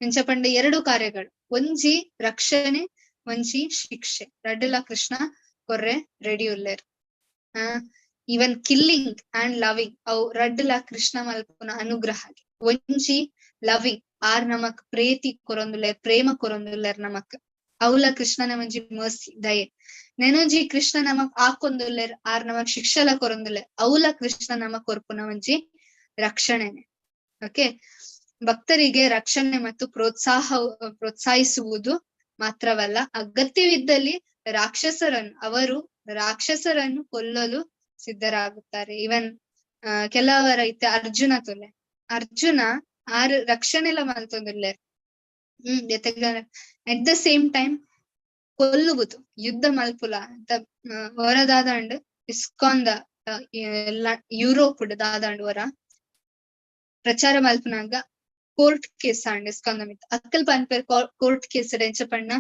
ಎಂಚ ಪಂಡ, ಎರಡು ಕಾರ್ಯಗಳು, ಒಂಜಿ ರಕ್ಷಣೆ, ಒಂಜಿ ಶಿಕ್ಷೆ. ರಡ್ಡುಲ ಕೃಷ್ಣ ಕೊರ್ರೆ ರೆಡಿ ಉಲ್ಲೆರ್. ಈವನ್ ಕಿಲ್ಲಿಂಗ್ ಅಂಡ್ ಲವಿಂಗ್ ಅವು ರಡ್ಡುಲ ಕೃಷ್ಣ ಮಲ್ಪುನ ಅನುಗ್ರಹ. ಒಂಜಿ ಲವಿಂಗ್, ಆರ್ ನಮಕ್ ಪ್ರೇತಿ ಕೊರೊಂದುಲ್ಲೆರ್, ಪ್ರೇಮ ಕೊರೊಂದುಲ್ಲೆರ್ ನಮಕ್. ಅವ್ಲ ಕೃಷ್ಣನ ಒಂಜಿ ಮರ್ಸಿ, ದಯೆ. ನೆನೊಂಜಿ ಕೃಷ್ಣ ನಮಕ್ ಆಕೊಂದುಲ್ಲೆರ್, ಆರ್ ನಮಕ್ ಶಿಕ್ಷಲ ಕೊರೊಂದುಲ್ಲೆರ್. ಅವ್ಲ ಕೃಷ್ಣ ನಮಕ್ ಕೊರ್ಪುನ ಒಂಜಿ ರಕ್ಷಣೆನೆ. ಓಕೆ, ಭಕ್ತರಿಗೆ ರಕ್ಷಣೆ ಮತ್ತು ಪ್ರೋತ್ಸಾಹಿಸುವುದು ಮಾತ್ರವಲ್ಲ, ಅಗತ್ಯವಿದ್ದಲ್ಲಿ ರಾಕ್ಷಸರನ್ನು, ಅವರು ರಾಕ್ಷಸರನ್ನು ಕೊಲ್ಲಲು ಸಿದ್ಧರಾಗುತ್ತಾರೆ. ಈವನ್ ಕೆಲವರ ಇತ್ತೆ ಅರ್ಜುನ ತೊಲೆ, ಅರ್ಜುನ ಆರ್ ರಕ್ಷಣೆ ಎಲ್ಲ ಮಲ್ತೊಂದುಲ್ಲೆರ್. ಅಟ್ the same time ಕೊಲ್ಲುವುದು, ಯುದ್ಧ ಮಲ್ಪುಲ ಅಂತ ಹೊರ ದಾದಾಂಡ್ ಇಸ್ಕಾನ್ the Europe ದಾದಾಂಡ್ ಹೊರ ಪ್ರಚಾರ ಮಲ್ಪುನಾಗ ಕೋರ್ಟ್ ಕೇಸ್ ಆಂಡ್ ಇಸ್ಕಾನ್ ಮಿತ್. ಅಕ್ಕಲ್ ಪನ್ಪೆರ್ ಕೋರ್ಟ್ ಕೇಸ್ ಎಂಚ ಪಂಡ,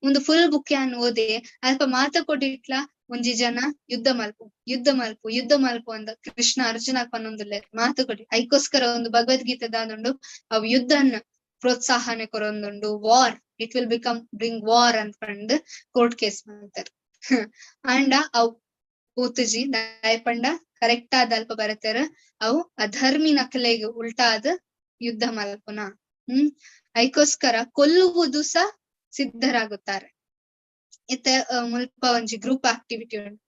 ಒಂದು ಫುಲ್ ಬುಕ್ ಯಾನ್ ಓದಿ ಅಲ್ಪ ಮಾತ ಕೊಡಿಟ್ಲ ಒಂಜಿ ಜನ ಯುದ್ಧ ಮಲ್ಪು, ಯುದ್ಧ ಮಲ್ಪು, ಯುದ್ಧ ಮಲ್ಪು ಅಂದ ಕೃಷ್ಣ ಅರ್ಜುನ ಪನ್ನೊಂದುಲ್ಲೆರ್ ಮಾತ ಕೊಡಿ. ಐಕೋಸ್ಕರ ಒಂದು ಭಗವದ್ಗೀತೆ ದಾದುಂಡು, ಅವು ಯುದ್ಧನ್ ಪ್ರೋತ್ಸಾಹನೆ ಕೊರೊಂದುಂಡು, war, it will become bring war ಅಂತ ಪಂಡ್ ಕೋರ್ಟ್ ಕೇಸ್ ಮಾಡ್ತಾರೆ. ಅಂಡ ಅವು ಪೂತುಜಿ ದಾಯ ಪಂಡ ಕರೆಕ್ಟ್ ಆದ ಅಲ್ಪ ಬರತ್ತಾರ, ಅವು ಅಧರ್ಮಿ ನಕಲೆಗೆ ಉಲ್ಟಾ ಆದ ಯುದ್ಧ ಮಲ್ಪುನ. ಐಕೋಸ್ಕರ ಕೊಲ್ಲುವುದು ಸಹ ಸಿದ್ಧರಾಗುತ್ತಾರೆ. ಇತ್ತೆ ಮುಲ್ಪ ಒಂಜಿ ಗ್ರೂಪ್ ಆಕ್ಟಿವಿಟಿ ಉಂಟು.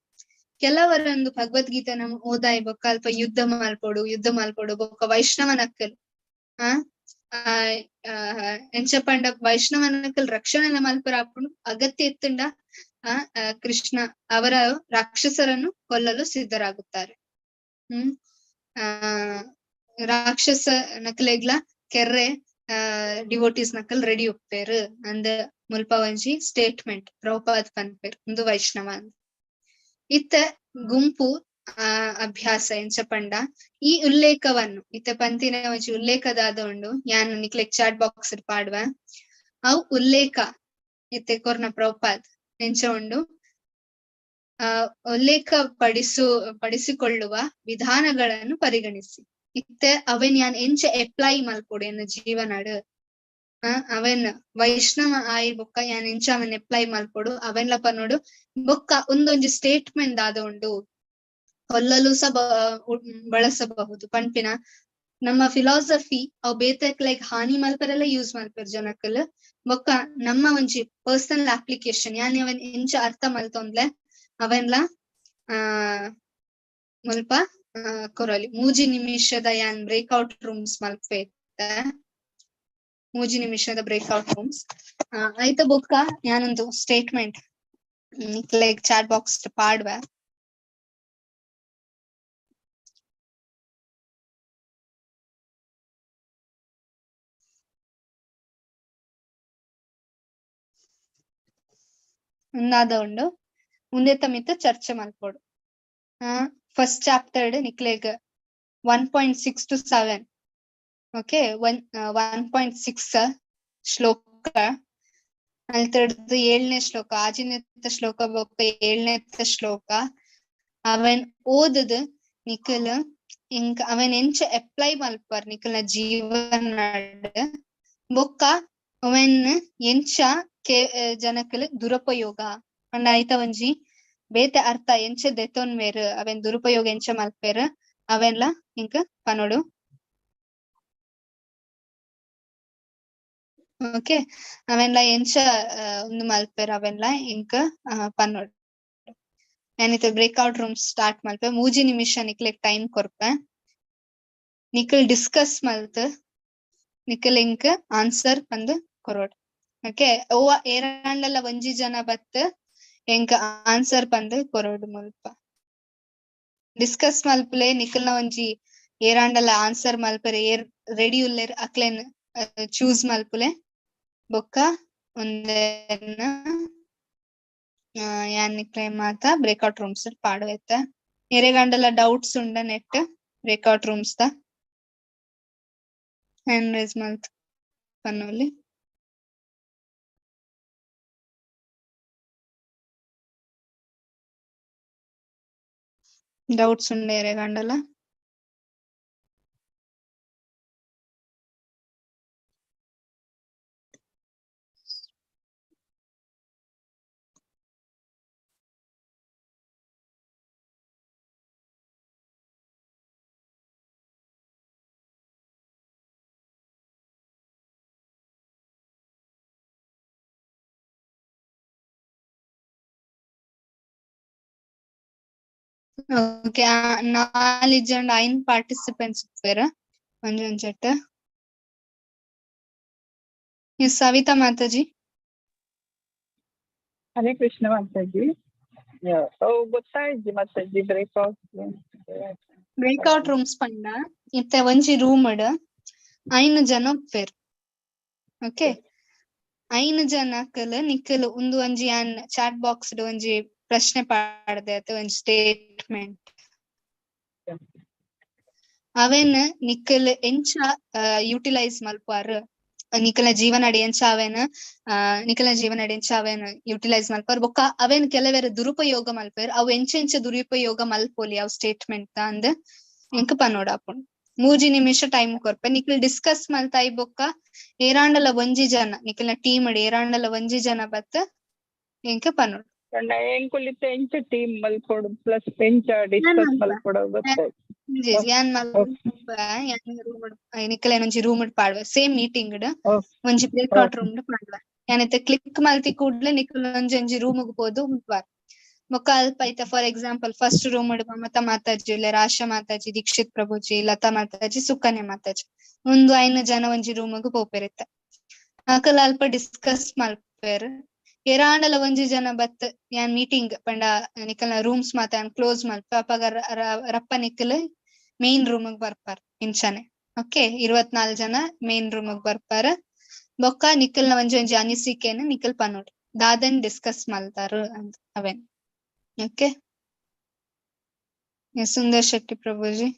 ಕೆಲವರೊಂದು ಭಗವದ್ಗೀತೆ ನಮ್ಮ ಓದಾಯಿ ಬೊಕ್ಕ ಅಲ್ಪ ಯುದ್ಧ ಮಲ್ಪೊಡು, ಯುದ್ಧ ಮಲ್ಪೊಡು ಬೊಕ್ಕ ವೈಷ್ಣವ ನಕ್ಕಲ್ ಆ ಆ, ಎಂಚ ಪಂಡ ವೈಷ್ಣವನಕಲ್ ರಕ್ಷಣೆ ಮಲ್ಪರ ಆಪುಂಡು ಅಗತ್ಯ ಇತ್ತುಂಡ ಆ ಆ, ಕೃಷ್ಣ ಅವರ ರಾಕ್ಷಸರನ್ನು ಕೊಲ್ಲಲು ಸಿದ್ಧರಾಗುತ್ತಾರೆ. ಹ್ಮ್ ಆ ರಾಕ್ಷಸ ನಕಲೆಗ್ಲ ಕೆರ್ರೆ ಡಿವೋಟೀಸ್ ನಕಲ್ ರೆಡಿ ಉಪ್ಪೇರು ಅಂದ ಮುಲ್ಪ ಒಂಜಿ ಸ್ಟೇಟ್ಮೆಂಟ್ ಪ್ರಭುಪಾದ್ ಪನ್ಪೇರ್ ಒಂದು ವೈಷ್ಣವ ಅಂದ್. ಇತ್ತ ಗುಂಪು ಆ ಅಭ್ಯಾಸ ಎಂಚ ಪಂಡ ಈ ಉಲ್ಲೇಖವನ್ನು ಇತ್ತ ಪಂತಿನ ಒಂಜಿ ಉಲ್ಲೇಖದಾದ ಉಂಡು ಯಾನ್ ನಿಕ್ಲೆಗ್ ಚಾಟ್ ಬಾಕ್ಸ್ ಪಾಡ್ವ ಅವು ಉಲ್ಲೇಖ ಇತ್ತೆ ಕೊರ್ನ ಪ್ರಭುಪಾದ್ ಎಂಚ ಉಂಡು ಆ ಉಲ್ಲೇಖ ಪಡಿಸಿಕೊಳ್ಳುವ ವಿಧಾನಗಳನ್ನು ಪರಿಗಣಿಸಿ. ಇತ್ತೆ ಅವೆನ್ ಯಾನ್ ಎಂಚ ಅಪ್ಲೈ ಮಲ್ಪೊಡು ಎನ್ನ ಜೀವನಡ್ ಅವೆನ್ ವೈಷ್ಣವ ಆಯಿ ಬೊಕ್ಕ ಯಾನ್ ಎಂಚ ಅವನ್ ಅಪ್ಲೈ ಮಲ್ಪೊಡು ಅವೆನ್ಲ ಪನೊಡು ಬೊಕ್ಕ ಒಂದೊಂಜಿ ಸ್ಟೇಟ್ಮೆಂಟ್ ದಾದ ಉಂಡು ಕೊಲ್ಲಲು ಸಹ ಬಳಸಬಹುದು ಪನ್ಪಿನ ನಮ್ಮ ಫಿಲಾಸಫಿ ಅವು ಬೇತಕ್ಲೆಗ್ ಹಾನಿ ಮಲ್ಪರೆಲ್ಲ ಯೂಸ್ ಮಲ್ಪೆರ್ ಜನಕಲ್ ಬೊಕ್ಕ ನಮ್ಮ ಒಂಜಿ ಪರ್ಸನಲ್ ಅಪ್ಲಿಕೇಶನ್ ಯಾನ್ ಅವನ್ ಎಂಚ ಅರ್ಥ ಮಲ್ತೊಂದ್ಲೆ ಅವೆನ್ಲ ಆ ಮುಲ್ಪ ಕೊರೊಲಿ. 3 ನಿಮಿಷದ ಯಾನ್ ಬ್ರೇಕ್ಔಟ್ ರೂಮ್ಸ್ ಮಲ್ಪೆ 3 ನಿಮಿಷದ ಬ್ರೇಕ್ಔಟ್ ರೂಮ್ಸ್ ಆಯ್ತ ಬೊಕ್ಕ ಯಾನೊಂದು ಸ್ಟೇಟ್ಮೆಂಟ್ ಲೈಕ್ ಚಾಟ್ ಬಾಕ್ಸ್ ಪಾಡ್ವೆ. ಉಂದಾದ ಉಂಡು ಉಂದೆತ ಮಿತ್ತ್ ಚರ್ಚೆ ಮಲ್ಪೊಡು. ಫಸ್ಟ್ ಚಾಪ್ಟರ್ ನಿಕ್ಲೆಗ್ 1.6 to 7 okay 1.6 ಶ್ಲೋಕ ಅಲ್ತಡ್ದು 7ನೇ ಶ್ಲೋಕ ಆಜಿನೇತ ಶ್ಲೋಕ ಬೊಕ್ಕ 7ನೇ ಶ್ಲೋಕ ಅವನ್ ಓದದ್ ನಿಖಲ್ ಇಂಕ್ ಅವನ್ ಎಂಚ ಅಪ್ಲೈ ಮಲ್ಪರ್ ನಿಖಲ್ನ ಜೀವನ ಬೊಕ್ಕ ಅವನ್ ಎಂಚ ಕೆ ಜನಕಲ್ ದುರುಪಯೋಗ ಪಂಡ ಐತ ಒಂಜಿ ಬೇತೆ ಅರ್ಥ ಎಂಚ ದೆತೊನ್ವೇರ್ ಅವೆನ್ ದುರುಪಯೋಗ ಎಂಚ ಮಲ್ಪೇರ್ ಅವೆನ್ಲ ಇಂಕ್ ಪನೊಡು. ಓಕೆ ಅವೆನ್ಲ ಎಂಚ ಉಂದು ಮಲ್ಪೇರ್ ಅವೆನ್ಲ ಇಂಕ್ ಪನೊಡು. ಯಾನಿತ್ತೆ ಬ್ರೇಕ್ಔಟ್ ರೂಮ್ ಸ್ಟಾರ್ಟ್ ಮಲ್ಪೆ 3 ನಿಮಿಷ ನಿಕ್ಲೆಗ್ ಟೈಮ್ ಕೊರ್ಪೆ ನಿಕಲ್ ಡಿಸ್ಕಸ್ ಮಲ್ತ್ ನಿಕಲ್ ಇಂಕ್ ಆನ್ಸರ್ ಪಂದ್ ಕೊರೊಡು. ಓಕೆ ಓ ಏರಾಂಡಲ ಒಂಜಿ ಜನ ಬತ್ತ್ ಎಂಕ್ ಆನ್ಸರ್ ಪಂದ್ ಕೊರೊಡು ಮುಲ್ಪ ಡಿಸ್ಕಸ್ ಮಲ್ಪುಲೆ ನಿಕಲ್ನ ಒಂಜಿ ಏರಾಂಡಲ ಆನ್ಸರ್ ಮಲ್ಪೆರೆ ಏರ್ ರೆಡಿ ಉಲ್ಲೆರ್ ಅಕ್ಲೆನ್ ಚೂಸ್ ಮಲ್ಪುಲೆ ಬೊಕ್ಕ ಒಂದೆನ ಯಾನ್ ನಿಕ್ಲೆ ಮಾತ ಬ್ರೇಕ್ಔಟ್ ರೂಮ್ಸ್ ಪಾಡುವೆತ್ತ. ಎರೆಗಂಡಲ ಡೌಟ್ಸ್ ಉಂಡ ನೆಟ್ ಬ್ರೇಕ್ಔಟ್ ರೂಮ್ಸ್ ದ ಹ್ಯಾಂಡ್ ರೈಸ್ ಮಲ್ತ್ ಪನ್ನೊಲಿ. ಡೌಟ್ಸ್ ಉಂಡ ಎರೆಗಂಡಲ? ಓಕೆ 4 ಜನ 5 ಪಾರ್ಟಿಸಿಪೆಂಟ್ಸ್ ಇಪ್ಪೆರ್ ಒಂಜೊಂಜೆಟ್. ಸವಿತಾ ಮಾತಾಜಿ. ಹರೇ ಕೃಷ್ಣ ಮಾತಾಜಿ. ಗೊತ್ತಾಯ್ತು ಮಾತಾಜಿ ಬ್ರೇಕ್ಔಟ್ ರೂಮ್ಸ್ ಪಂಡ ಇತ್ತೆ ಒಂಜಿ ರೂಮ್ 5 ಜನ ಉಪ್ಪೆರ್. ಓಕೆ 5 ಜನಕಲ್ ನಿಕಲ್ ಉಂದು ಒಂಜಿ ಯಾನ್ ಚಾಟ್ ಬಾಕ್ಸ್ ಒಂಜಿ ಪ್ರಶ್ನೆ ಪಾಡ್ದೆ ಅತ ಒಂಜಿ ಸ್ಟೇಟ್ಮೆಂಟ್ ಅವೆನ್ ನಿಕಲ್ ಎಂಚ ಯುಟಿಲೈಸ್ ಮಲ್ಪಾರ್ ನಿಕಲ್ನ ಜೀವನಡ್ ಎಂಚ ಅವೆನ್ ನಿಕಲ್ನ ಜೀವನಡ್ ಎಂಚ ಅವೆನ್ ಯುಟಿಲೈಸ್ ಮಲ್ಪಾರ್ ಬೊಕ್ಕ ಅವೆನ್ ಕೆಲವೆರ್ ದುರುಪಯೋಗ ಮಲ್ಪೇರ್ ಅವು ಎಂಚ ಎಂಚ ದುರುಪಯೋಗ ಮಲ್ಪೊಲಿ ಅವು ಸ್ಟೇಟ್ಮೆಂಟ್ ಅಂದ್ ಎಂಕ್ ಪನೊಡು ಆಪುಂಡು. 3 ನಿಮಿಷ ಟೈಮ್ ಕೊರ್ಪೆ ನಿಕಲ್ ಡಿಸ್ಕಸ್ ಮಲ್ತಾಯಿ ಬೊಕ್ಕ ಏರಾಂಡಲ ಒಂಜಿ ಜನ ನಿಕಲ್ನ ಟೀಮ್ ಏರಾಂಡಲ ಒಂಜಿ ಜನ ಬತ್ತ್ ಎಂಕ್ ಪನೊಡು. ಎಂಕುಲಿತ್ತೆ ಎಂಚ ಟೀಮ್ ಮಲ್ಪೊಡು ಪ್ಲಸ್ ಎಂಚ ಡಿಸ್ಕಸ್ ಮಲ್ಪೊಡು ಗೊತ್ತಾಯ್ತು. ಯಾನ್ ಮಲ್ಪೆ ಯಾನ್ ರೂಮ್ ನಿಕಲೆನ್ ಒಂಜಿ ರೂಮ್ ಪಾಡ್ವೆ ಸೇಮ್ ಮೀಟಿಂಗ್ ಒಂಜಿ ಬ್ರೇಕ್ಔಟ್ ರೂಮ್ ಪಾಡ್ವೆ. ಯಾನಿತ್ತೆ ಕ್ಲಿಕ್ ಮಲ್ತಿ ಕೂಡ್ಲೆ ನಿಕಲ್ ಒಂಜಿ ಒಂಜಿ ರೂಮ್ ಗ್ ಪೋದು ಉಂತ್ವಾರ್. ಬೊಕ್ಕ ಅಲ್ಪ ಐತ ಫಾರ್ ಎಕ್ಸಾಂಪಲ್ ಫಸ್ಟ್ ರೂಮ್ ಡ್ ಮಮತಾ ಮಾತಾಜಿ ಉಲ್ಲೆರ್, ಆಶಾ ಮಾತಾಜಿ, ದೀಕ್ಷಿತ್ ಪ್ರಭುಜಿ, ಲತಾ ಮಾತಾಜಿ, ಸುಕನ್ಯಾ ಮಾತಾಜಿ. ಉಂದು ಐನ್ ಜನ ಒಂಜಿ ರೂಮ್ ಗ್ ಪೋಪೆರ್ ಇತ್ತೆ. ಅಕಲ್ ಅಲ್ಪ ಡಿಸ್ಕಸ್ ಮಲ್ಪೆರ್. ಏರಾಂಡಲ ಒಂಜಿ ಜನ ಬತ್ತ್ ಯಾನ್ ಮೀಟಿಂಗ್ ಪಂಡ ನಿಕಲ್ನ ರೂಮ್ಸ್ ಮಾತ ಯಾನ್ ಕ್ಲೋಸ್ ಮಲ್ಪೆ ಅಪಗ ರಪ್ಪ ನಿಕಲ್ ಮೇನ್ ರೂಮ್ ಗ್ ಬರ್ಪರ್ ಇಂಚನೆ. ಓಕೆ, 24 ಜನ ಮೇನ್ ರೂಮ್ ಗ್ ಬರ್ಪರ್. ಬೊಕ್ಕ ನಿಕಲ್ನ ಒಂಜಿ ಒಂಜಿ ಅನಿಸಿಕೆನ್ ನಿಕಲ್ ಪನೊಡು, ದಾದನ್ ಡಿಸ್ಕಸ್ ಮಲ್ತಾರ್ ಅಂದ್ ಅವೆನ್. ಓಕೆ, ಸುಂದರ್ ಶೆಟ್ಟಿ ಪ್ರಭುಜಿ.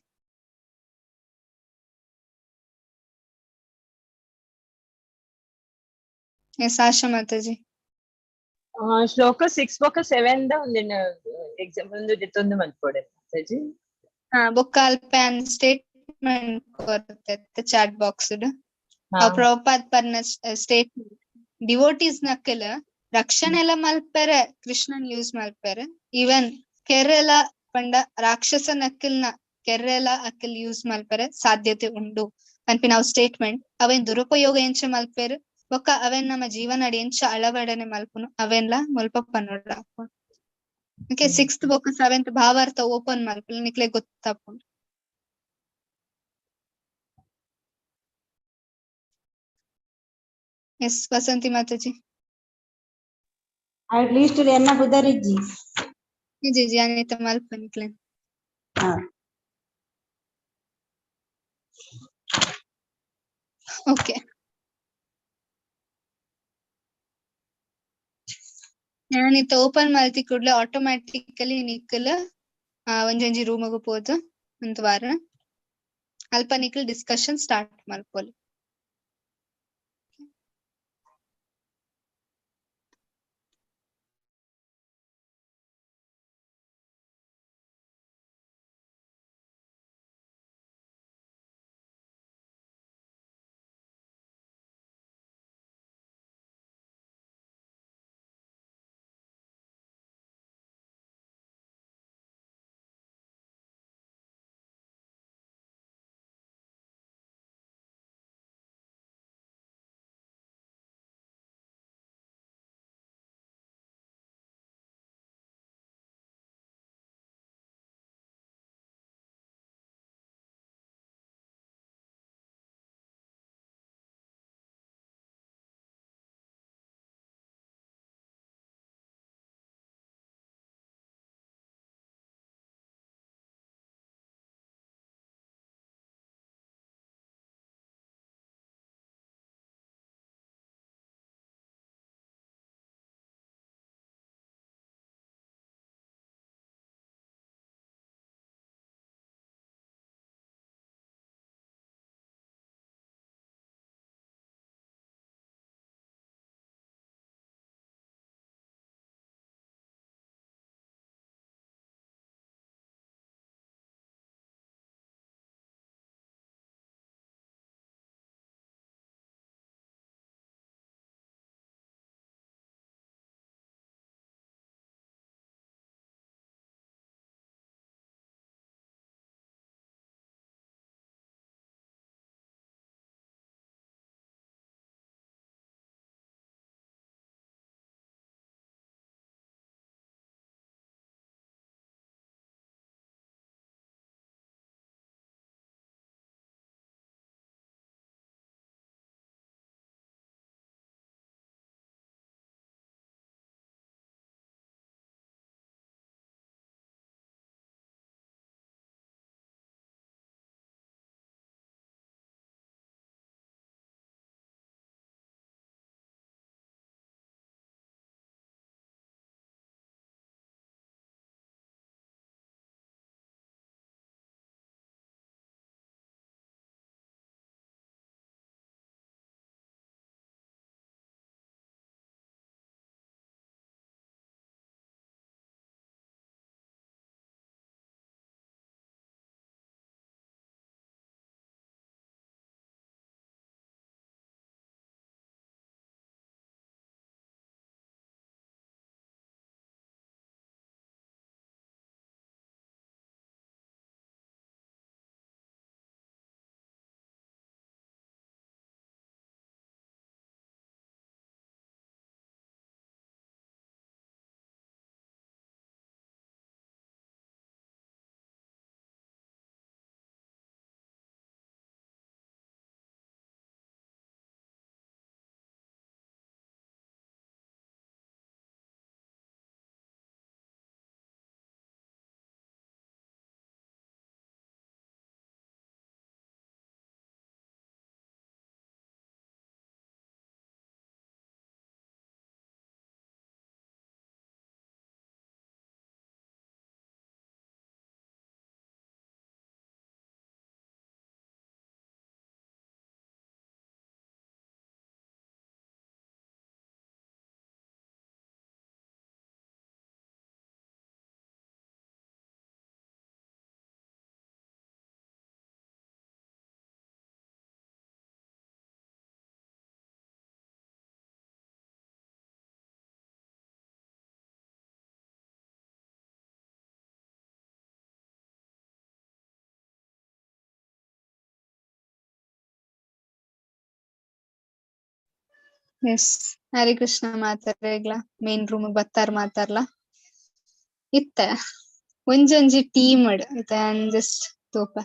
ಎಸ್ ಆಶಾ ಮಾತಾಜಿ. ಶ್ಲೋಕ 6 ಬೊಕ 7 ದ ಒಂದಿನ ಎಕ್ಸಾಮ್ ಒಂದು ದೆತ್ತೊಂದು ಮಲ್ಪೊಡೆ ಮಾತಾಜಿ. ಹಾ, ಬೊಕ್ಕ ಅಲ್ಪ ಯಾನ್ ಸ್ಟೇಟ್ಮೆಂಟ್ ಕೊರ್ತೆ ಚಾಟ್ ಬಾಕ್ಸ್ ಡ್. ಪ್ರಭುಪಾದ್ ಪರ್ನ ಸ್ಟೇಟ್ಮೆಂಟ್, ಡಿವೋಟೀಸ್ ನಕಲ್ ರಕ್ಷಣೆ ಎಲ್ಲ ಮಲ್ಪೆರೆ ಕೃಷ್ಣನ್ ಯೂಸ್ ಮಲ್ಪೆರೆ, ಈವನ್ ಕೆರೆಲ ಪಂಡ ರಾಕ್ಷಸ ನಕಲ್ನ ಕೆರೆಲ ಅಕಲ್ ಯೂಸ್ ಮಲ್ಪೆರೆ ಸಾಧ್ಯತೆ ಉಂಡು ಪನ್ಪಿನ ಅವು ಸ್ಟೇಟ್ಮೆಂಟ್. ಅವೇನ್ ದುರುಪಯೋಗ ಎಂಚ ಮಲ್ಪೆರ್ ಬೊಕ್ಕ ಅವೇನ್ ನಮ್ಮ ಜೀವನಡ್ ಎಂಚ ಅಳವಡನೆ ಮಲ್ಪುನು ಅವೆನ್ಲ ಮುಲ್ಪ ಪನೊಡು. ಓಕೆ, 6th ಬೊಕ್ಕ 7th ಭಾವಾರ್ಥ ಓಪನ್ ಮಲ್ಪುನು ನಿಕ್ಲೆ ಗೊತ್ತಾಪುಂಡು. S Vasanthi Mataji. At least ಎನ್ನ ಬುಧರಿಜ್ಜಿ. ಜಿ ಜಿ ಅನಿತ ಮಲ್ಪ ನಿಕ್ಲೆ. ಓಕೆ, ಯಾನಿತ್ತ ಓಪನ್ ಮಲ್ತಿ ಕೂಡ್ಲೆ ಆಟೋಮ್ಯಾಟಿಕಲಿ ನಿಕ್ಕಲ್ ಒಂಜೊಂಜಿ ರೂಮ್ ಗ್ ಪೋದು ಒಂತ್ ವಾರ ಅಲ್ಪ ನಿಕಲ್ ಡಿಸ್ಕಷನ್ ಸ್ಟಾರ್ಟ್ ಮಲ್ಪೊಲಿ. ಎಸ್, ಹರೇ ಕೃಷ್ಣ ಮಾತಾಡ್ಲ ಮೇನ್ ರೂಮ್ ಬತ್ತಾರ್ ಮಾತಾರ್ಲ ಇತ್ತ ಒಂಜೊಂಜಿ ಟೀಮ್ ಇತ್ತೆ ಜಸ್ಟ್ ತೂಪ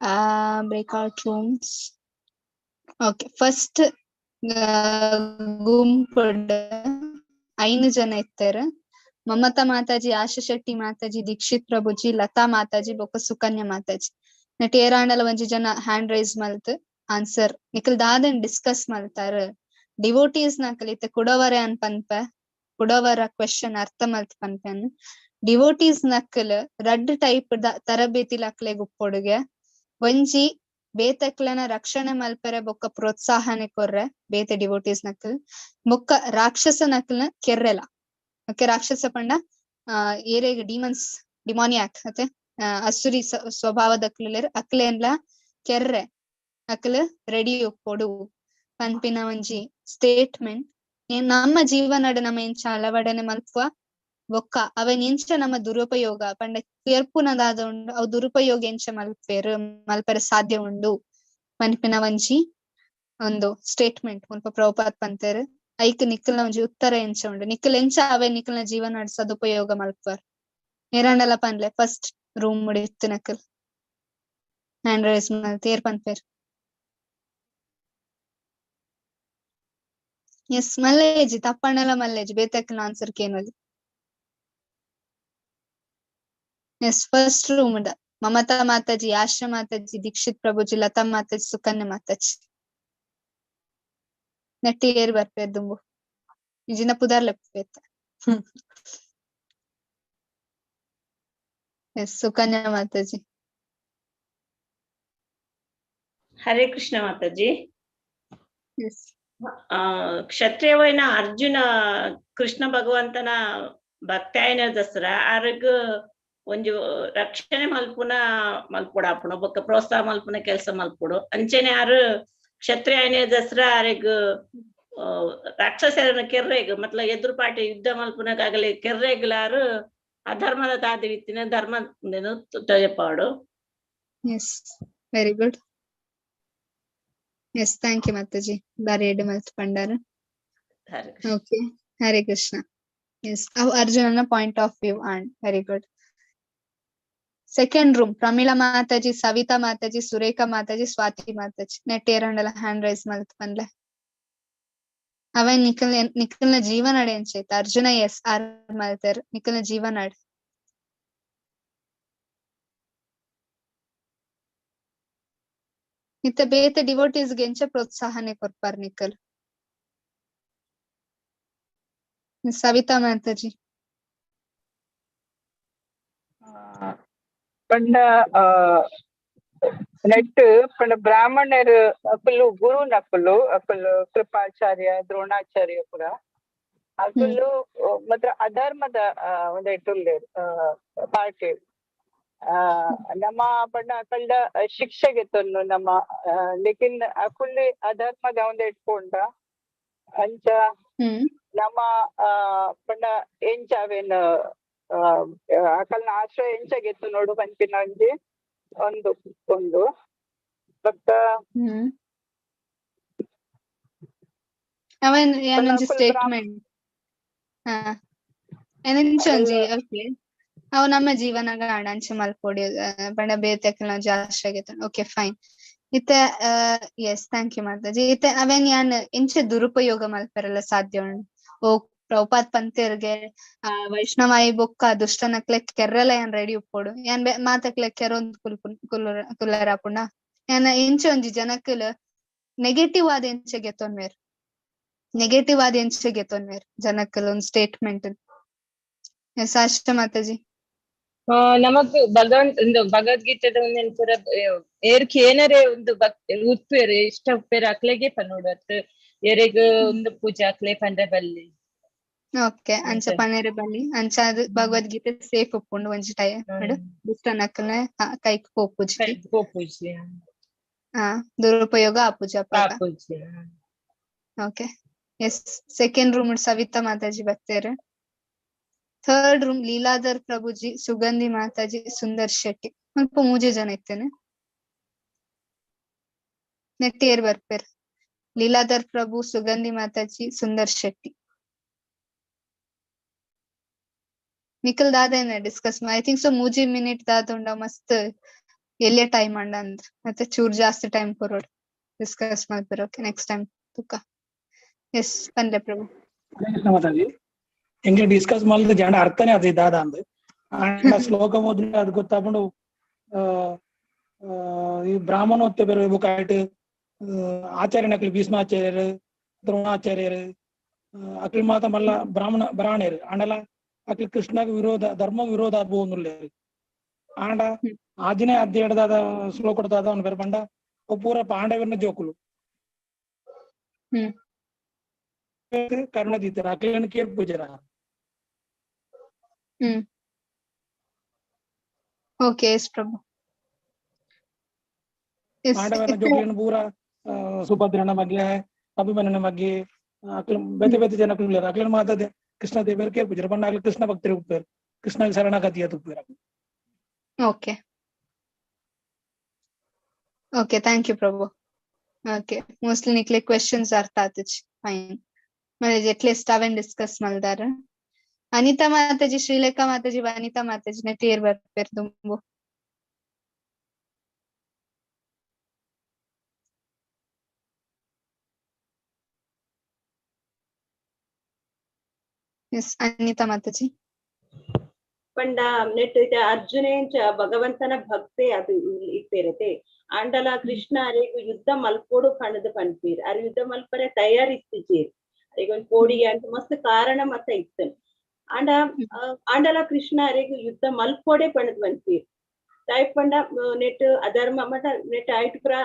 ಆ ಬ್ರೇಕ್ಔಟ್ ರೂಮ್ಸ್. ಓಕೆ, ಫಸ್ಟ್ ಗುಂಪುಡ್ 5 ಜನ ಇತ್ತೆರ್. ಮಮತಾ ಮಾತಾಜಿ, ಆಶಾ ಶೆಟ್ಟಿ ಮಾತಾಜಿ, ದೀಕ್ಷಿತ್ ಪ್ರಭುಜಿ, ಲತಾ ಮಾತಾಜಿ ಬೊಕ್ಕ ಸುಕನ್ಯಾ ಮಾತಾಜಿ. ನೆಟ್ ಏರಾಂಡಲ ಒಂಜಿ ಜನ ಹ್ಯಾಂಡ್ ರೈಸ್ ಮಲ್ತ್ ಆನ್ಸರ್ ನಿಕಲ್ ದಾದನ್ ಡಿಸ್ಕಸ್ ಮಲ್ತಾರ. ಡಿವೋಟೀಸ್ ನಕಲ್ ಇತ್ತೆ ಕುಡವರೆ ಅನ್ ಪನ್ಪ, ಕುಡವರ ಕ್ವೆಶನ್ ಅರ್ಥ ಮಲ್ತ್ ಪನ್ಪೆನ್. ಡಿವೋಟೀಸ್ ನಕಲ್ ರಡ್ಡ್ ಟೈಪ್ ದ ತರಬೇತಿ ಅಕ್ಲೆಗ್ ಉಪ್ಪೊಡುಗೆ. ಒಂಜಿ ಬೇತಕ್ಲೆನ ರಕ್ಷಣೆ ಮಲ್ಪೆರೆ ಬೊಕ್ಕ ಪ್ರೋತ್ಸಾಹನೆ ಕೊರ್ರೆ ಬೇತೆ ಡಿವೋಟೀಸ್ ನಕಲ್, ಬೊಕ್ಕ ರಾಕ್ಷಸ ನಕಲ್ನ ಕೆರ್ರೆಲ. ಓಕೆ, ರಾಕ್ಷಸ ಪಂಡ ಏರೆಗ್ ಡಿಮನ್ಸ್, ಡಿಮಾನಿಯಾಕ್ ಅತೆ ಅಸುರಿ ಸ್ವಭಾವದಕ್ಲೆರ್ ಅಕ್ಲೆನ್ಲ ಕೆರ್ರೆ ಅಕ್ಲ್ ರೆಡಿ ಉಪ್ಪೊಡು ಪನ್ಪಿನ ಒಂಜಿ ಸ್ಟೇಟ್ಮೆಂಟ್. ನಮ್ಮ ಜೀವನಡ್ ನಮ್ಮ ಎಂಚ ಅಳವಡನೆ ಮಲ್ಪುವ ಬೊಕ್ಕ ಅವೆನ್ ಎಂಚ ನಮ್ಮ ದುರುಪಯೋಗ ಪಂಡ ಕೆರ್ಪುನದಾದ ಉಂಡು ಅವು ದುರುಪಯೋಗ ಎಂಚ ಮಲ್ಪೆರ್ ಮಲ್ಪೆರೆ ಸಾಧ್ಯ ಉಂಡು ಪನ್ಪಿನ ಒಂಜಿ ಒಂದು ಸ್ಟೇಟ್ಮೆಂಟ್ ಮುಲ್ಪ ಪ್ರಭುಪಾದ್ ಪಂತೆರ್. ಐಕ್ ನಿಕ್ಕಲ್ನ ಒಂಜಿ ಉತ್ತರ ಎಂಚ ಉಂಡು, ನಿಕ್ಕಲ್ ಎಂಚ ಅವೇ ನಿಕ್ಕಲ್ನ ಜೀವನ ಸದುಪಯೋಗ ಮಲ್ಪುವರ್. ಏರಾಂಡಲ ಪನ್ಲೆ ಫಸ್ಟ್ ರೂಮ್ ಇತ್ತು ನಕಲ್ ಹ್ಯಾಂಡ್ ರೈಸ್ ಮಲ್ತ್ ಏರ್ ಪನ್ಪೆರ್? ಎಸ್, ಮಲ್ಲೇಜಿ ತಪ್ಪಣ್ಣಲ ಮಲ್ಲೇಜಿ ಬೇತಕ್ನ ಆನ್ಸರ್ ಕೇನೊಲಿ. ಎಸ್, ಫಸ್ಟ್ ರೂಮ್ ಉಂಡ ಮಮತಾ ಮಾತಾಜಿ, ಆಶಾ ಮಾತಾಜಿ, ದೀಕ್ಷಿತ್ ಪ್ರಭುಜಿ, ಲತಾ ಮಾತಾಜಿ, ಸುಕನ್ಯಾ ಮಾತಾಜಿ. ನೆಟ್ಟಿ ಏರ್ ಬರ್ಪೇರ್ ದುಂಬು ನಿಜಿನ ಪುದಾರ್ ಲೆಪ್ಪೇತ. ಎಸ್, ಸುಕನ್ಯಾ ಮಾತಾಜಿ. ಹರೇ ಕೃಷ್ಣ ಮಾತಾಜಿ. ಎಸ್. ಕ್ಷತ್ರಿಯವೈನ ಅರ್ಜುನ ಕೃಷ್ಣ ಭಗವಂತನ ಭಕ್ತಾಯನ ದಸರಾ ಆರಗ್ ಒಂಜಿ ರಕ್ಷಣೆ ಮಲ್ಪುನ ಮಲ್ಪುಡಾಪುಣ ಬೊಕ್ಕ ಪ್ರೋತ್ಸಾಹ ಮಲ್ಪುನ ಕೆಲಸ ಮಲ್ಪುಡು. ಅಂಚನೆ ಆರು ಕ್ಷತ್ರಿಯನೇ ದಸರಾ ಆರೆಗ್ ರಾಕ್ಷಸರನ ಕೆರ್ರೆಗ್ ಮತ್ಲ ಎದುರು ಪಾಟಿ ಯುದ್ಧ ಮಲ್ಪುನಕಾಗಲಿ ಕೆರ್ರೆಗ್ಲಾರು ಅಧರ್ಮದ ತಾದಿ ವಿತ್ತಿನ ಧರ್ಮ ತೋಜಪಾಡು. Yes, very good. Yes, thank you Mataji, ಬಾರಿ ಎಡ್ಡೆ ಮಲ್ತ್ ಪಂಡಾರ. ಓಕೆ, ಹರೇ ಕೃಷ್ಣ. ಎಸ್, ಅವು ಅರ್ಜುನನ point of view and very good. Second room Pramila Mataji, Savita Mataji, Surekha Mataji, Swati Mataji. Net ಏರಂಡಲ ಹ್ಯಾಂಡ್ ರೈಸ್ ಮಲ್ತ್ ಪನ್ಲೆ. ಅವ ನಿಖಲ್ ನಿಖಲ್ನ ಜೀವನಾಡ್ ಎಂಚೈತ್ ಅರ್ಜುನ ಎಸ್ ಆರ್ ಮಲ್ತೆರ್ ನಿಖಲ್ನ ಜೀವನಾಡ್. ಇತ್ತ ಬೇತೆ ಡಿವೋಟೀಸ್ ಗೆ ಎಂಚ ಪ್ರೋತ್ಸಾಹನೆ ಕೊರ್ಪಾರ್ ನಿಖಲ್? ಸವಿತಾ ಮಾತಾಜಿ. ಪಂಡ ನೆಟ್ ಪಂಡ ಬ್ರಾಹ್ಮಣರು ಅಕುಲು ಗುರು ನಕುಲು ಅಕುಲು ಕೃಪಾಚಾರ್ಯ ದ್ರೋಣಾಚಾರ್ಯ ಪುರ ಅಕುಲು ಮಾತ್ರ ಅಧರ್ಮದ ಒಂದೆಟ್ಟುಲ್ಲೇರ್ ಪಾರ್ಟಿ. ನಮ್ಮ ಪಂಡ ಅಕಲ್ಡ ಶಿಕ್ಷೆಗೆ ತೊನ್ನು ನಮ್ಮ ಲೇಕಿನ್ ಅಕುಲು ಅಧರ್ಮದ ಒಂದೆಟ್ಕೊಂಡ ಅಂಚ ನಮ್ಮ ಪಂಡ ಎಂಚ ಅವೇನ್ ಅಕಲ್ನ ಆಶ್ರಯ ಎಂಚಾಗಿತ್ತು ನೋಡು ಪನ್ಪಿನ ಒಂಜಿ ಒಂದು ಒಂದು ಬೊಕ್ಕ ಅವನ್ ಏನೊಂಜಿ ಸ್ಟೇಟ್ಮೆಂಟ್ ಏನಂಚ ಒಂಜಿ ಓಕೆ ಅವು ನಮ್ಮ ಜೀವನ ಗಾಣ ಅಂಚ ಮಲ್ಪೊಡಿ ಪಂಡ ಬೇತೆ ಒಂಜಿ ಆಶ್ರಯ ಗೆತ್ತೊಂಡು. Okay fine. ಇತ್ತೆ ಎಸ್, thank you Mataji. ಇತ್ತೆ ಅವೇನ್ ಯಾನ್ ಎಂಚ ದುರುಪಯೋಗ ಮಲ್ಪೆರೆಲ್ಲ ಸಾಧ್ಯ ಉಂಡು? ಓ ಪ್ರಭುಪಾದ್ ಪಂತೆರ್ಗೆ ವೈಷ್ಣವಾಯಿ ಬೊಕ್ಕ ದುಷ್ಟನಕ್ಲೆ ಕೆರ್ರೆಲ ಯಾನ್ ರೆಡಿ ಉಪ್ಪೊಡು, ಯಾನ್ ಮಾತಕ್ಲೆ ಕೆರೊಂದು ಕುಲ್ಲರಾಪುಂಡ ಯಾನ್ ಎಂಚ ಒಂಜಿ ಜನಕ್ಲ್ ನೆಗೆಟಿವ್ ಆದ ಎಂಚ ಗೆತ್ತೊನ್ವೇರ್, ನೆಗೆಟಿವ್ ಆದ ಎಂಚ ಗೆತ್ತೊನ್ವೇರ್ ಜನಕ್ಲ್ ಒಂದ್ ಸ್ಟೇಟ್ಮೆಂಟ್. ಎಸ್ ಆಶಾ ಮಾತಾಜಿ. ನಮಕ್ ಭಗವಂತ ಒಂದು ಭಗವದ್ಗೀತೆದ ಒಂದೇನ್ ಪೂರ ಏರ್ಕ್ ಏನರೇ ಒಂದು ಉಪ್ಪೇರು ಇಷ್ಟ ಉಪ್ಪೇರು ಅಕ್ಲೆಗೆ ಪನ್ನೋಡು ಅತ್ ಏರೆಗ್ ಒಂದು ಪೂಜೆ ಅಕ್ಲೆ ಪಂಡ್ರೆ ಬಲ್ಲಿ. ಓಕೆ, ಅಂಚ ಪನೇರೆ ಬಲ್ಲಿ ಅಂಚ ಅದು ಭಗವದ್ಗೀತೆ ಸೇಫ್ ಉಪ್ಪುಂಡು ಒಂಜಿ ಟೈಮ್ ದುಷ್ಟನಕ್ಲ್ನ ಕೈಕ್ ಪೋಪುಜಿ ಪೋಪುಜಿ ದುರುಪಯೋಗ ಆಪುಜಿ ಅಪಗ. Okay, yes, second room Savita Mataji ಬತ್ತೇರು. Third room Leeladhar Prabhuji, Sugandhi Mataji, Sundar Shetty. ಸ್ವಲ್ಪ ಮೂಜೆ ಜನ ಇತ್ತೇನೆ. ನೆಟ್ ಏರ್ ಬರ್ಪೇರ್. ಲೀಲಾಧರ್ ಪ್ರಭು, ಸುಗಂಧಿ ಮಾತಾಜಿ, ಸುಂದರ್ ಶೆಟ್ಟಿ. ನಿಖಲ್ ದಾದ discuss I think so 3 minute ದಾದ ಉಂಡ ಮಸ್ತ್ ಎಲ್ಲಿಯ ಟೈಮ್ ಅಂಡ ಅಂದ್ರ ಮತ್ತೆ ಚೂರ್ ಜಾಸ್ತಿ ಟೈಮ್ ಕೊರೋಡ್ ಡಿಸ್ಕಸ್ ಮಾಡ್ತಾರೆ. ಓಕೆ, ನೆಕ್ಸ್ಟ್ ಟೈಮ್ ತುಕ್ಕ. ಎಸ್ ಪನ್ಲೆ ಪ್ರಭು. ಹರೇ ಕೃಷ್ಣ ಮಾತಾಜಿ, ಎಂಗೆ ಡಿಸ್ಕಸ್ ಮಲ್ದ ಜಾಂಡ ಅರ್ಥನೇ ಅದು ದಾದ ಅಂದ್ ಆಂಡ ಶ್ಲೋಕ ಮೊದ್ಲು ಅದು ಗೊತ್ತಾಪುಂಡು. ಈ ಬ್ರಾಹ್ಮಣೋತ್ತೆ ಬೇರೆ ಬುಕ್ ಆಯ್ತು ಆಚಾರ್ಯನಕ್ಲು ಭೀಷ್ಮಾಚಾರ್ಯರು ದ್ರೋಣಾಚಾರ್ಯರು ಅಕ್ಲು ಮಾತ ಮಲ್ಲ ಬ್ರಾಹ್ಮಣ ಬ್ರಾಹ್ಮಣರು ಆಂಡಲ ಅಕ್ಲು ಕೃಷ್ಣಗ ವಿರೋಧ ಧರ್ಮ ವಿರೋಧ ಆಗ್ಬೋದುಲ್ಲೇರು ಆಂಡ ಆಜಿನೇ ಅಧ್ಯಾಯದಾದ ಶ್ಲೋಕದಾದ ಅವನು ಬೇರೆ ಪಂಡ ಪೂರ ಪಾಂಡವರನ್ನ ಜೋಕುಲು ಕರುಣ ದೀತರ ಅಕ್ಲನ್ನು ಕೇರ್ ಪೂಜರ. ಓಕೆ ಎಸ್ ಪ್ರಭು. ಪಾಂಡವರ ಜೋಕುలను ಪೂರ ಸುಭದ್ರನ ಬಗ್ಗೆ ಅಭಿಮನ್ಯನ ಬಗ್ಗೆ ಅಕ್ಲು ಬೇತೆ ಬೇತೆ ಜನಕ್ಲು ಅಕ್ಲನ್ನು ಮಾತಾದೆ ಕೃಷ್ಣ ದೇವರು ಕೇರ್ ಪೂಜರ ಪಂಡ ಅಕ್ಲು ಕೃಷ್ಣ ಭಕ್ತರು ಉಪ್ಪೇರು Krishna ಶರಣಾಗತಿಯ ತುಪ್ಪೇರು. Okay okay thank you Prabhu. Okay mostly ನಿಕ್ಲೆ questions ಅರ್ಥ ಆತಚ್ ಫೈನ್. ಮನೆ ಅಟ್ಲೀಸ್ಟ್ ಅವೇನ್ ಡಿಸ್ಕಸ್ ಮಲ್ದಾರ. ಅನಿತಾ ಮಾತಾಜಿ, ಶ್ರೀಲೇಖಾ ಮಾತಾಜಿ, ವನಿತಾ ಮಾತಾಜಿ ನೆಟ್ ಏರ್ ಬರ್ಪೇರ್ ದುಂಬು. ಎಸ್ ಅನಿತಾ ಮಾತಾಜಿ. ಪಂಡ ನೆಟ್ ಅರ್ಜುನೇಂಚ ಭಗವಂತನ ಭಕ್ತೆ ಅದು ಇತ್ತಿರತೆ ಆಂಡಲ ಕೃಷ್ಣ ಅರೆಗು ಯುದ್ಧ ಮಲ್ಪೋಡು ಪಣದ ಪನ್ಪೀರ್ ಅರೆ ಯುದ್ಧ ಮಲ್ಪರೆ ತಯಾರಿಸ್ತಿಜೇರ್ ಅರೆಗ್ ಒಂದ್ ಪೋಡಿಗೆ ಅಂತ ಮಸ್ತ್ ಕಾರಣ ಮತ್ತ ಇತ್ತು ಆಂಡ ಆಂಡಲ ಕೃಷ್ಣ ಅರೆಗು ಯುದ್ಧ ಮಲ್ಪೋಡೆ ಪಣದ ಪನ್ಪೀರ್ ತಾಯಿ ಪಂಡ ನೆಟ್ ಅಧರ್ಮ ಮತ್ತ ನೆಟ್ ಆಯ್ತು ಪುರ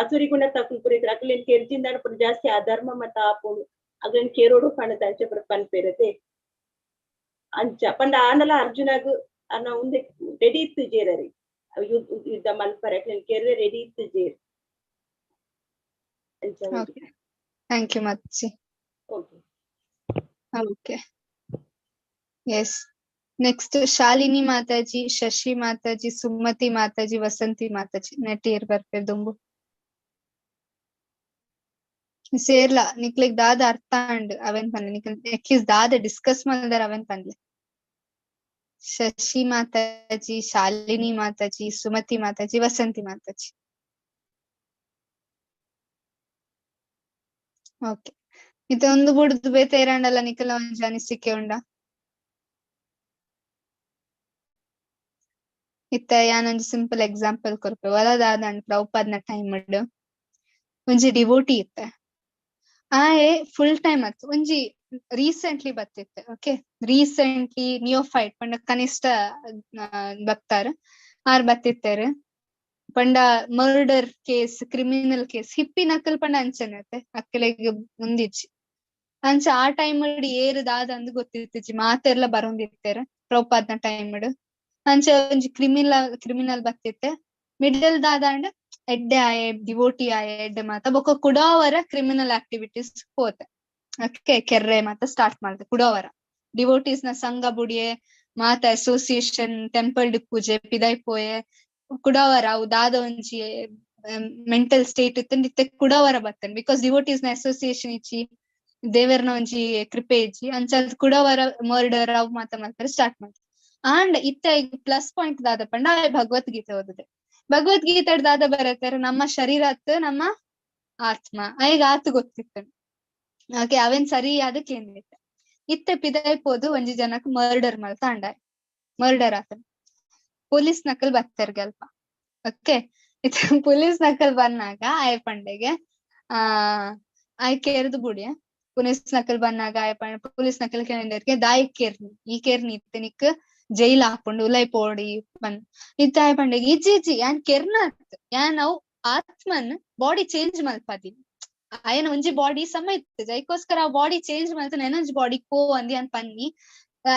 ಅಸುರಿ ಗುಣ ತಕ್ಕುಲ್ ಪುರ ಅಕ್ಲೇನ್ ಕೆರ್ಜಿಂದ ಪುರ ಜಾಸ್ತಿ ಅಧರ್ಮ ಮತ್ತ ಆಪೋಡು ಅಗ್ಲೇನ್ ಕೇರೋಡು ಪಣದ ಅಂಚ ಪುರ ಪನ್ಪೇರತೆ ಅಂಚ ಪಂಡ ಆಂಡಲ ಅರ್ಜುನಗ್ ಅನ್ನ ಉಂದೆ ರೆಡಿ ಇತ್ತು ಜೇರರಿ ಯುದ್ಧ ಮಲ್ಪರೆ ಕೆರ್ರೆ ರೆಡಿ ಇತ್ತು ಜೇರ್. Okay thank you Mataji. Okay okay yes next Shalini Mataji, Shashi Mataji, Sumathi Mataji, Vasanthi Mataji net ಏರ್ ಬರ್ಪೇರ್ ದುಂಬು ಸೇರ್ಲಾ ನಿಕ್ಲೆಗ್ ದಾದ ಅರ್ಥ ಅಂಡ್ ಅವೇನ್ ಪನ್ಲೆ ನಿಕ್ಲ್ ಅಟ್ಲೀಸ್ಟ್ ದಾದ ಡಿಸ್ಕಸ್ ಮಲ್ದಾರ ಅವೇನ್ ಪನ್ಲೆ. ಶಶಿ ಮಾತಾಜಿ, ಶಾಲಿನಿ ಮಾತಾಜಿ, ಸುಮತಿ ಮಾತಾಜಿ, ವಸಂತಿ ಮಾತಾಜಿ. ಓಕೆ ಇದೊಂದು ಬುಡ್ದು ಬೇತೆ ಇರಂಡಲ್ಲ ನಿಖಲ ಒಂಜಿ ಅನಿಸಿಕೆ ಉಂಡ ಇತ್ತ ಯಾನೊಂಜಿ ಸಿಂಪಲ್ ಎಕ್ಸಾಂಪಲ್ ಕೊರ್ಪೆ. ಒಲದಾದ ಪ್ರಭುಪಾದ್ನ ಟೈಮ್ ಒಂಜಿ ಡಿವೋಟಿ ಇತ್ತೆ ಆಯೆ ಫುಲ್ ಟೈಮ್ ಅತ್ತು ಒಂಜಿ ರೀಸೆಂಟ್ಲಿ ಬತ್ತಿತ್ತೆ. ಓಕೆ ರೀಸೆಂಟ್ಲಿ ನಿಯೋಫೈಟ್ ಪಂಡ ಕನಿಷ್ಠ ಭಕ್ತಾರ ಆರ್ ಬತ್ತಿತ್ತಾರೆ ಪಂಡ murder case criminal case hippie ನಕಲ್ ಪಂಡ ಅಂಚನತ್ತೆ ಅಕ್ಕಲೆಗ್ ಮುಂದಿಚ್ಚಿ ಅಂಚ ಆ ಟೈಮ್ ಏರುದಾದ ಅಂದ್ ಗೊತ್ತಿತ್ತಿಚ್ಚಿ ಮಾತೆರ್ಲ ಬರೋಂದಿತ್ತಾರೆ ಪ್ರಭುಪಾದ್ನ ಟೈಮ್ ಅಂಚ ಒಂಜಿ ಕ್ರಿಮಿನಲ್ ಬತ್ತಿತ್ತೆ ಮಿಡಲ್ ದಾದ ಅಂಡ್ ಎಡ್ಡೆ ಆಯೆ ಡಿವೋಟಿ ಆಯೆ ಎಡ್ಡೆ ಮಾತ ಬೊಕ್ಕ ಕುಡಾವರ ಕ್ರಿಮಿನಲ್ ಆಕ್ಟಿವಿಟೀಸ್ ಹೋತೆ. ಓಕೆ ಕೆರ್ರೆ ಮಾತ ಸ್ಟಾರ್ಟ್ ಮಾಡ್ದೆ ಕುಡಾವರ ಡಿವೋಟೀಸ್ ನ ಸಂಘ ಬುಡಿಯೆ ಮಾತ ಅಸೋಸಿಯೇಷನ್ ಟೆಂಪಲ್ ಪೂಜೆ ಪಿದಾಯ್ ಪೋಯೆ ಕುಡಾವರ ಅವು ದಾದ ಒಂಜಿ ಮೆಂಟಲ್ ಸ್ಟೇಟ್ ಇತ್ತು ಇತ್ತೆ ಕುಡಾವರ ಬತ್ತನ್ because devotees ನ ಅಸೋಸಿಯೇಷನ್ ಇಚ್ಚಿ ದೇವರ್ನ ಒಂಜಿ ಕೃಪೆ ಇಚ್ಚಿ ಅಂಚ ಕುಡಾವರ ಮರ್ಡರ್ ಅವು ಮಾತ ಮಾಡ್ತಾರೆ ಸ್ಟಾರ್ಟ್ ಮಾಡ್ತಾರೆ. ಅಂಡ್ ಇತ್ತ ಪ್ಲಸ್ ಪಾಯಿಂಟ್ ದಾದ ಪಂಡ ಭಗವದ್ಗೀತೆ ಓದಿದೆ. ಭಗವದ್ಗೀತೆ ದಾದ ಬರತ್ತಾರೆ ನಮ್ಮ ಶರೀರ ಅತ್ ನಮ್ಮ ಆತ್ಮ ಈಗ ಆತು ಗೊತ್ತಿತ್ತು. ಓಕೆ ಅವೇನ್ ಸರಿ ಅದಕ್ಕೆ ಏನಿತ್ತು ಇತ್ತೆ ಪಿದಾಯ್ ಪೋದು ಒಂಜಿ ಜನಕ್ ಮರ್ಡರ್ ಮಲ್ತ ಅಂಡ ಮರ್ಡರ್ ಆತನ ಪೊಲೀಸ್ ನಕಲ್ ಬರ್ತಾರ ಗಲ್ಪ. ಓಕೆ ಇತ್ತೆ ಪೊಲೀಸ್ ನಕಲ್ ಬಂದಾಗ ಆಯ ಪಂಡೆಗೆ ಆಯ್ ಕೇರ್ದು ಬುಡಿಯ ಪೊಲೀಸ್ ನಕಲ್ ಬಂದಾಗ ಆಯ ಪೊಲೀಸ್ ನಕಲ್ ಕೇಳಿದಕ್ಕೆ ದಾಯಿ ಕೇರ್ನಿ ಈ ಕೇರ್ನಿ ಇತ್ತೆ ನಿಕ್ ಜೈಲ್ ಹಾಕೊಂಡು ಉಲೈ ಪೋಡಿ ಬಂದ್ ಇತ್ತ ಆಯ ಪಂಡೆಗೆ ಇಜ್ಜಿ ಇಜ್ಜಿ ಯಾನ್ ಕೆರ್ನ ಅತ್ ಯಾನ್ ಅವು ಆತ್ಮನ್ ಬಾಡಿ ಚೇಂಜ್ ಮಲ್ಪದಿನಿ ಆಯನ ಒಂಜಿ ಬಾಡಿ ಸಮ ಇತ್ತು ಐಕೋಸ್ಕರ ಆ ಬಾಡಿ ಚೇಂಜ್ ಮಲ್ತ ನೆನೊಂಜಿ ಬಾಡಿ ಕೋ ಅಂದ್ ಯಾನ್ ಪನ್ನಿ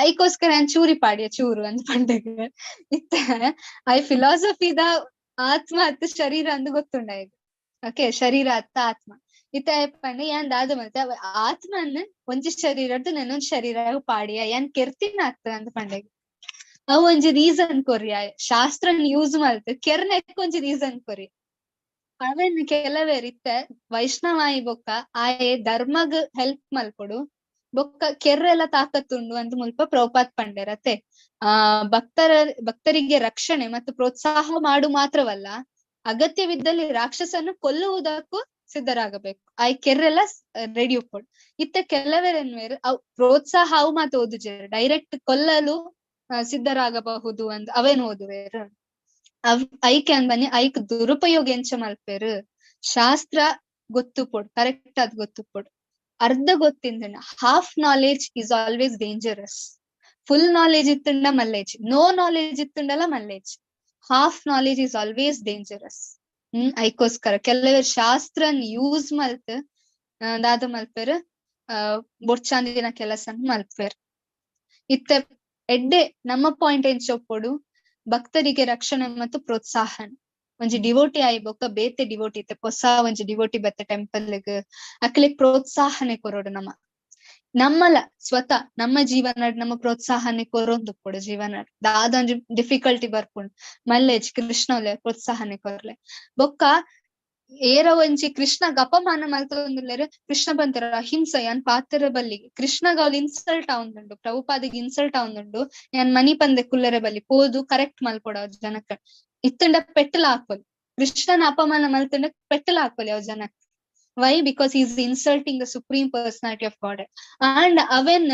ಐಕೋಸ್ಕರ ಯಾನ್ ಚೂರಿ ಪಾಡಿಯ ಚೂರು ಅಂದ್ ಪಂಡೆಗೆ ಇತ್ತ I ಫಿಲಾಸಫಿದ ಆತ್ಮ ಅತ್ ಶರೀರ ಅಂದ್ ಗೊತ್ತುಂಡ ಈಗ. ಓಕೆ ಶರೀರ ಅತ್ತ ಆತ್ಮ ಇತ್ತ ಪಂಡೆ ಯಾನ್ ದಾದ ಮಲ್ತ ಆತ್ಮನ್ ಒಂಜಿ ಶರೀರದ್ದು ನೆನೊಂಜಿ ಶರೀರ ಪಾಡಿಯ ಯಾನ್ ಕೆರ್ತಿನ ಅತ್ತ ಅಂದ್ ಪಂಡೆಗೆ ಅವು ಒಂಜಿ ರೀಸನ್ ಕೊರ್ಯ ಶಾಸ್ತ್ರನ್ ಯೂಸ್ ಮಲ್ತ್ ಕೆರ್ನೆಕ್ ಒಂಜಿ ರೀಸನ್ ಕೊರಿ ಅವೆನ್ ಕೆಲವೇರ್ ಇತ್ತೆ ವೈಷ್ಣವಾಯಿ ಬೊಕ್ಕ ಆಯೆ ಧರ್ಮಗ್ ಹೆಲ್ಪ್ ಮಲ್ಪೊಡು ಬೊಕ್ಕ ಕೆರ್ರೆಲ ತಾಕತ್ತುಂಡು ಅಂತ ಮುಲ್ಪ ಪ್ರಭುಪಾದ್ ಪಂಡೆರತೆ. ಆ ಭಕ್ತರಿಗೆ ರಕ್ಷಣೆ ಮತ್ತು ಪ್ರೋತ್ಸಾಹ ಮಾಡು ಮಾತ್ರವಲ್ಲ, ಅಗತ್ಯವಿದ್ದಲ್ಲಿ ರಾಕ್ಷಸನ್ನು ಕೊಲ್ಲುವುದಕ್ಕೂ ಸಿದ್ಧರಾಗಬೇಕು. ಆಯ್ ಕೆರ್ರೆಲ್ಲ ರೆಡಿ ಉಪ್ಪೊಡು. ಇತ್ತ ಕೆಲವರೆನ್ವೇರ್ ಅವ್ ಪ್ರೋತ್ಸಾಹ ಅವು ಮಾತ ಓದುಜೆರ್, ಡೈರೆಕ್ಟ್ ಕೊಲ್ಲಲು ಸಿದ್ಧರಾಗಬಹುದು ಅಂದ್ ಅವೇನ್ ಓದುವೇರ್. ಅವ್ ಐಕ್ ಅನ್ ಬನ್ನಿ ಐಕ್ ದುರುಪಯೋಗ ಎಂಚ ಮಲ್ಪೆರ್, ಶಾಸ್ತ್ರ ಗೊತ್ತುಪೊಡು, ಕರೆಕ್ಟ್ ಆದ್ ಗೊತ್ತುಪೊಡು. ಅರ್ಧ ಗೊತ್ತಿಂದಣ half knowledge is always dangerous. Full knowledge ಇತ್ತುಂಡ ಮಲ್ಲೇಜ್, ನೋ ನಾಲೆಜ್ ಇತ್ತುಂಡಲ ಮಲ್ಲೇಜ್. Half knowledge is always dangerous. ಐಕೋಸ್ಕರ ಕೆಲವರು ಶಾಸ್ತ್ರನ್ ಯೂಸ್ ಮಲ್ತ್ ದಾದ ಮಲ್ಪೆರ್, ಬೊಡ್ಚಾಂದಿನ ಕೆಲಸ ಮಲ್ಪೆರ್. ಇತ್ತೆ ಎಡ್ಡೆ ನಮ್ಮ ಪಾಯಿಂಟ್ ಎಂಚ ಒಪ್ಪೊಡು, ಭಕ್ತರಿಗೆ ರಕ್ಷಣೆ ಮತ್ತು ಪ್ರೋತ್ಸಾಹನ. ಒಂಜಿ ಡಿವೋಟಿ ಆಯಿ ಬೊಕ್ಕ ಬೇತೆ ಡಿವೋಟಿ ಇತ್ತೆ ಹೊಸ ಒಂಜಿ ಡಿವೋಟಿ ಬತ್ತೆ ಟೆಂಪಲ್ಗ್ ಅಕ್ಲೆ ಪ್ರೋತ್ಸಾಹನೆ ಕೊರೊಡು. ನಮ್ಮ ನಮ್ಮಲ ಸ್ವತಃ ನಮ್ಮ ಜೀವನ ನಮ್ಮ ಪ್ರೋತ್ಸಾಹನೆ ಕೊರೊಂದು ಜೀವನ ದಾದ ಒಂಜಿ ಡಿಫಿಕಲ್ಟಿ ಬರ್ಪುಂಡು ಮಲ್ಲೇಜ್ ಕೃಷ್ಣಲೆ ಪ್ರೋತ್ಸಾಹನೆ ಕೊರ್ಲೆ. ಬೊಕ್ಕ ಏರ ಒಂಜಿ ಕೃಷ್ಣಗ್ ಅಪಮಾನ ಮಲ್ತೊಂದುಲ್ಲೆರ್, ಕೃಷ್ಣ ಬಂತರ ಅಹಿಂಸೆ ಯಾನ್ ಪಾತ್ರ ಬಲ್ಲಿ, ಕೃಷ್ಣಗ ಅವ್ಲು ಇನ್ಸಲ್ಟ್ ಆವೊಂದುಂಡು, ಪ್ರಭುಪಾದಿಗ್ ಇನ್ಸಲ್ಟ್ ಆವೊಂದುಂಡು, ಯಾನ್ ಮನಿ ಪಂದೆ ಕುಲ್ಲರೆ ಬಲ್ಲಿ ಪೋದು ಕರೆಕ್ಟ್ ಮಲ್ಪೊಡು ಅವ್ ಜನಕ್ಕ, ಇತ್ತುಂಡ ಪೆಟ್ಟಲ ಹಾಕೊಲಿ, ಕೃಷ್ಣನ ಅಪಮಾನ ಮಲ್ತುಂಡ ಪೆಟ್ಟಲ ಹಾಕೊಲಿ ಅವ್ ಜನಕ್. Why? Because he is insulting the supreme personality of God. And ಅವೆನ್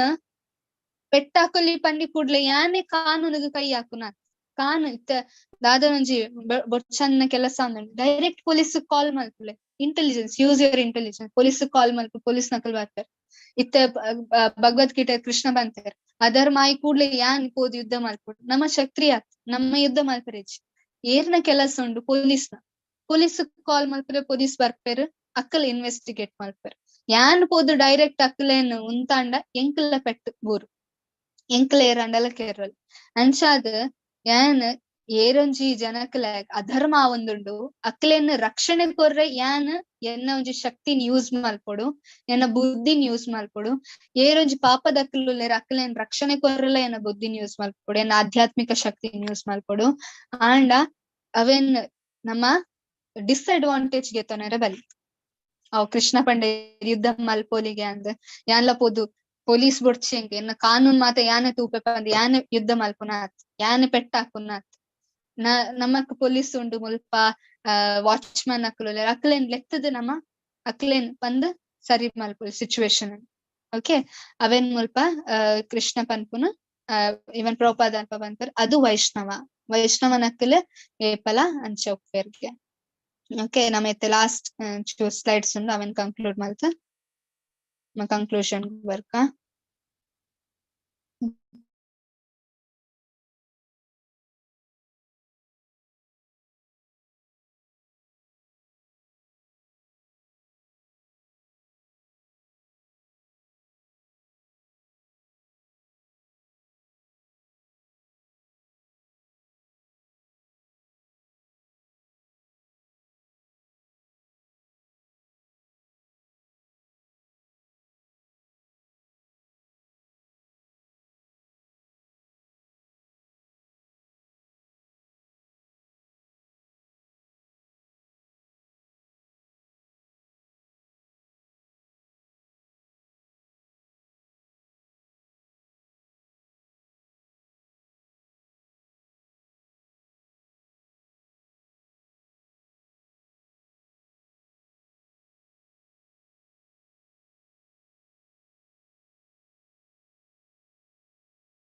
ಪೆಟ್ಟಾಕೊಲಿ ಪಂಡಿ ಕೂಡ್ಲೆ ಯಾನೆ ಕಾನೂನಿಗೆ ಕೈ ಹಾಕುನ ಕಾನು ಇತ್ತ ದಾದನೊಂಜಿ ಬೊಡ್ಚನ್ನ ಕೆಲಸ ಅಂದುಂಡು ಡೈರೆಕ್ಟ್ ಪೊಲೀಸ್ ಕಾಲ್ ಮಲ್ಪುಲೆ, intelligence, use your intelligence, police call ಮಲ್ಪು, ಪೊಲೀಸ್ ನಕಲ್ ಬರ್ತಾರೆ. ಇತ್ತ ಭಗವದ್ಗೀತೆ ಕೃಷ್ಣ ಬಂತಾರೆ ಅಧರ್ಮ ಆಯಿ ಕೂಡ್ಲೆ ಯಾನ್ ಪೋದು ಯುದ್ಧ ಮಲ್ಪೊಡು, ನಮ್ಮ ಕ್ಷತ್ರಿಯ ನಮ್ಮ ಯುದ್ಧ ಮಲ್ಪರೇಜಿ, ಏರ್ನ ಕೆಲಸ ಉಂಡು ಪೊಲೀಸ್ನ, ಪೊಲೀಸ್ ಕಾಲ್ ಮಲ್ಪರೆ ಪೊಲೀಸ್ ಬರ್ಪೇರು, ಅಕ್ಕಲ್ ಇನ್ವೆಸ್ಟಿಗೇಟ್ ಮಲ್ಪೆರ್. ಯಾನ್ ಪೋದು ಡೈರೆಕ್ಟ್ ಅಕ್ಕಲೇನ್ ಉಂತಾಂಡ ಎಂಕಲ ಪೆಟ್ಟು ಬೂರು, ಎಂಕಲ ಏರಾಂಡಲ ಕೇರಲ್. ಅಂಚಾದ್ ಯಾನ್ ಏರೊಂಜಿ ಜನಕ್ಲೆ ಅಧರ್ಮ ಆವೊಂದುಂಡು ಅಕ್ಲೆನ್ ರಕ್ಷಣೆ ಕೊರ್ರೆ ಯಾನ್ ಎನ್ನ ಒಂಜಿ ಶಕ್ತಿನ್ ಯೂಸ್ ಮಲ್ಪೊಡು, ಎನ್ನ ಬುದ್ಧಿನ್ ಯೂಸ್ ಮಲ್ಪೊಡು. ಏರೊಂಜಿ ಪಾಪದಕ್ಲುಲ್ಲೆರ್ ಅಕ್ಲೆನ್ ರಕ್ಷಣೆ ಕೊರ್ರೆಲ ಎನ್ನ ಬುದ್ಧಿನ್ ಯೂಸ್ ಮಲ್ಪೊಡು, ಎನ್ನ ಆಧ್ಯಾತ್ಮಿಕ ಶಕ್ತಿನ್ ಯೂಸ್ ಮಲ್ಪೊಡು. ಆಂಡ ಅವೇನ್ ನಮ್ಮ ಡಿಸ್ಅಡ್ವಾಂಟೇಜ್ ಗೆತೊನರೆ ಬಲ್ಲಿ. ಅವ್ ಕೃಷ್ಣ ಪಂಡೆ ಯುದ್ಧ ಮಲ್ಪೊಲಿಗೆ ಅಂದ್ ಯಾನ್ಲ ಪೋದು ಪೊಲೀಸ್ ಬೊಡ್ಚಿ ಎಂಕ್ ಎನ್ನ ಕಾನೂನ್ ಮಾತ ಯಾನೆ ತೂಪೆ ಪಂದ್ ಯಾನೆ ಯುದ್ಧ ಮಲ್ಪುನಾತ್, ಯಾನೆ ಪೆಟ್ಟಾಕುನಾತ್. ನಮಕ್ ಪೊಲೀಸ್ ಉಂಡು ಮುಲ್ಪ, ವಾಚ್ಮನ್ ಅಕ್ಲು ಅಕ್ಲೇನ್ ಲೆತ್ತದ ನಮ್ಮ ಅಕ್ಲೇನ್ ಪಂದ್ ಸರಿ ಮಲ್ಪೊಲಿ ಸಿಚುವೇಶನ್. ಓಕೆ, ಅವೇನ್ ಮುಲ್ಪ ಕೃಷ್ಣ ಪನ್ಪುನ ಇವನ್ ಪ್ರಭುಪಾದ ಅಲ್ಪ ಪನ್ಪರ್ ಅದು ವೈಷ್ಣವ, ವೈಷ್ಣವನಕ್ಲೆ ಏಪಲ ಅಂಚ ಉಪ್ಪೆರ್ಗೆ. ಓಕೆ, ನಮ್ಮ ಇತ್ತೆ ಲಾಸ್ಟ್ ಟೂ ಸ್ಲೈಡ್ಸ್ ಉಂಡು, ಅವೇನ್ ಕನ್ಕ್ಲೂಡ್ ಮಲ್ತ ಕನ್ಕ್ಲೂಷನ್ ಬರ್ಕ.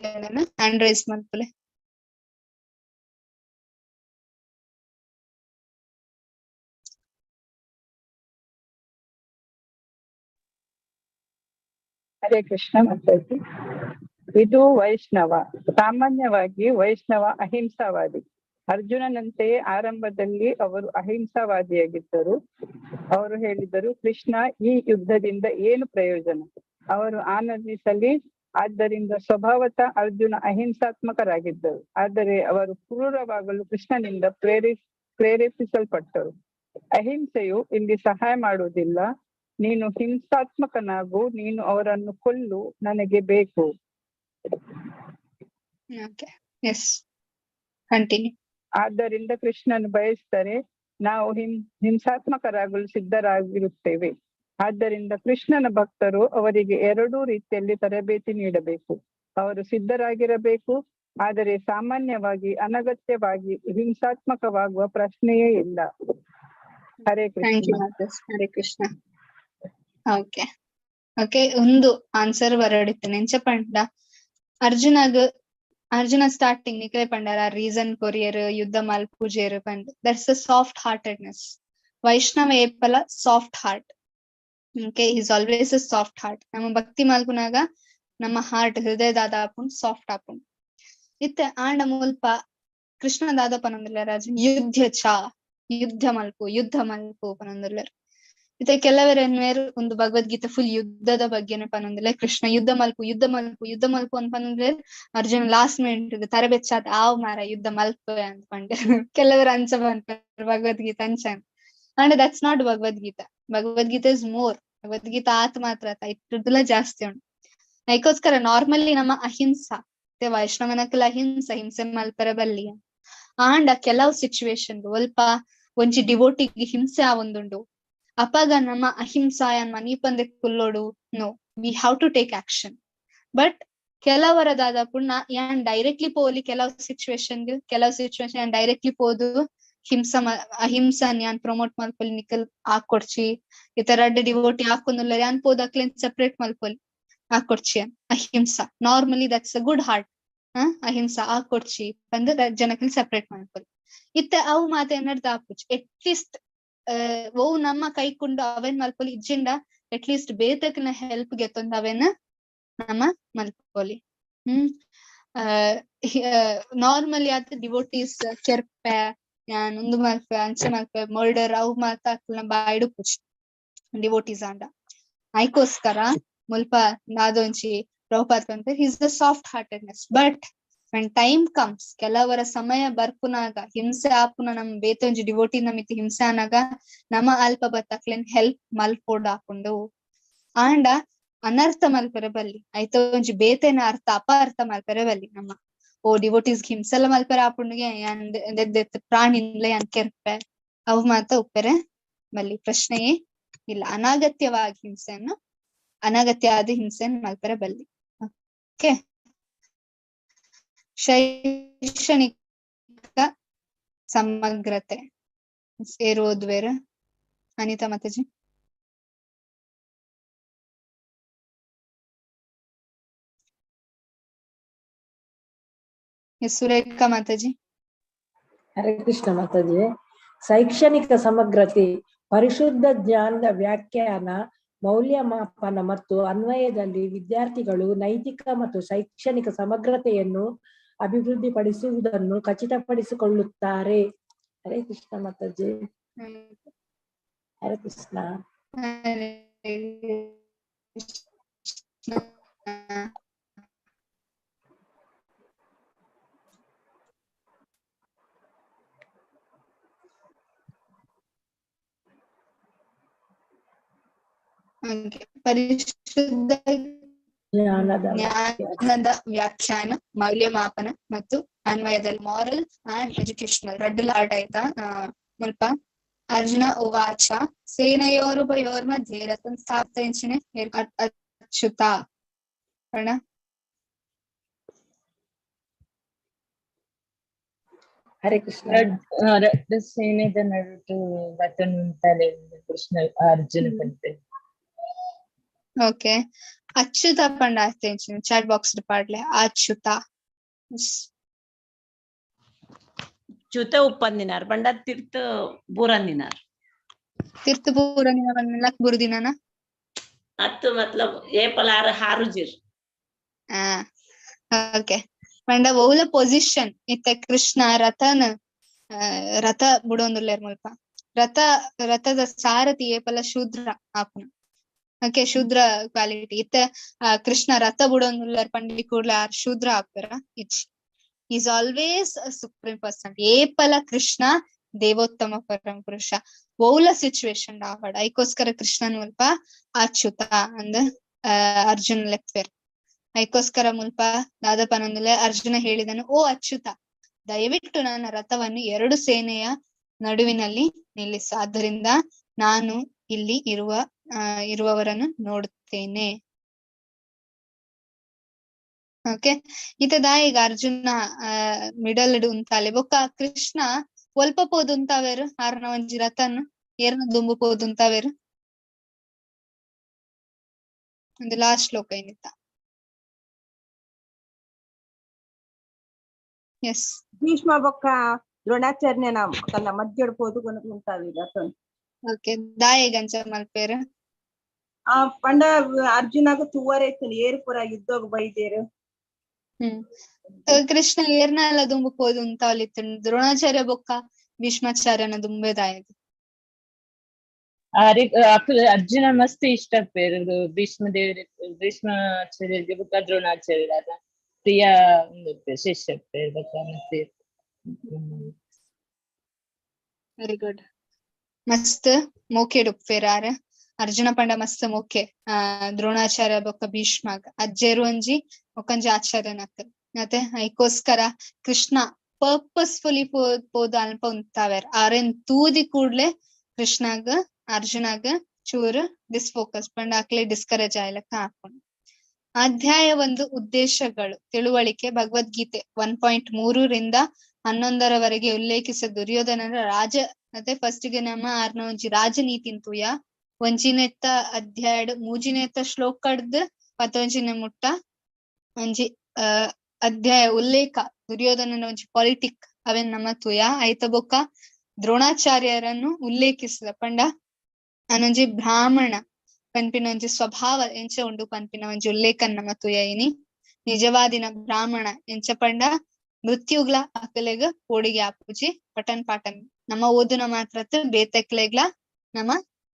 ಹ್ಯಾಂಡ್ ರೈಸ್ ಮಲ್ಪುಲೆ. ಹರೇ ಕೃಷ್ಣ ಮಾತಾಜಿ. ಇದು ವೈಷ್ಣವ. ಸಾಮಾನ್ಯವಾಗಿ ವೈಷ್ಣವ ಅಹಿಂಸಾವಾದಿ. ಅರ್ಜುನನಂತೆಯೇ ಆರಂಭದಲ್ಲಿ ಅವರು ಅಹಿಂಸಾವಾದಿಯಾಗಿದ್ದರು. ಅವರು ಹೇಳಿದರು, ಕೃಷ್ಣ, ಈ ಯುದ್ಧದಿಂದ ಏನು ಪ್ರಯೋಜನ? ಅವರು ಆನಂದಿಸಲಿ. ಆದ್ದರಿಂದ ಸ್ವಭಾವತಃ ಅರ್ಜುನ ಅಹಿಂಸಾತ್ಮಕರಾಗಿದ್ದರು. ಆದರೆ ಅವರು ಕ್ರೂರವಾಗಲು ಕೃಷ್ಣನಿಂದ ಪ್ರೇರೇಪಿಸಲ್ಪಟ್ಟರು. ಅಹಿಂಸೆಯು ಇಲ್ಲಿ ಸಹಾಯ ಮಾಡುವುದಿಲ್ಲ. ನೀನು ಹಿಂಸಾತ್ಮಕನಾಗು, ನೀನು ಅವರನ್ನು ಕೊಲ್ಲು, ನನಗೆ ಬೇಕು. ಆದ್ದರಿಂದ ಕೃಷ್ಣನು ಬಯಸಿದರೆ ನಾವು ಹಿಂಸಾತ್ಮಕರಾಗಲು ಸಿದ್ಧರಾಗಿರುತ್ತೇವೆ. ಆದ್ದರಿಂದ ಕೃಷ್ಣನ ಭಕ್ತರು ಅವರಿಗೆ ಎರಡೂ ರೀತಿಯಲ್ಲಿ ತರಬೇತಿ ನೀಡಬೇಕು. ಅವರು ಸಿದ್ಧರಾಗಿರಬೇಕು, ಆದರೆ ಸಾಮಾನ್ಯವಾಗಿ ಅನಗತ್ಯವಾಗಿ ಹಿಂಸಾತ್ಮಕವಾಗುವ ಪ್ರಶ್ನೆಯೇ ಇಲ್ಲ. Hare thank you Krishna. Mataji. Hare Krishna. Okay okay, ಒಂದು ಆನ್ಸರ್ ಬರಡಿತ್ತು ನೆಂಚ ಪಂಡ ಅರ್ಜುನಗ್ ಅರ್ಜುನ ಸ್ಟಾರ್ಟಿಂಗ್ ನಿಕಲೆ ಪಂಡಾರ ರೀಸನ್ ಕೊರಿಯರ್ ಯುದ್ಧ ಮಲ್ಪುಜೆರ್ ಪಂದ್. That's a soft heartedness. Vaishnava ಏಪಲ soft heart. Okay, is always a soft heart. ನಮ್ಮ ಭಕ್ತಿ ಮಲ್ಪುನಾಗ ನಮ್ಮ ಹಾರ್ಟ್ ಹೃದಯ ದಾದ ಆಪುಂಡು, ಸಾಫ್ಟ್ ಆಪುಂಡು. ಇತ್ತೆ ಆಂಡ ಮುಲ್ಪ ಕೃಷ್ಣ ದಾದ ಪನೊಂದುಲ್ಲೆರ್ ಅರ್ಜುನ್ ಯುದ್ಧ ಚ ಯುದ್ಧ ಮಲ್ಪು ಯುದ್ಧ ಮಲ್ಪು ಪನೊಂದುಲ್ಲೆರ್. ಇತ್ತೆ ಕೆಲವೆರ್ ಎನ್ನುವೆರ್ ಒಂದು ಭಗವದ್ಗೀತೆ ಫುಲ್ ಯುದ್ಧದ ಬಗ್ಗೆನೆ ಪನೊಂದುಲ್ಲೆ, ಕೃಷ್ಣ ಯುದ್ಧ ಮಲ್ಪು ಯುದ್ಧ ಮಲ್ಪು ಯುದ್ಧ ಮಲ್ಪು ಅಂತ ಪನೊಂದುಲ್ಲೆರ್. ಅರ್ಜುನ ಲಾಸ್ಟ್ ಮಿನಿಟ್ ತರಬೆಚ್ಚಾದ್ ಆವ್ ಮಾರ ಯುದ್ಧ ಮಲ್ಪು ಅಂತ ಪಂಡೆರ್. ಕೆಲವರು ಅಂಚ ಪನ್ಪೆರ್ ಭಗವದ್ಗೀತೆ ಅಂಚ. And that's not Bhagavad Gita. Bhagavad Gita is more. Bhagavad Gita ಆತ್ ಮಾತ್ರ ಅತ್ತ, ಇಟ್ಟುದುಲ ಜಾಸ್ತಿ ಉಂಟು. ಅದಕ್ಕೋಸ್ಕರ ನಾರ್ಮಲಿ ನಮ್ಮ ಅಹಿಂಸಾ ಮತ್ತೆ ವೈಷ್ಣವನಕಲ ಅಹಿಂಸಾ ಹಿಂಸೆ ಮಲ್ಪರ ಬಲ್ಲಿ. ಆಂಡ ಕೆಲವು ಸಿಚುವೇಶನ್ ಒಲ್ಪ ಒಂಜಿ ಡಿವೋಟಿಗೆ ಹಿಂಸೆ ಆವೊಂದುಂಡು, ಅಪಗ ನಮ್ಮ ಅಹಿಂಸಾಯನ್ ಮನೀಪಂದೆ ಕುಲ್ಲೋಡು. No, we have to take action. But ಕೆಲವರದಾದ ಪುಣ್ಣ ಯಾನ್ ಡೈರೆಕ್ಟ್ಲಿ ಪೋಲಿ ಕೆಲವು ಸಿಚುವೇಶನ್ ಕೆಲವು ಸಿಚುವೇಶನ್ ಯಾನ್ ಡೈರೆಕ್ಟ್ಲಿ ಪೋದು ಹಿಂಸಾ ಅಹಿಂಸಾನ್ ಯಾನ್ ಪ್ರಮೋಟ್ ಮಲ್ಪೊಲಿ, ನಿಕಲ್ ಹಾಕೊಡ್ಚಿ ಈ ತರ ರಡ್ಡ್ ಡಿವೋಟಿ ಹಾಕೊಂದುಲ್ಲೆರ್ ಯಾನ್ ಪೋದು ಅಕ್ಲೆನ್ ಸೆಪರೇಟ್ ಮಲ್ಪೊಲಿ ಹಾಕೊಡ್ಚಿ. Ahimsa normally that's a good heart. Ahimsa ಹಾಕೊಡ್ಚಿ ಪಂದ್ ಜನಕಲ್ ಸೆಪರೇಟ್ ಮಲ್ಪೊಲಿ. ಇತ್ತೆ ಅವು ಮಾತ ಎನ್ನಡ್ದ್ ಆಪುಜಿ. ಅಟ್ಲೀಸ್ಟ್ ಓವು ನಮ್ಮ ಕೈಕೊಂಡು ಅವೇನ್ ಮಲ್ಪೊಲಿ ಇಜ್ಜಿಂಡ ಅಟ್ಲೀಸ್ಟ್ ಬೇತಕ್ನ ಹೆಲ್ಪ್ ಗೆತ್ತೊಂದು ಅವೇನ ನಮ್ಮ ಮಲ್ಪೊಲಿ. ನಾರ್ಮಲಿ ಆತ್ ಡಿವೋಟೀಸ್ ಕೆರ್ಪೆ ಯಾನ್ ಉಂದು ಮಲ್ಪೆ ಅಂಚೆ ಮಲ್ಪೆ ಮರ್ಡರ್ ಅವು ಮಾತ ಅಕ್ಲ್ನ ಬಾಯ್ಡ್ ಪುಜಿ ಡಿವೋಟೀಸ್ ಆಂಡ. ಐಕೋಸ್ಕರ ಮುಲ್ಪ ದಾದೊಂಜಿ ಪ್ರಭುಪಾದ್ ಪನ್ಪೆರ್ is the soft heartedness. But when time comes ಕೆಲವರ ಸಮಯ ಬರ್ಪುನಾಗ ಹಿಂಸೆ ಆಪುನ ನಮ್ ಬೇತೆ ಒಂಜಿ ಡಿವೋಟಿ ನಮಿತಿ ಹಿಂಸೆ ಆನಾಗ ನಮ ಅಲ್ಪ ಬತ್ತಕ್ಲೆನ್ ಹೆಲ್ಪ್ ಮಲ್ಪೊಡು ಆಪುಂಡು. ಆಂಡ ಅನರ್ಥ ಮಲ್ಪೆರೆ ಬಲ್ಲಿ, ಐತ ಒಂಜಿ ಬೇತೆನ ಅರ್ಥ ಅಪಾರ್ಥ ಮಲ್ಪೆರೆ ಬಲ್ಲಿ. ನಮ್ಮ ಓ ಡಿವೋಟೀಸ್ ಹಿಂಸೆಲ ಮಲ್ಪೆರೆ ಆಪುಂಡುಗೆ ಯಾನ್ ದೆತ್ ಪ್ರಾಣಿನ್ಲೆ ಯಾನ್ ಕೆರ್ಪೆ ಅವು ಮಾತ ಉಪ್ಪೆರೆ ಬಲ್ಲಿ, ಪ್ರಶ್ನೆಯೇ ಇಲ್ಲ. ಅನಗತ್ಯವಾಗಿ ಹಿಂಸೆಯನ್ನು ಅನಗತ್ಯ ಆದ ಹಿಂಸೆಯನ್ನು ಮಲ್ಪೆರೆ ಬಲ್ಲಿ. ಓಕೆ, ಶೈಕ್ಷಣಿಕ ಸಮಗ್ರತೆ ಏರು ಓದ್ವೇರು ಅನಿತಾ ಮಾತಾಜಿ? ಸುರೇಖಾ ಮಾತಾಜಿ. ಹರೇ ಕೃಷ್ಣ ಮಾತಾಜಿ. ಶೈಕ್ಷಣಿಕ ಸಮಗ್ರತೆ ಪರಿಶುದ್ಧ ಜ್ಞಾನದ ವ್ಯಾಖ್ಯಾನ, ಮೌಲ್ಯಮಾಪನ ಮತ್ತು ಅನ್ವಯದಲ್ಲಿ ವಿದ್ಯಾರ್ಥಿಗಳು ನೈತಿಕ ಮತ್ತು ಶೈಕ್ಷಣಿಕ ಸಮಗ್ರತೆಯನ್ನು ಅಭಿವೃದ್ಧಿಪಡಿಸುವುದನ್ನು ಖಚಿತಪಡಿಸಿಕೊಳ್ಳುತ್ತಾರೆ. ಹರೇ ಕೃಷ್ಣ ಮಾತಾಜಿ. ಹರೇ ಕೃಷ್ಣ. ಹರೇ ಕೃಷ್ಣ. Okay. ಪರಿಶುದ್ಧ ಜ್ಞಾನದ ಜ್ಞಾನದ ವ್ಯಾಖ್ಯಾನ, ಮೌಲ್ಯಮಾಪನ ಮತ್ತು ಅನ್ವಯದಲ್ಲಿ ಮಾರಲ್ ಅಂಡ್ ಎಜುಕೇಶನಲ್ ರಡ್ಡುಲ ಆರ್ಟ್ ಆಯ್ತಾ. ಮುಲ್ಪ ಅರ್ಜುನ ಉವಾಚ ಸೇನಯೋರುಭಯೋರ್ಮಧ್ಯೆ ರಥಂ ಸ್ಥಾಪಯಂಚಿನೆ ಅಚ್ಯುತ ಅಣ್ಣ. ಹರೇ ಕೃಷ್ಣ. ರಡ್ಡು ಸೇನೆದ ನಡುಟು ರಥನುಂತಲೆ ಕೃಷ್ಣ ಅರ್ಜುನ ಪಂತೆ. ಓಕೆ, ಅಚ್ಯುತ ಪಂಡ ಚಾಟ್ ಬಾಕ್ಸ್ ಪಾಡ್ಲೆ ಅಚ್ಯುತ. ಚ್ಯುತ ಉಪ್ಪಂದಿನಾರ್ ಪಂಡ ತಿರ್ತು ಬೂರಂದಿನಾರ್. ತಿರ್ತು ಬೂರಂದಿನ ಪಂಡ ಬುರುದಿನನ ಅತ್ತು ಮತ್ಲಬ್ ಏಪಲಾರ ಹಾರುಜಿರ್. ಓಕೆ, ಪಂಡ ಓಲ ಪೊಸಿಷನ್ ಇತ್ತೆ ಕೃಷ್ಣ ರಥನ ರಥ ಬುಡೊಂದುಲ್ಲೆರ್ ಮುಲ್ಪ. ರಥ ರಥದ ಸಾರಥಿ ಏಪಲ ಶೂದ್ರ ಆಪುನ. ಓಕೆ, ಶೂದ್ರ ಕ್ವಾಲಿಟಿ ಇತ್ತೆ ಕೃಷ್ಣ ರಥ ಬುಡೊಂದುಲ್ಲೆರ್ ಪಂಡಿ ಕೂಡ್ಲೆ ಆರ್ ಶೂದ್ರ ಆಪೆರ ಇಚ್. Is always supreme person. ಏಪಲ ಕೃಷ್ಣ ದೇವೋತ್ತಮ ಪರಮ ಪುರುಷ. ಓಲ ಸಿಚುವೇಶನ್ ಆವಡ ಐಕೋಸ್ಕರ ಕೃಷ್ಣನ್ ಮುಲ್ಪ ಅಚ್ಯುತ ಅಂದ್ ಅರ್ಜುನ ಲೆಪ್ಪೆರ್. ಐಕೋಸ್ಕರ ಮುಲ್ಪ ದಾದಪನಂದುಲೆ ಅರ್ಜುನ ಹೇಳಿದನು, ಓ ಅಚ್ಯುತ, ದಯವಿಟ್ಟು ನನ್ನ ರಥವನ್ನು ಎರಡು ಸೇನೆಯ ನಡುವಿನಲ್ಲಿ ನಿಲ್ಲಿಸು. ಆದ್ದರಿಂದ ನಾನು ಇಲ್ಲಿ ಇರುವವರನ್ನು ನೋಡುತ್ತೇನೆ. ಓಕೆ, ಇತದ ಈಗ ಅರ್ಜುನ ಮಿಡಲ್ ಉಂತಾಲೆ ಬೊಕ್ಕ ಕೃಷ್ಣ ಒಲ್ಪ ಪೋದುಂತಾವೇರು ಆರ್ನ ಒಂಜಿ ರಥನ್ ಏರ್ನ ದುಂಬು ಪೋದುಂತಾವೇರು ಒಂದು ಲಾಸ್ಟ್ ಶ್ಲೋಕ ಏನಿತ್ತ. ಎಸ್, ಭೀಷ್ಮ ಬೊಕ್ಕ ದ್ರೋಣಾಚಾರ್ಯನ ತನ್ನ ಮಧ್ಯಡ್ ಪೋದು ಉಂತಾವಿ ರಥನ್. ಓಕೆ, ದಾಯೆಗಂಚ ಮಲ್ಪೇರು ಆ ಪಂಡ ಅರ್ಜುನಗ ತೂವರೆ ಇತ್ತು ಏರು ಪೂರ ಯುದ್ಧಗ್ ಬೈದೇರು. ಕೃಷ್ಣ ಏರ್ನಲ್ಲ ದುಂಬು ಪೋದು ಉಂತಾವಲಿತ್ತು ದ್ರೋಣಾಚಾರ್ಯ ಬೊಕ್ಕ ಭೀಷ್ಮಾಚಾರ್ಯನ ದುಂಬೆದಾಯಗ. ಅರ್ಜುನ ಮಸ್ತ್ ಇಷ್ಟ ಪೇರು ಭೀಷ್ಮ ದೇವರ ಭೀಷ್ಮಾಚಾರ್ಯರಿಗೆ ಬೊಕ್ಕ ದ್ರೋಣಾಚಾರ್ಯರ ಪ್ರಿಯ ಶಿಷ್ಯ ಪೇರು ಬೊಕ್ಕ ಮತ್ತೆ. ವೆರಿ ಗುಡ್, ಮಸ್ತ್ ಮೋಕೆಡ್ ಉಪ್ಪೇರಾರ ಅರ್ಜುನ ಪಂಡ ಮಸ್ತ್ ಮೋಕೆ ದ್ರೋಣಾಚಾರ್ಯ ಬೊಕ್ಕ ಭೀಷ್ಮಾಗ ಅಜ್ಜೇರು ಒಂಜಿ ಒಕ್ಕಂಜಿ ಆಚಾರ್ಯನಕ್. ಮತ್ತೆ ಐಕೋಸ್ಕರ ಕೃಷ್ಣ ಪರ್ಪಸ್ಫುಲಿ ಪೋದು ಅಲ್ಪ ಉಂತಾವೇರ್ ಆರೆನ್ ತೂದಿ ಕೂಡ್ಲೆ ಕೃಷ್ಣಾಗ ಅರ್ಜುನಾಗ ಚೂರು ಡಿಸ್ಫೋಕಸ್ ಪಂಡ ಅಕ್ಲೆ ಡಿಸ್ಕರೇಜ್ ಆಯ್ಲಕ್ಕ ಹಾಕೊಂಡು. ಅಧ್ಯಾಯ 1 ಉದ್ದೇಶಗಳು ತಿಳುವಳಿಕೆ. ಭಗವದ್ಗೀತೆ 1.3 ರಿಂದ 11ರವರೆಗೆ ಉಲ್ಲೇಖಿಸ ದುರ್ಯೋಧನರ ರಾಜ ಮತ್ತೆ ಫಸ್ಟ್ ಗೆ ನಮ್ಮ ಆರ್ನ ಒಂಜಿ ರಾಜನೀತಿ ತೂಯ ಒಂಜಿನೆತ್ತ ಅಧ್ಯಾಯ ಮೂಜಿನೆತ್ತ ಶ್ಲೋಕಡ್ದು ಪತ್ತೊಂಜಿನ ಮುಟ್ಟ ಒಂಜಿ ಅಧ್ಯಾಯ ಉಲ್ಲೇಖ ದುರ್ಯೋಧನನ ಒಂಜಿ ಪಾಲಿಟಿಕ್ ಅವೆನ್ ನಮ್ಮ ತೂಯ. ಆಯ್ತ ಬೊಕ್ಕ ದ್ರೋಣಾಚಾರ್ಯರನ್ನು ಉಲ್ಲೇಖಿಸಿದ ಪಂಡ ಅನೊಂಜಿ ಬ್ರಾಹ್ಮಣ ಪನ್ಪಿನ ಒಂಜಿ ಸ್ವಭಾವ ಎಂಚ ಉಂಡು ಪನ್ಪಿನ ಒಂಜಿ ಉಲ್ಲೇಖ ನಮ್ಮ ತೂಯ. ಇನಿ ನಿಜವಾದಿನ ಬ್ರಾಹ್ಮಣ ಎಂಚ ಪಂಡ ಮೃತ್ಯುಗ್ಲ ಅಕಲೆಗ ಪೋಡಿಗೆ ಆಪುಜಿ ಪಟನ್ ಪಾಟನ್ ನಮ್ಮ ಓದುನ ಮಾತ್ರ ಬೇತೆಕ್ಲೆಗ್ಲ ನಮ್ಮ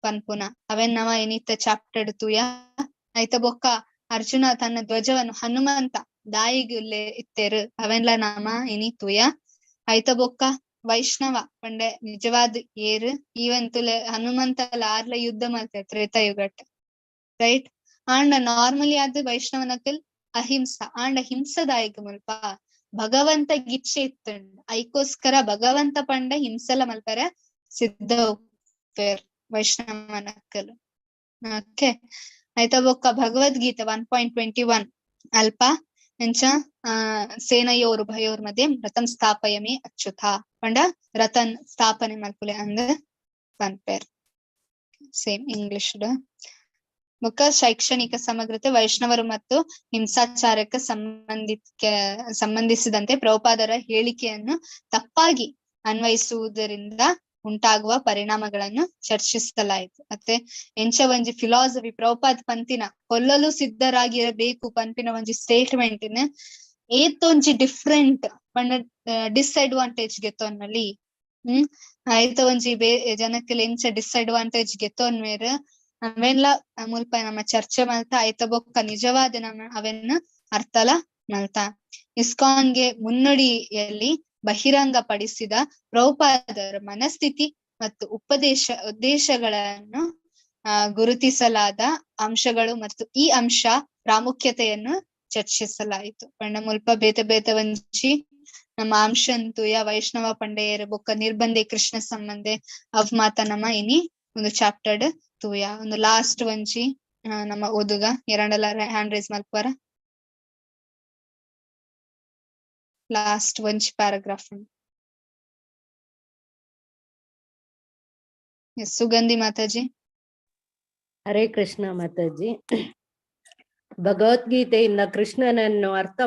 ಪನ್ಪುನ ಅವೆನ್ ನಮ ಏನಿತ್ತ ಚಾಪ್ಟರ್ ತೂಯ. ಆಯ್ತ ಬೊಕ್ಕ ಅರ್ಜುನ ತನ್ನ ಧ್ವಜವನ್ನು ಹನುಮಂತ ದಾಯಿಗೆ ಉಲ್ಲೆ ಇತ್ತೇರು ಅವೆನ್ಲ ನಾಮ ಇನಿ ತೂಯ. ಆಯ್ತ ಬೊಕ್ಕ ವೈಷ್ಣವ ಪಂಡೆ ನಿಜವಾದ ಏರು ಈವಂತುಲೆ ಹನುಮಂತ ಆರ್ಲ ಯುದ್ಧ ಮಲ್ತೆ ತ್ರೇತಾಯುಗಟ್ ರೈಟ್. ಆಂಡ ನಾರ್ಮಲಿ ಆದ್ ವೈಷ್ಣವನಕಲ್ ಅಹಿಂಸಾ ಆಂಡ ಹಿಂಸದಾಯಕ ಮಲ್ಪ ಭಗವಂತ ಗಿಚ್ಚೆ ಇತ್ತಂಡ್ ಐಕೋಸ್ಕರ ಭಗವಂತ ಪಂಡ ಹಿಂಸಲ ಮಲ್ಪರೆ ಸಿದ್ಧ ಉಪ್ಪೇರ್ ವೈಷ್ಣವನಕಲ್. ಓಕೆ, ಆಯ್ತಾ ಬೊಕ್ಕ ಭಗವದ್ಗೀತೆ 1.21 ಅಲ್ಪ ಎಂಚ ಸೇನಯೋರು ಭಯೋರ್ ಮಧ್ಯೆ ರಥಂ ಸ್ಥಾಪಯಮಿ ಅಚ್ಯುತ ಪಂಡ ರಥನ್ ಸ್ಥಾಪನೆ ಮಲ್ಪುಲೆ ಅಂದ್ ಪನ್ಪೇರ್ ಸೇಮ್ ಇಂಗ್ಲಿಷ್. ಬೊಕ್ಕ ಶೈಕ್ಷಣಿಕ ಸಮಗ್ರತೆ ವೈಷ್ಣವರು ಮತ್ತು ಹಿಂಸಾಚಾರಕ್ಕೆ ಸಂಬಂಧಿಸಿದಂತೆ ಪ್ರಭುಪಾದರ ಹೇಳಿಕೆಯನ್ನು ತಪ್ಪಾಗಿ ಅನ್ವಯಿಸುವುದರಿಂದ ಉಂಟಾಗುವ ಪರಿಣಾಮಗಳನ್ನು ಚರ್ಚಿಸಲಾಯಿತು. ಮತ್ತೆ ಎಂಚ ಒಂಜಿ ಫಿಲಾಸಫಿ ಪ್ರಭುಪಾದ್ ಪಂತಿನ ಕೊಲ್ಲಲು ಸಿದ್ಧರಾಗಿರಬೇಕು ಪನ್ಪಿನ ಒಂಜಿ ಸ್ಟೇಟ್ಮೆಂಟ್ ಏತೊಂಜಿ ಡಿಫ್ರೆಂಟ್ ಪಂಡ ಡಿಸ್ಅಡ್ವಾಂಟೇಜ್ ಗೆತ್ತೊನ್ನಲ್ಲಿ ಆಯ್ತ ಒಂಜಿ ಜನಕ್ಕೆ ಎಂಚ ಡಿಸ್ಅಡ್ವಾಂಟೇಜ್ ಗೆತ್ತೊನ್ಮೇರ್ ಅವೆಲ್ಲ ಮುಲ್ಪ ನಮ್ಮ ಚರ್ಚೆ ಮಲ್ತ. ಆಯ್ತ ಬೊಕ್ಕ ನಿಜವಾದ ನಮ್ಮ ಅವೆನ್ನ ಅರ್ಥಲ ಮಲ್ತ. ಇಸ್ಕಾನ್ಗೆ ಮುನ್ನುಡಿಯಲ್ಲಿ ಬಹಿರಂಗ ಪಡಿಸಿದ ಪ್ರಭುಪಾದರ ಮನಸ್ಥಿತಿ ಮತ್ತು ಉದ್ದೇಶಗಳನ್ನು ಗುರುತಿಸಲಾದ ಅಂಶಗಳು ಮತ್ತು ಈ ಅಂಶ ಪ್ರಾಮುಖ್ಯತೆಯನ್ನು ಚರ್ಚಿಸಲಾಯಿತು. ಪಂಡ ಮುಲ್ಪ ಬೇತೆ ಬೇತೆ ಒಂಜಿ ನಮ್ಮ ಅಂಶಂತುಯ ವೈಷ್ಣವ ಪಂಡೆಯರು ಬೊಕ್ಕ ನಿರ್ಬಂಧೆ ಕೃಷ್ಣ ಸಂಬಂಧೆ ಅವ್ ಮಾತ ನಮ್ಮ ಇನಿ ಒಂದು ಚಾಪ್ಟರ್ಡ್ ತೂಯ. ಒಂದು ಲಾಸ್ಟ್ ಒಂಜಿ ನಮ್ಮ ಓದುಗ ಎರಡಲ್ಲ ಹ್ಯಾಂಡ್ ರೈಸ್ ಮಲ್ಪರ ಲಾಸ್ಟ್ ಒಂಜಿ ಪ್ಯಾರಾಗ್ರಾಫ್. ಸುಗಂಧಿ ಮಾತಾಜಿ. ಹರೇ ಕೃಷ್ಣ ಮಾತಾಜಿ. ಭಗವದ್ಗೀತೆಯಿಂದ ಕೃಷ್ಣನನ್ನು ಅರ್ಥ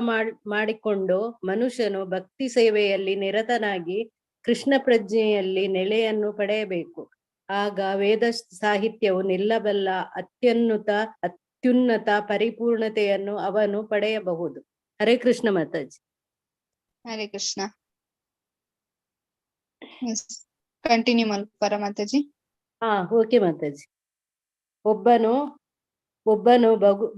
ಮಾಡಿಕೊಂಡು ಮನುಷ್ಯನು ಭಕ್ತಿ ಸೇವೆಯಲ್ಲಿ ನಿರತನಾಗಿ ಕೃಷ್ಣ ಪ್ರಜ್ಞೆಯಲ್ಲಿ ನೆಲೆಯನ್ನು ಪಡೆಯಬೇಕು. ಆಗ ವೇದ ಸಾಹಿತ್ಯವು ನಿಲ್ಲಬಲ್ಲ ಅತ್ಯುನ್ನತ ಪರಿಪೂರ್ಣತೆಯನ್ನು ಅವನು ಪಡೆಯಬಹುದು. ಹರೇ ಕೃಷ್ಣ ಮಾತಾಜಿ. ಹರೇ ಕೃಷ್ಣ. ಕಂಟಿನ್ಯೂ ಮಲ್ಪರ ಮಾತಾಜಿ. ಹಾ, ಓಕೆ ಮಾತಾಜಿ. ಒಬ್ಬನು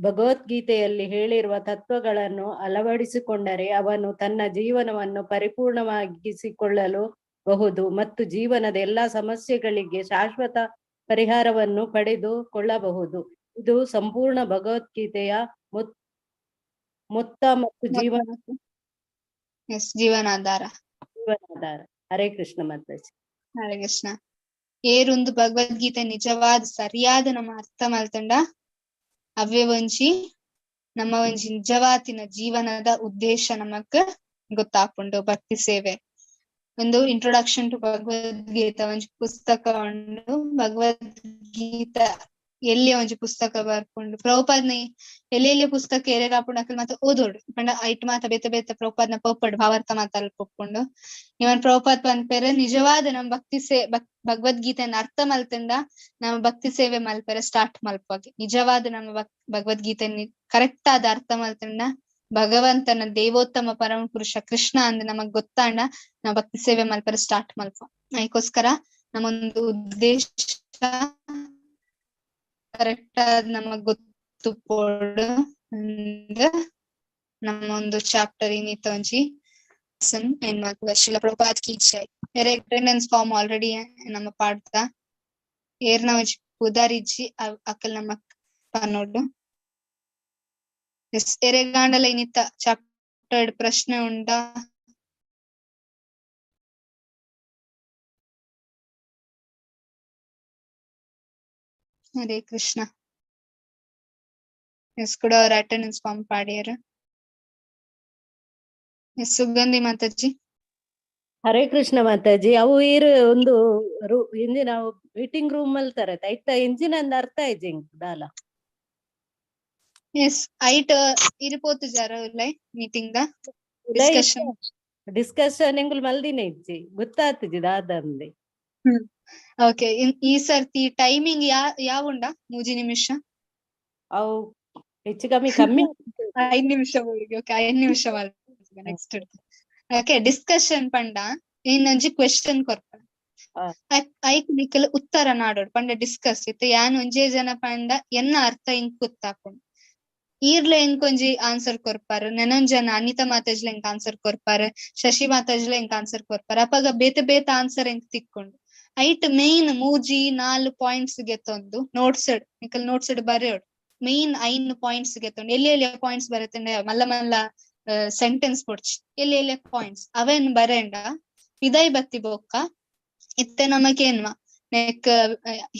ಭಗವದ್ಗೀತೆಯಲ್ಲಿ ಹೇಳಿರುವ ತತ್ವಗಳನ್ನು ಅಳವಡಿಸಿಕೊಂಡರೆ ಅವನು ತನ್ನ ಜೀವನವನ್ನು ಪರಿಪೂರ್ಣವಾಗಿಸಿಕೊಳ್ಳಲು ಬಹುದು ಮತ್ತು ಜೀವನದ ಎಲ್ಲಾ ಸಮಸ್ಯೆಗಳಿಗೆ ಶಾಶ್ವತ ಪರಿಹಾರವನ್ನು ಪಡೆದುಕೊಳ್ಳಬಹುದು. ಇದು ಸಂಪೂರ್ಣ ಭಗವದ್ಗೀತೆಯ ಮೊತ್ತ ಮತ್ತು ಜೀವನಾಧಾರ. ಹರೇ ಕೃಷ್ಣ ಮಾತಾಜಿ. ಹರೇ ಕೃಷ್ಣ. ಏರುಂದು ಭಗವದ್ಗೀತೆ ನಿಜವಾದ ಸರಿಯಾದ ನಮ್ಮ ಅರ್ಥ ಮಲ್ತಂಡ ಅವ್ವೆ ಒಂಜಿ ನಮ್ಮ ಒಂಜಿ ನಿಜವಾತಿನ ಜೀವನದ ಉದ್ದೇಶ ನಮಕ್ ಗೊತ್ತಾಪುಂಡು. ಭಕ್ತಿ ಸೇವೆ ಒಂದು ಇಂಟ್ರೊಡಕ್ಷನ್ ಟು ಭಗವದ್ಗೀತಾ ಒಂಜಿ ಪುಸ್ತಕ ಉಂಡು. ಭಗವದ್ಗೀತಾ ಎಲ್ಲಿ ಒಂಜಿ ಪುಸ್ತಕ ಬರ್ಪುಂಡು ಪ್ರಭುಪಾದ್ನ ಎಲ್ಲಿ ಎಲ್ಲಿ ಪುಸ್ತಕ ಏರೆಗ್ ಆಪುಂಡು ಅಕಲ್ ಮಾತ ಓದೋಡು ಪಂಡ ಐಟ್ ಮಾತ ಬೇತೆ ಬೇತೆ ಪ್ರಭುಪಾದ್ನ ಪರ್ಪಡ್ ಭಾವಾರ್ಥ ಮಾತ ಅಲ್ಪ ಉಪ್ಪುಂಡು. ಇವನ್ ಪ್ರಭುಪಾದ್ ಪನ್ಪೆರ್ ನಿಜವಾದ ನಮ್ ಭಕ್ತಿ ಸೇ ಭಗವದ್ಗೀತೆನ ಅರ್ಥ ಮಲ್ತಂಡ ನಮ್ಮ ಭಕ್ತಿ ಸೇವೆ ಮಲ್ಪೆರೆ ಸ್ಟಾರ್ಟ್ ಮಲ್ಪಗೆ. ನಿಜವಾದ ನಮ್ಮ ಭಗವದ್ಗೀತೆ ಕರೆಕ್ಟ್ ಆದ ಅರ್ಥ ಮಲ್ತಂಡ ಭಗವಂತನ ದೇವೋತ್ತಮ ಪರಮ ಪುರುಷ ಕೃಷ್ಣ ಅಂದ್ ನಮಗ್ ಗೊತ್ತಾಂಡ ನಾವ್ ಭಕ್ತಿ ಸೇವೆ ಮಲ್ಪೆರೆ ಸ್ಟಾರ್ಟ್ ಮಲ್ಪ. ಅದಕ್ಕೋಸ್ಕರ ನಮ್ಮೊಂದು ಉದ್ದೇಶ ಕರೆಕ್ಟ್ ಆದ್ ನಮಗ್ ಗೊತ್ತು ಪೋಡು ಅಂದ್ ನಮ್ಮ ಒಂದು ಚಾಪ್ಟರ್ ಇನ್ನಿತ್ತ ಒಂಜಿ ಏನ್ ಮಲ್ಪುಗ. ಶ್ರೀಲ ಪ್ರಭುಪಾದ್ ಕಿ ಜೈ. ಬೇರೆ ಅಟೆಂಡೆನ್ಸ್ ಫಾರ್ಮ್ ಆಲ್ರೆಡಿ ನಮ್ಮ ಪಾಡ್ದ ಏರ್ನ ಒಂಜಿ ಪುದರಿಜ್ಜಿ ಅಕಲ್ ನಮ್ಮ ಪನೋಡು. ಎರೆಗಾಂಡಲ ಇನ್ನಿತ್ತ ಚಾಪ್ಟರ್ ಪ್ರಶ್ನೆ ಉಂಡಾ? ಹರೇ ಕೃಷ್ಣ. ಎಸ್ ಕೂಡ ಅವ್ರ ಅಟೆಂಡೆನ್ಸ್ ಫಾರ್ಮ್ ಪಾಡ್ಯಾರ. ಎಸ್ ಸುಗಂಧಿ ಮಾತಾಜಿ. ಹರೇ ಕೃಷ್ಣ ಮಾತಾಜಿ. ಅವು ಈರ್ ಒಂದು ಇಂಜಿನ ಮೀಟಿಂಗ್ ರೂಮ್ ಮಲ್ತಾರ ಐತ ಇಂಜಿನ್ ಅಂದ್ ಅರ್ಥ ಆಯ್ಜಿ ದಾಲ. ಎಸ್ ಐಟ್ ಇರ್ ಪೋತು ಜಾರ ಉಲ್ಲೈ ಮೀಟಿಂಗ್ the discussion discussion ಎಂಗುಲ್ ಮಲ್ದಿನ ಇಜ್ಜಿ ಗೊತ್ತಾತಜಿ ದಾದಂದೆ. ಓಕೆ ಈ ಸರ್ತಿ ಟೈಮಿಂಗ್ ಯಾವುಂಡ ಮೂಜಿ ನಿಮಿಷ ಅವು ಹೆಚ್ಚು ಕಮ್ಮಿ ಕಮ್ಮಿ 5 ನಿಮಿಷ. ಓಕೆ 5 ನಿಮಿಷ ನೆಕ್ಸ್ಟ್. ಓಕೆ ಡಿಸ್ಕಷನ್ ಪಂಡ ಇನ್ನೊಂಜಿ ಕ್ವೆಶನ್ ಕೊರ್ಪ ಐಕ್ ನಿಕಲ್ ಉತ್ತರ ನಾಡೋಡು ಪಂಡ ಡಿಸ್ಕಸ್ ಇತ್ತೆ ಯಾನ್ ಒಂಜೇ ಜನ ಪಂಡ ಎನ್ನ ಅರ್ಥ ಇಂಕ್ ಗೊತ್ತಾಪುಂಡು. ಈರ್ಲೆ ಇಂಕೊಂಜಿ ಆನ್ಸರ್ ಕೊರ್ಪಾರು, ನೆನೊಂದ್ ಜನ ಅನಿತಾ ಮಾತಾಜ್ಲ ಇಂಕ್ ಆನ್ಸರ್ ಕೊರ್ಪಾರು, ಶಶಿ ಮಾತಾಜ್ಲ ಇಂಕ್ ಆನ್ಸರ್ ಕೊರ್ಪಾರು. ಅಪಗ ಬೇತೆ ಬೇತೆ ಆನ್ಸರ್ ಎಂಕ್ ತಿಕ್ಕೊಂಡು ಐಟ್ ಮೇನ್ 3 4 ಪಾಯಿಂಟ್ಸ್ ಗೆತ್ತೊಂದು ನೋಟ್ಸ್ ನಿಕಲ್ ನೋಟ್ಸ್ ಬರೆಯೋಡು ಮೇನ್ 5 ಪಾಯಿಂಟ್ಸ್ ಗೆತ್ತೊಂಡು ಎಲ್ಲಿ ಎಲ್ಲಿ ಪಾಯಿಂಟ್ಸ್ ಬರತ್ತಂಡೆ ಮಲ್ಲ ಮಲ್ಲ ಸೆಂಟೆನ್ಸ್ ಕೊಡ್ಚಿ ಎಲ್ಲಿ ಎಲ್ಲಿ ಪಾಯಿಂಟ್ಸ್ ಅವೇನ್ ಬರೇಂಡ ಪಿದೈ ಬತ್ತಿ ಬೊಕ್ಕ ಇತ್ತೆ ನಮಗೇನ್ವ ನೆಕ್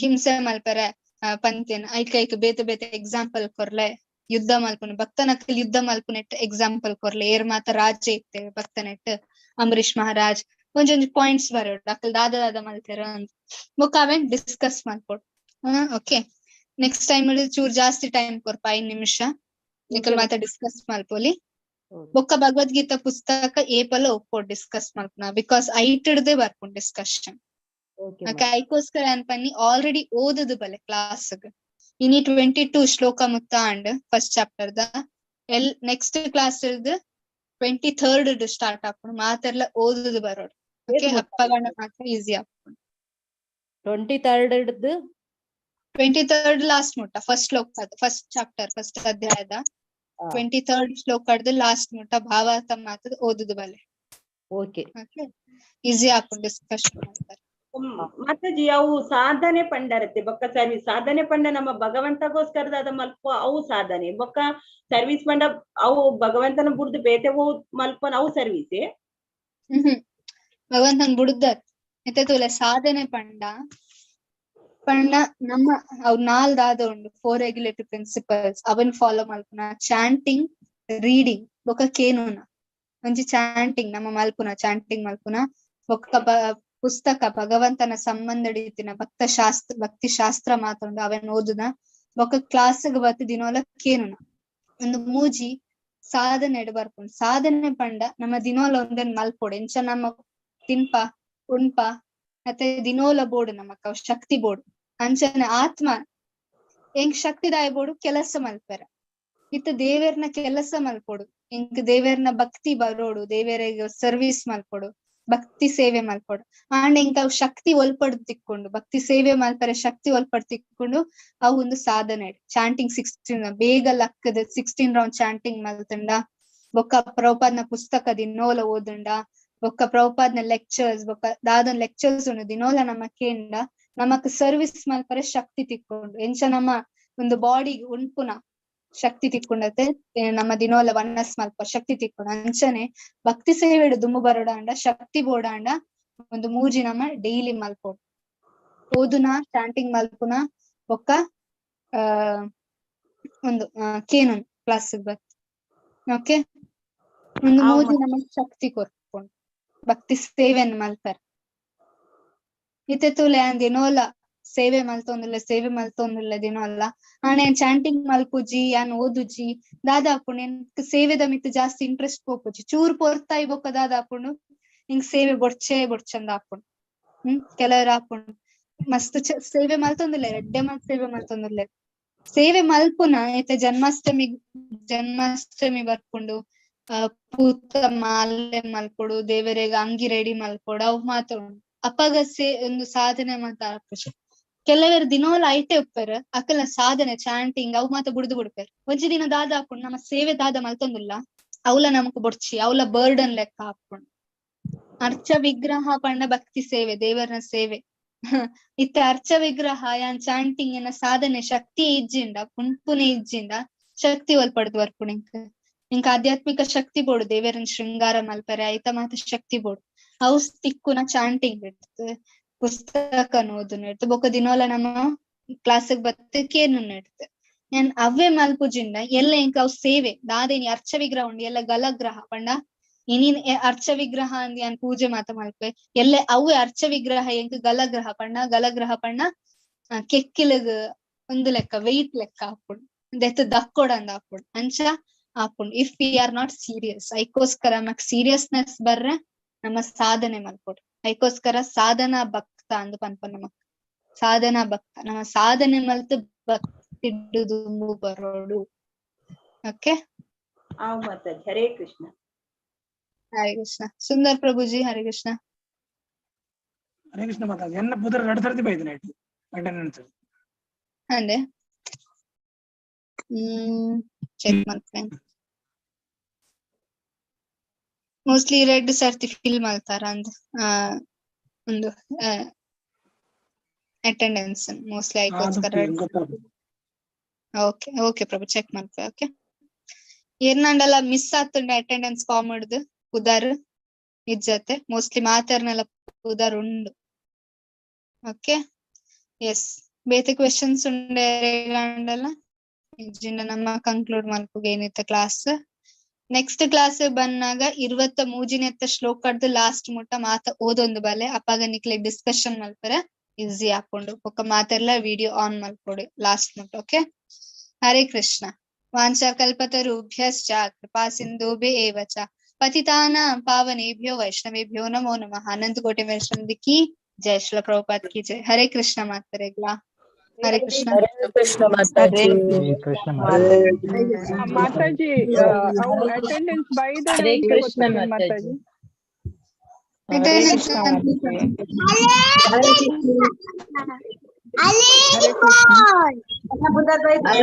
ಹಿಂಸೆ ಮಲ್ಪರೆ ಪಂತೇನ್ ಐಕ್ ಐಕ್ ಬೇತೆ ಬೇತೆ ಎಕ್ಸಾಂಪಲ್ ಕೊರ್ಲೆ ಯುದ್ಧ ಮಲ್ಪುನ ಭಕ್ತನಕಲ್ ಯುದ್ಧ ಮಲ್ಪುನೆಟ್ ಎಕ್ಸಾಂಪಲ್ ಕೊರ್ಲೆ ಏರ್ ಮಾತ ರಾಜ್ಯ ಇತ್ತೆ ಭಕ್ತನೆಟ್ ಅಂಬರೀಶ್ ಮಹಾರಾಜ್ ಒಂಜೊಂಜಿ ಪಾಯಿಂಟ್ಸ್ ಬರೋಡು ಅಕಲ್ ದಾದ ದಾದ ಮಲ್ತೆರ ಅಂತ ಬೊಕ್ಕ ಅವೇನ್ ಡಿಸ್ಕಸ್ ಮಲ್ಪೊಡು. ಓಕೆ ನೆಕ್ಸ್ಟ್ ಟೈಮ್ ಚೂರ್ ಜಾಸ್ತಿ ಟೈಮ್ ಕೊರ್ಪ 5 ನಿಮಿಷ ನಿಕಲ್ ಮಾತ ಡಿಸ್ಕಸ್ ಮಲ್ಪೊಲಿ. ಬೊಕ್ಕ ಭಗವದ್ಗೀತಾ ಪುಸ್ತಕ ಏಪಲ ಒಪ್ಪೋಡ್ ಡಿಸ್ಕಸ್ ಮಲ್ಪುನ because ಐಟಿಡ್ದೆ ಬರ್ಪುಂಡು ಡಿಸ್ಕಷನ್. ಓಕೆ ಐಕೋಸ್ಕರ ಅನ್ಪನ್ನಿ ಆಲ್ರೆಡಿ ಓದುದು ಬಲೆ ಕ್ಲಾಸ್ ಇನಿ 22 ಶ್ಲೋಕ ಮುತ್ತ and first chapter the L next class ಇಲ್ದು 23rd start ಆಪುಂಡು ಮಾತೆರ್ಲ ಓದುದು ಬರೋಡು. ಓಕೆ ಅಪ್ಪಗಣ ಮಾತ್ರ ಈಸಿ ಆಪುಂಡು. 23rd 23rd last ಮುಟ್ಟ ಫಸ್ಟ್ ಶ್ಲೋಕ ಫಸ್ಟ್ ಚಾಪ್ಟರ್ ಫಸ್ಟ್ ಅಧ್ಯಾಯದ 23rd ಶ್ಲೋಕದ ಲಾಸ್ಟ್ ಮುಟ್ಟ ಭಾವಾರ್ಥ ಮಾತದ ಓದುದು ಬಲೆ. ಓಕೆ ಈಸಿ ಆಪುಂಡು ಡಿಸ್ಕಷನ್ ಮಾಡ್ತಾರೆ. ಮಾತಾಜಿ ಅವು ಸಾಧನೆ ಪಂಡರತ್ತೆ ಬೊಕ್ಕ ಸರ್ವಿಸ್ ಸಾಧನೆ ಪಂಡ ನಮ್ಮ ಭಗವಂತಗೋಸ್ಕರದ ಮಲ್ಪ ಅವು ಸಾಧನೆ ಬೊಕ್ಕ ಸರ್ವಿಸ್ ಪಂಡ ಅವು ಭಗವಂತನ ಬುಡ್ದು ಬೇತೆ ಮಲ್ಪನ ಅವು ಸರ್ವಿಸ್. ಭಗವಂತನ ಬುಡ್ದ ಎತ್ತೆ ತೂಲೆ ಸಾಧನೆ ಪಂಡ ಪಂಡ ನಮ್ಮ ಅವ್ ನಾಲ್ದಾದ ಉಂಡು 4 ರೆಗ್ಯುಲೇಟರಿ ಪ್ರಿನ್ಸಿಪಲ್ಸ್ ಅವನ್ ಫಾಲೋ ಮಲ್ಪುನ ಚಾಂಟಿಂಗ್ ರೀಡಿಂಗ್ ಬೊಕ್ಕ ಕೇನುನ ಒಂಜಿ ಚಾಂಟಿಂಗ್ ನಮ್ಮ ಮಲ್ಪುನ ಚಾಂಟಿಂಗ್ ಮಲ್ಪುನ ಬೊಕ್ಕ ಪುಸ್ತಕ ಭಗವಂತನ ಸಂಬಂಧ ಹಿಡಿತಿನ ಭಕ್ತ ಶಾಸ್ತ್ರ ಭಕ್ತಿ ಶಾಸ್ತ್ರ ಮಾತುಂಡು ಅವನ್ ಓದುನ ಬೊಕ್ಕ ಕ್ಲಾಸ್ಗ್ ಬತ್ತಿ ದಿನೋಲ ಕೇನುನ ಒಂದು ಮೂಜಿ ಸಾಧನೆ ಬರ್ಪುಂಡು. ಸಾಧನೆ ಪಂಡ ನಮ್ಮ ದಿನೋಲ ಒಂದೇನ್ ಮಲ್ಪೊಡು ಎಂಚ ನಮ್ಮ ತಿನ್ಪ ಉಣ್ಪ ಮತ್ತೆ ದಿನೋಲ ಬೋಡು ನಮಕ್ ಅವ್ ಶಕ್ತಿ ಬೋಡು ಅಂಚನೆ ಆತ್ಮ ಎಂಕ್ ಶಕ್ತಿದಾಯ ಬೋಡು ಕೆಲಸ ಮಲ್ಪೆರ ಇತ್ತ ದೇವೇರ್ನ ಕೆಲಸ ಮಲ್ಪೊಡು ಎಂಕ್ ದೇವೇರ್ನ ಭಕ್ತಿ ಬರೋಡು ದೇವೇರಿಗೆ ಸರ್ವಿಸ್ ಮಲ್ಪೊಡು ಭಕ್ತಿ ಸೇವೆ ಮಲ್ಪೊಡು ಆಂಡ್ ಎಂಕ್ ಅವ್ ಶಕ್ತಿ ಒಲ್ಪಡ್ ತಿಕ್ಕೊಂಡು ಭಕ್ತಿ ಸೇವೆ ಮಲ್ಪರೆ ಶಕ್ತಿ ಒಲ್ಪಡ್ ತಿಕ್ಕೊಂಡು ಅವು ಒಂದು ಸಾಧನೆ. ಚಾಂಟಿಂಗ್ 16 ಬೇಗ ಲಕ್ಕದ 16 ರೌಂಡ್ ಚಾಂಟಿಂಗ್ ಮಲ್ತಂಡ ಬೊಕ್ಕ ಪ್ರಭುಪಾದ್ನ ಪುಸ್ತಕ ದಿನೋಲ ಓದುಂಡ ಬೊಕ್ಕ ಪ್ರಭುಪಾದ್ನ ಲೆಕ್ಚರ್ಸ್ ಬೊಕ್ಕ ದಾದನ್ ಲೆಕ್ಚರ್ಸ್ ಉಂಡು ದಿನೋಲ ನಮ್ಮ ಕೇಂಡ ನಮಕ್ ಸರ್ವಿಸ್ ಮಲ್ಪರೆ ಶಕ್ತಿ ತಿಕ್ಕೊಂಡು ಎಂಚ ನಮ್ಮ ಒಂದು ಬಾಡಿ ಉಣ್ಪುನ ಶಕ್ತಿ ತಿಕ್ಕೊಂಡತೆ ನಮ್ಮ ದಿನೋಲ ವನ್ನಸ್ ಮಲ್ಪ ಶಕ್ತಿ ತಿಕ್ಕೊಂಡು ಅಂಚನೆ ಭಕ್ತಿ ಸೇವೆಡು ದುಮ್ಮು ಬರೋಡಾಂಡ ಶಕ್ತಿ ಬೋಡಾಂಡ ಒಂದು ಮೂಜಿ ನಮ ಡೈಲಿ ಮಲ್ಪೊಡು. ಓದುನ, ಚಾಂಟಿಂಗ್ ಮಲ್ಪುನ, ಬೊಕ್ಕ ಒಂದು ಕೇನನ್ ಕ್ಲಾಸ್ ಬತ್. ಓಕೆ, ಒಂದು ಮೂಜಿ ನಮ ಶಕ್ತಿ ಕೊರ್ಪುಂಡು ಭಕ್ತಿ ಸೇವೆನ್ ಮಲ್ಪರ್. ಇತ್ತೆ ತೂಲೆ ಯಾನ್ ದಿನೋಲ ಸೇವೆ ಮಲ್ತೊಂದುಲ್ಲೆ, ಸೇವೆ ಮಲ್ತೊಂದುಲ್ಲೆ ದಿನೋಲ. ಆಂಡ ಯಾನ್ ಚಾಂಟಿಂಗ್ ಮಲ್ಪುಜಿ, ಯಾನ್ ಓದುಜಿ, ದಾದ ಆಪುಂಡು ಎಂಕ್ ಸೇವೆದ ಮಿತ್ತ್ ಜಾಸ್ತಿ ಇಂಟ್ರೆಸ್ಟ್ ಪೋಪುಜಿ. ಚೂರ್ ಪೊರ್ತಾಯಿ ಬೊಕ್ಕ ದಾದ ಆಪುಂಡು ಎಂಕ್ ಸೇವೆ ಬೊಡ್ಚೇ ಬೊಡ್ಚಂದ ಆಪುಂಡು. ಕೆಲವರ್ ಆಪುಂಡು ಮಸ್ತ್ ಸೇವೆ ಮಲ್ತೊಂದುಲ್ಲೆರ್, ಎಡ್ಡೆ ಮಲ್ತ್ ಸೇವೆ ಮಲ್ತೊಂದುಲ್ಲೆರ್. ಸೇವೆ ಮಲ್ಪುನ ಇತ್ತೆ ಜನ್ಮಾಷ್ಟಮಿ, ಜನ್ಮಾಷ್ಟಮಿ ಬರ್ಪುಂಡು, ಪೂತ ಮಾಲೆ ಮಲ್ಪೊಡು, ದೇವರೆಗ್ ಅಂಗಿ ರೆಡಿ ಮಲ್ಪೊಡು, ಅವು ಮಾತ ಉಂಡು. ಅಪಗ ಒಂದು ಸಾಧನೆ ಮಾತ ಆಪುಜಿ. ಕೆಲವೆರ್ ದಿನೋಲ ಐಟೆ ಉಪ್ಪೆರ್, ಅಕಲ್ನ ಸಾಧನೆ ಚಾಂಟಿಂಗ್ ಅವು ಮಾತ ಬುಡ್ದು ಬುಡ್ಪೆರ್. ಒಂಜಿ ದಿನ ದಾದ ಆಪುಂಡು ನಮ್ಮ ಸೇವೆ ದಾದ ಮಲ್ತೊಂದುಲ್ಲ ಅವ್ಲ ನಮಕ್ ಬೊಡ್ಚಿ, ಅವ್ಲ ಬರ್ಡನ್ ಲೆಕ್ಕ ಆಪುಂಡು. ಅರ್ಚ ವಿಗ್ರಹ ಪಂಡ ಭಕ್ತಿ ಸೇವೆ, ದೇವರನ ಸೇವೆ. ಇತ್ತೆ ಅರ್ಚ ವಿಗ್ರಹ ಯಾನ್ ಚಾಂಟಿಂಗ್ ಎನ್ನ ಸಾಧನೆ ಶಕ್ತಿ ಇಜ್ಜಿಂಡ, ಪುನ್ಪುನೆ ಇಜ್ಜಿಂಡ ಶಕ್ತಿ ಒಲ್ಪಡ್ದು ಬರ್ಪುಂಡು ಎಂಕ್. ಎಂಕ್ ಆಧ್ಯಾತ್ಮಿಕ ಶಕ್ತಿ ಬೋಡು, ದೇವರನ್ ಶೃಂಗಾರ ಮಲ್ಪರೆ ಐತ ಮಾತ ಶಕ್ತಿ ಬೋಡು. ಅವು ತಿಕ್ಕುನ ಚಾಂಟಿಂಗ್ ಇಡ್ತು, ಪುಸ್ತಕ ಓದುನ ಇಡ್ತು, ಬೊಕ್ಕ ದಿನೋಲ ನಮ್ಮ ಕ್ಲಾಸಿಗೆ ಬತ್ತು ಕೇನುನ ಇಡ್ತು. ಯಾನ್ ಅವ್ವೆ ಮಲ್ಪುಜಿಂಡ ಎಲ್ಲ ಎಂಕ್ ಅವು ಸೇವೆ ದಾದೇನಿ ಅರ್ಚ ವಿಗ್ರಹ ಉಂಡು ಎಲ್ಲ ಗಲಗ್ರಹ ಪಂಡ ಇನಿ ಅರ್ಚ ವಿಗ್ರಹ ಅಂದ್ ಯಾನ್ ಪೂಜೆ ಮಾತ ಮಲ್ಪೆ, ಎಲ್ಲ ಅವ್ವೆ ಅರ್ಚ ವಿಗ್ರಹ ಎಂಕ್ ಗಲಗ್ರಹ ಪಂಡ, ಗಲಗ್ರಹ ಪಂಡ ಕೆಕ್ಕಿಲಗ್ ಒಂದು ಲೆಕ್ಕ ವೆಯ್ಟ್ ಲೆಕ್ಕ ಆಪುಂಡು, ದೆತ್ತ್ ದಕ್ಕೊಡಂದ್ ಆಪುಂಡು, ಅಂಚ ಆಪುಂಡು. If we are not serious, ಐಕೋಸ್ಕರ ನಮಕ್ ಸೀರಿಯಸ್ನೆಸ್ ಬರ್ರೆ ನಮ್ಮ ಸಾಧನೆ ಮಲ್ಪೊಡು. ಐಕೋಸ್ಕರ ಸಾಧನಾ ಭಕ್ತ ಅಂದ್ ಪನ್ಪ ನಮಕ್, ಸಾಧನಾ ಭಕ್ತ ನಮ್ಮ ಸಾಧನೆ ಮಲ್ತ್ ಭಕ್ತಿ ದುಂಬು ಬರೋಡು. ಓಕೆ, ಆವ್ ಮಾತಾಜಿ. ಹರೇ ಕೃಷ್ಣ. ಹರೇ ಕೃಷ್ಣ. ಸುಂದರ್ ಪ್ರಭುಜಿ ಹರೇ ಕೃಷ್ಣ. ಹರೇ ಕೃಷ್ಣ ಮಾತಾಜಿ. ಎನ್ನ ಪುದರ್ ಎರಡು ಸರ್ತಿ ಬೈದಿನ ಇಟ್ಟು ಅಟೆಂಡೆನ್ಸ್ ಅಂದೆ ಚೆಕ್ ಮಲ್ಪೆ. ಮೋಸ್ಟ್ಲಿ ರೆಡ್ ಸರ್ತಿ ಫಿಲ್ ಮಲ್ತಾರ ಅಂದ್ ಒಂದು ಅಟೆಂಡೆನ್ಸ್ ಮೋಸ್ಟ್ಲಿ ಐಕೋಸ್ಕರ. ಓಕೆ ಓಕೆ ಪ್ರಭು, ಚೆಕ್ ಮಲ್ಪೆ. ಓಕೆ, ಏರ್ನಾಂಡಲ ಮಿಸ್ ಆತುಂಡ ಅಟೆಂಡೆನ್ಸ್ ಫಾರ್ಮ್ ಹಿಡ್ದು ಪುದರ್ ಇಜ್ಜತೆ, ಮೋಸ್ಟ್ಲಿ ಮಾತಾರ್ನೆಲ್ಲ ಪುದರ್ ಉಂಡು. ಓಕೆ, ಎಸ್, ಬೇತೆ ಕ್ವೆಶನ್ಸ್ ಉಂಡೆ ಅಂಡಲ ಇಜ್ಜಿಂಡ ನಮ್ಮ ಕಂಕ್ಲೂಡ್ ಮಲ್ಪುಗ ಏನಿತ್ತ ಕ್ಲಾಸ್. ನೆಕ್ಸ್ಟ್ ಕ್ಲಾಸ್ ಬನ್ನಾಗ 23ನೇತ್ತ ಶ್ಲೋಕಡ್ದು ಲಾಸ್ಟ್ ಮುಟ್ಟ ಮಾತ ಓದೊಂದು ಬಲೆ, ಅಪ್ಪಾಗ ನಿಕ್ಲೆ ಡಿಸ್ಕಷನ್ ಮಲ್ಪರೆ ಈಸಿ ಆಪುಂಡು. ಬೊಕ್ಕ ಮಾತೆರ್ಲ ವಿಡಿಯೋ ಆನ್ ಮಲ್ಪೊಡು ಲಾಸ್ಟ್ ಮುಟ್ಟ. ಓಕೆ, ಹರೇ ಕೃಷ್ಣ. ವಾಂಛಾ ಕಲ್ಪತರುಭ್ಯಶ್ಚ ಕೃಪಾ ಸಿಂಧುಭ್ಯ ಏವ ಚ ಪತಿತಾನಾಂ ಪಾವನೇಭ್ಯೋ ವೈಷ್ಣವೇಭ್ಯೋ ನಮೋ ನಮಃ. ಅನಂತ ಕೋಟಿ ವೈಷ್ಣವ ಕಿ ಜೈ, ಶ್ರೀಲ ಪ್ರಭುಪಾದ ಕಿ ಜೈ. ಹರೇ ಕೃಷ್ಣ ಮಾತರೆಗ್ಲಾ. ಹರೇ ಕೃಷ್ಣ. ಹರೇ ಕೃಷ್ಣ ಮಾತಾಜಿ. ಮಾತಾಜಿ, ಅವು ಅಟೆಂಡೆನ್ಸ್ ಬೈದ ಹರೇ ಕೃಷ್ಣ ಮಾತಾಜಿ. ಮಾತಾಜಿ. ಹರೇ ಕೃಷ್ಣ ಮಾತಾಜಿ. ಹರೇ ಕೃಷ್ಣ.